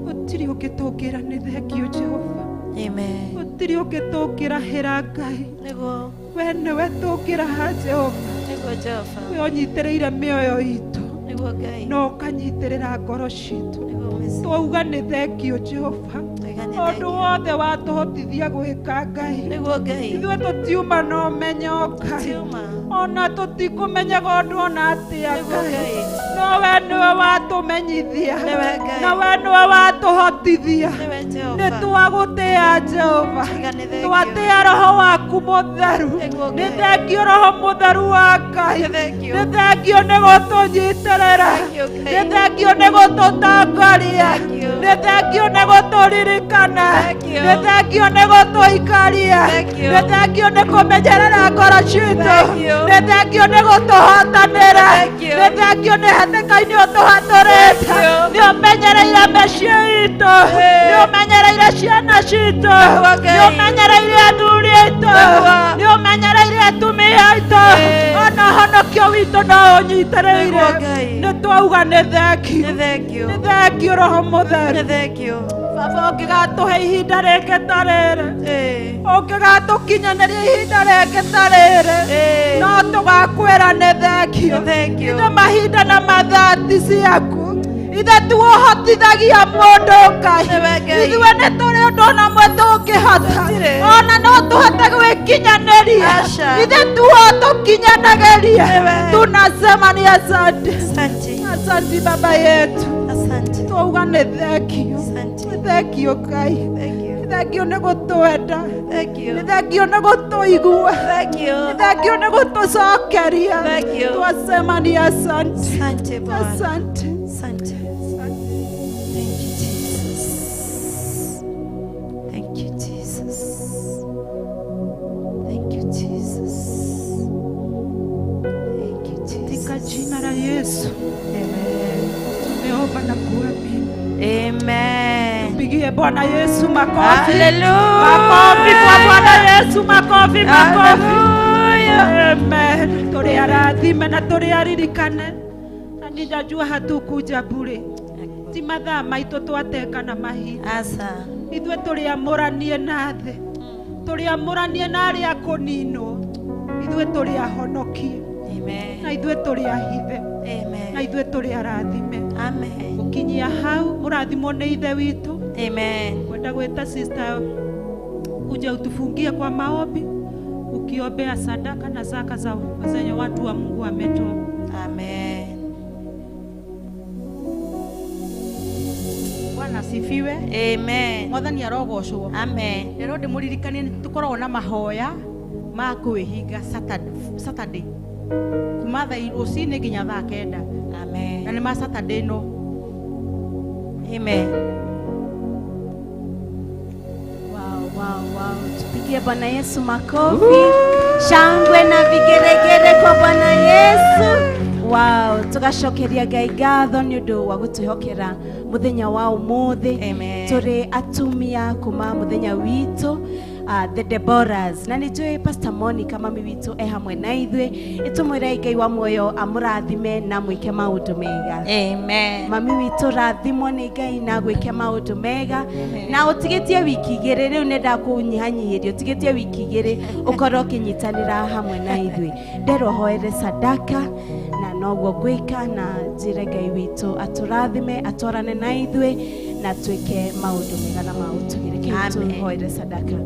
Gũtirĩ ũngĩ tũngĩra nĩ thengio Jehova. Amen. Gũtirĩ ũngĩ tũngĩrahĩra Ngai. Nĩguo. We nĩwe tũngĩraha Jehova. Nĩguo Jehova. We ũnyitĩrĩire mĩoyo itũ, Nĩguo Ngai. na ũkanyitĩrĩra ngoro citũ. Nĩguo Mesi. Twauga nĩ thengio Jehova, Twauga nĩ ũndũ thengio. wothe watũhotithia gwĩka Ngai. Nĩguo Ngai. Ithuĩ tũtiuma na ũmenyo Ngai, Tũtiuma. ona tũtikũmenyaga ũndũ ona atĩa Nĩguo Ngai, Ngai. no we nĩwe watũmenyithia, Nĩwe Ngai. na we nĩwe watũhotithia. Nĩwe Jehova. Nĩ twagũtĩĩa Jehova, Twauga nĩ thengio. twatĩĩa Roho waku mũtheru. Nĩguo Nĩ Ngai. thengio Roho mũtheru wa Ngai, Nĩ thengio. nĩ thengio nĩ gũtũnyitĩrĩra, Thengio Ngai. nĩ thengio nĩ gũtũtongoria, Thengio. nĩ thengio nĩ gũtũririkana, Thengio. nĩ thengio nĩ gũtũikaria, Thengio. nĩ thengio nĩ kũmenyerera ngoro citũ, Thengio. nĩ thengio nĩ gũtũhotanĩra, Thengio. nĩ thengio nĩ hatĩka-inĩ ũtũhatũrĩte, Thengio. nĩ ũmenyereire mĩciĩ itũ, nĩ ũmenyereire ciana citũ, Nĩguo Ngai. nĩ ũmenyereire athuri aitũ, Nĩguo. nĩ ũmenyereire atumia aitũ, ona ũhonokio witũ no ũnyitĩrĩire. Nĩguo Ngai. Nĩ twauga nĩ thengio, Nĩ thengio. nĩ thengio Roho Mũtheru. Nĩ thengio. Baba ũngĩgatũhe ihinda rĩngĩ ta rĩrĩ, ũngĩgatũkinyanĩria ihinda rĩngĩ ta rĩrĩ, no tũgakwĩra nĩ thengio. Nĩ thengio. Ithe mahinda na mathaa ti ciaku, ithe tuũhotithagia mũndũ Ngai. Nĩwe Ngai. Ithuĩ nĩ tũrĩ ũndũ ona ũmwe tũngĩhota, Tũtirĩ. ona no tũhote gwĩkinyanĩria. Aca. Ithe tuo tũkinyanagĩria. Nĩwe. Tunasema ni asante. Asante. Asante Baba yetu, Asante. twauga nĩ thengio, Asante. nĩ thengio Ngai, Thank you. nĩ thengio nĩ gũtwenda, Thank you. nĩ thengio nĩ gũtũigua, Thank you. nĩ thengio nĩ gũtũcokeria. Thank you. Twasema ni asante, Asante Bwana. asante. Asante. Thank you, Jesus. Thank you, Jesus. Thank you, Jesus. Thank you, Katika Jesus. jina la Yesu Amen. tumeomba na kuamini. Amen. Pigie Bwana Yesu makofi. Hallelujah. Makofi kwa Bwana Yesu, makofi, makofi. Hallelujah. Amen. Tũrĩ arathime na tũrĩ aririkane, na ninajua hatukuja bure, ti mathaa maitũ twateka na mahinda. Asa. Ithuĩ tũrĩ amũranie na thĩ, tũrĩ amũranie na arĩa kũninwo, ithuĩ tũrĩ ahonokie, Amen. na ithuĩ tũrĩ ahithe, na Amen. ithuĩ tũrĩ arathime. Amen. Gũkinyia hau mũrathimwo nĩ Ithe witũ. Amen. Kwenda gwĩta sister kuja utufungie kwa maombi, ukiombea sadaka na zaka za zenye watu wa Mungu wametoa. Amen. Bwana asifiwe. Amen. Mwathani arogocwo. Amen. Rero ndĩmũririkanie nĩ tũkoragwo na mahoya ma kwĩhinga Saturday kuma thaa rũcinĩ nginya thaa 9 na Amen. nĩ ma Saturday no. Amen. Wow, wow, wow. Tupigie Bwana Yesu makofi, shangwe na vigeregere kwa Bwana Yesu. Wow, tugacokeria Ngai ngatho nĩ ũndũ wa gũtwĩhokera mũthenya wa ũmũthĩ. Amen. Tũrĩ atumia kuma mũthenya witũ. the Deborahs na nĩ njũĩ Pastor Monica mami witũ e hamwe na ithuĩ ĩtũmwĩre Ngai wa muoyo amũrathime na mwĩke maũndũ mega. Amen. Mami witũ rathimwo nĩ Ngai na gwĩke maũndũ mega na ũtigĩtie wiki igĩrĩ rĩu nĩ ndakũnyihanyihĩria ũtigĩtie wiki igĩrĩ ũkorwo ũkĩnyitanĩra hamwe na ithuĩ. Nderwo hoere sadaka na noguo ngwĩka na njĩre Ngai witũ atũrathime atwarane na ithuĩ na twĩke maũndũ mega na ma ũtugi. Reke Amen. tũhoere sadaka.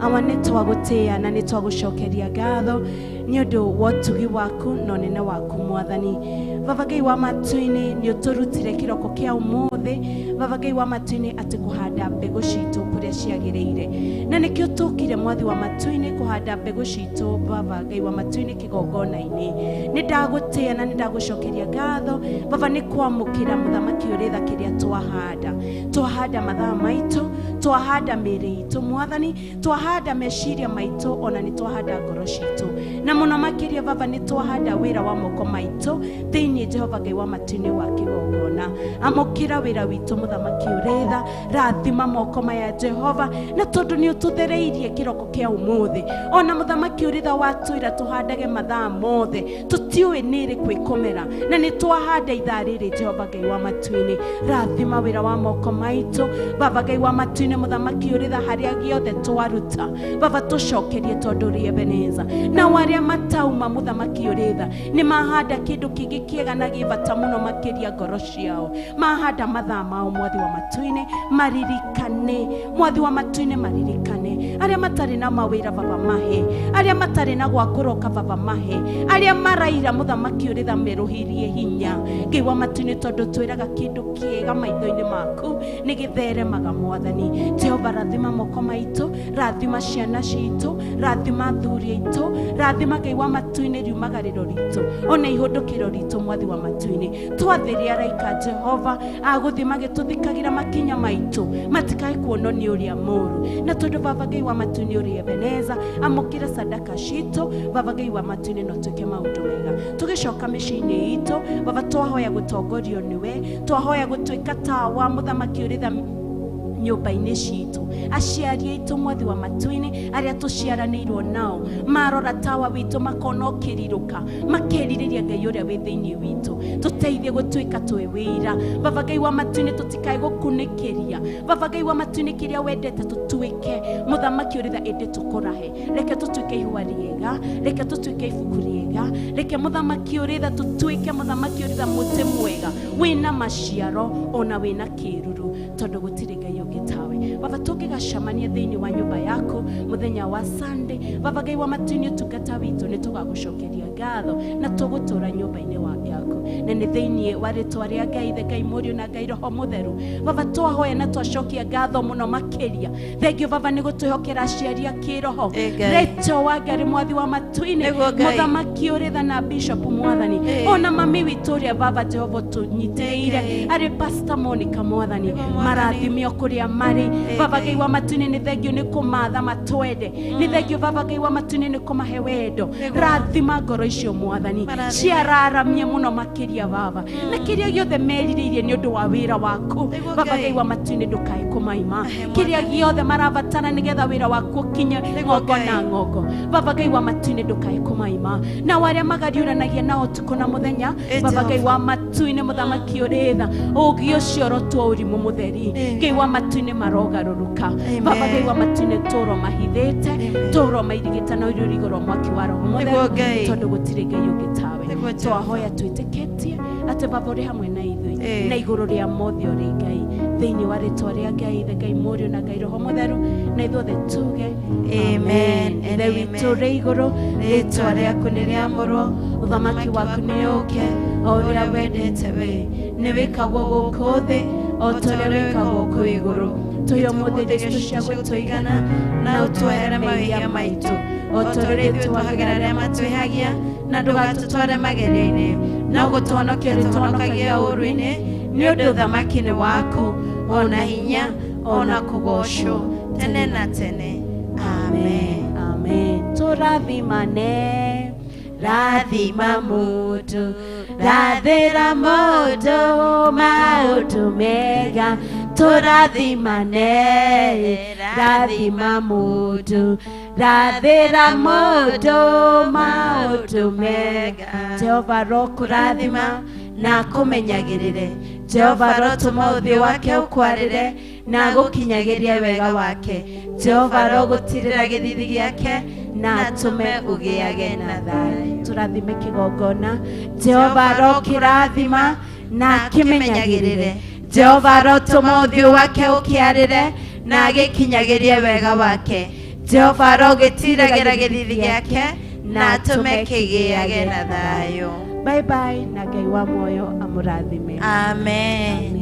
Awa nĩ twagũtĩĩa na nĩ twagũcokeria ngatho nĩ ũndũ wa ũtugi waku na ũnene waku mwathani. Baba Ngai wa matu-inĩ nĩ ũtũrutire kĩroko kĩa ũmũthĩ Baba Ngai wa matu-inĩ atĩ kũhanda mbegũ citũ kũrĩa ciagĩrĩire na nĩkĩo tũkire mwathi wa matu-inĩ kũhanda mbegũ citũ Baba Ngai wa matu-inĩ kĩgongona-inĩ. Nĩ ndagũtĩĩa na nĩ ndagũcokeria ngatho Baba nĩ kwamũkĩra mũthamaki ũrĩ tha kĩrĩa twahanda. Twahanda mathaa maitũ, twahanda mĩĩrĩ itũ mwathani, twahanda meciria maitũ ona nĩ twahanda ngoro citũ na mũno makĩria Baba nĩ twahanda wĩra wa moko maitũ thĩinĩ Jehova Ngai wa matu-inĩ wa kĩgongona. Amũkĩra wĩra witũ mũthamaki ũrĩ tha, rathima moko maya Jehova na tondũ nĩ ũtũthereirie kĩroko kĩa ũmũthĩ ona mũthamaki ũrĩ tha watwĩra tũhandage mathaa mothe tũtiũĩ nĩ rĩ kwĩkomera na nĩ twahanda ithaa rĩrĩ Jehova Ngai wa matu-inĩ. Rathima wĩra wa moko maitũ Baba Ngai wa matu-inĩ mũthamaki ũrĩ tha harĩa gĩothe twaruta Baba tũcokerie tondũ ũrĩ Ebeneza. Nao arĩa matauma mũthamaki ũrĩ tha nĩ mahanda kĩndũ kĩngĩ kĩega na gĩ bata mũno makĩria ngoro ciao. Mahanda mathaa mao mwathi wa matu-inĩ maririkane, mwathi wa matu-inĩ maririkane arĩa matarĩ na mawĩra Baba mahe, arĩa matarĩ na gwa kũroka Baba mahe, arĩa maraira mũthamaki ũrĩ tha merũhirie hinya Ngai wa matu-inĩ tondũ twĩraga kĩndũ kĩega maitho-inĩ maku nĩ gĩtheremaga mwathani. Jehova rathima moko maitũ, rathima ciana citũ, rathima athuri aitũ, rathima Ngai wa matu-inĩ riumagarĩro ritũ ona ihũndũkĩro ritũ mwathi wa matu-inĩ. Twathĩre araika Jehova agũthiĩ magĩtũthikagĩra makinya maitũ matikae kuonwo nĩ ũrĩa mũũru na tondũ Baba Ngai wa matu-inĩ ũrĩ Ebeneza amũkĩra sadaka citũ Baba Ngai wa matu-inĩ no twĩke maũndũ mega. Tũgĩcoka mĩciĩ-inĩ itũ Baba twahoya gũtongorio nĩwe, twahoya gũtuĩka tawa mũthamaki ũrĩ tha nyũmba-inĩ citũ aciari aitũ mwathi wa matu-inĩ arĩa tũciaranĩirwo nao marora tawa witũ makona ũkĩrirũka makerirĩria Ngai ũrĩa wĩ thĩinĩ witũ. Tũteithie gũtuĩka twĩ wĩira Baba Ngai wa matu-inĩ tũtikae gũkunĩkĩria Baba Ngai wa matu-inĩ kĩrĩa wendete tũtuĩke mũthamaki ũrĩ tha ĩndĩ tũkũrahe. Reke tũtuĩke ihũa rĩega, reke tũtuĩke ibuku rĩega, reke mũthamaki ũrĩ tha tũtuĩke mũthamaki ũrĩ tha mũtĩ mwega wĩna maciaro ona wĩna kĩruru tondũ gũtirĩ Ngai ũngĩ tawe. Baba tũngĩgacemania thĩinĩ wa nyũmba yaku mũthenya wa Sunday Baba Ngai wa matu-inĩ ũtungata witũ nĩ tũgagũcokeria ngatho na tũgũtũra nyũmba-inĩ yaku na nĩ thĩinĩ wa rĩtwa rĩa Ngai Ithe Ngai Mũriũ na Ngai Roho Mũtheru Baba twahoya na twacokia ngatho mũno makĩria. Thengio Baba nĩ gũtwĩhokera aciari a kĩroho Rachel wa Ngai mwathi wa matu-inĩ mũthamaki ũrĩ tha na Bishop mwathani ona mami witũ ũrĩa Baba Jehova ũtũnyitĩrĩire arĩ Pastor Monica mwathani marathimio kũrĩa marĩ Baba Ngai wa matu-inĩ nĩ thengio nĩ kũmatha matwende nĩ thengio Baba Ngai wa matu-inĩ nĩ kũmahe wendo. Rathima ngoro icio mwathani ciararamie mũno makĩria Baba na kĩrĩa gĩothe merirĩirie nĩ ũndũ wa wĩra waku Baba Ngai wa matu-inĩ ndũkae kũmaima kĩrĩa gĩothe marabatara nĩgetha wĩra waku ũkinye ng'ongo na ng'ongo Baba Ngai wa matu-inĩ ndũkae kũmaima nao arĩa magariũranagia nao ũtukũ na mũthenya Baba Ngai wa matu-inĩ mũthamaki ũrĩ tha ũũgĩ ũcio ũrotwo ũrimũ mũtheri Ngai wa matu-inĩ marogarũrũka Baba Ngai wa matu-inĩ tũro mahithĩte tũro mairigĩte na ũrĩ igũrũ mwaki wa Roho Mũtheru tondũ gũtirĩ Ngai ũngĩ tawe. Twahoya twĩtĩkĩtie atĩ Baba ũrĩ hamwe na ithuĩ na igũrũ rĩa mothe ũrĩ Ngai thĩinĩ wa rĩtwa rĩa Ngai Ithe Ngai Mũriũ na Ngai Roho Mũtheru na ithuothe tuge Amen. Ithe witũ ũrĩ igũrũ rĩtwa rĩaku nĩ rĩamũrwo, ũthamaki waku nĩ ũũke o ũrĩa wendete we nĩ wĩkagwo gũkũ thĩ o ta ũrĩa wĩkagwo kũu igũrũ. Tũhe ũmũthĩ irio citũ cia gũtũigana na ũtuohere mawĩhia maitũ o ta ũrĩa ithuĩ tuohagĩra arĩa matwĩhagia na ndũgatũtware magerio-inĩ no gũtũhonokia ũrĩtũhonokagia ũũru-inĩ nĩ ũndũ ũthamaki nĩ waku ona hinya ona kũgoocwo tene na tene. Amen. Amen. Tũrathimane, rathima mũndũ, rathĩra mũndũ maũndũ mega. Tũrathimane, Rathima mũndũ, rathĩra mũndũ maũndũ mega. Jehova arokũrathima na akũmenyagĩrĩre. Jehova arotũma ũthiũ wake ũkwarĩre na agũkinyagĩrie wega wake. Jehova arogũtirĩra gĩthithi gĩake na atũme ũgĩage na thayũ. Tũrathime kĩgongona. Jehova arokĩrathima na akĩmenyagĩrĩre. Jehova arotũma ũthiũ wake ũkĩarĩre na agĩkinyagĩrie wega wake. Jehova arogĩtiragĩra gĩthithi gĩake na atũme kĩgĩage na thayũ. Bye bye na Ngai wa muoyo amũrathime. Amen. Amen.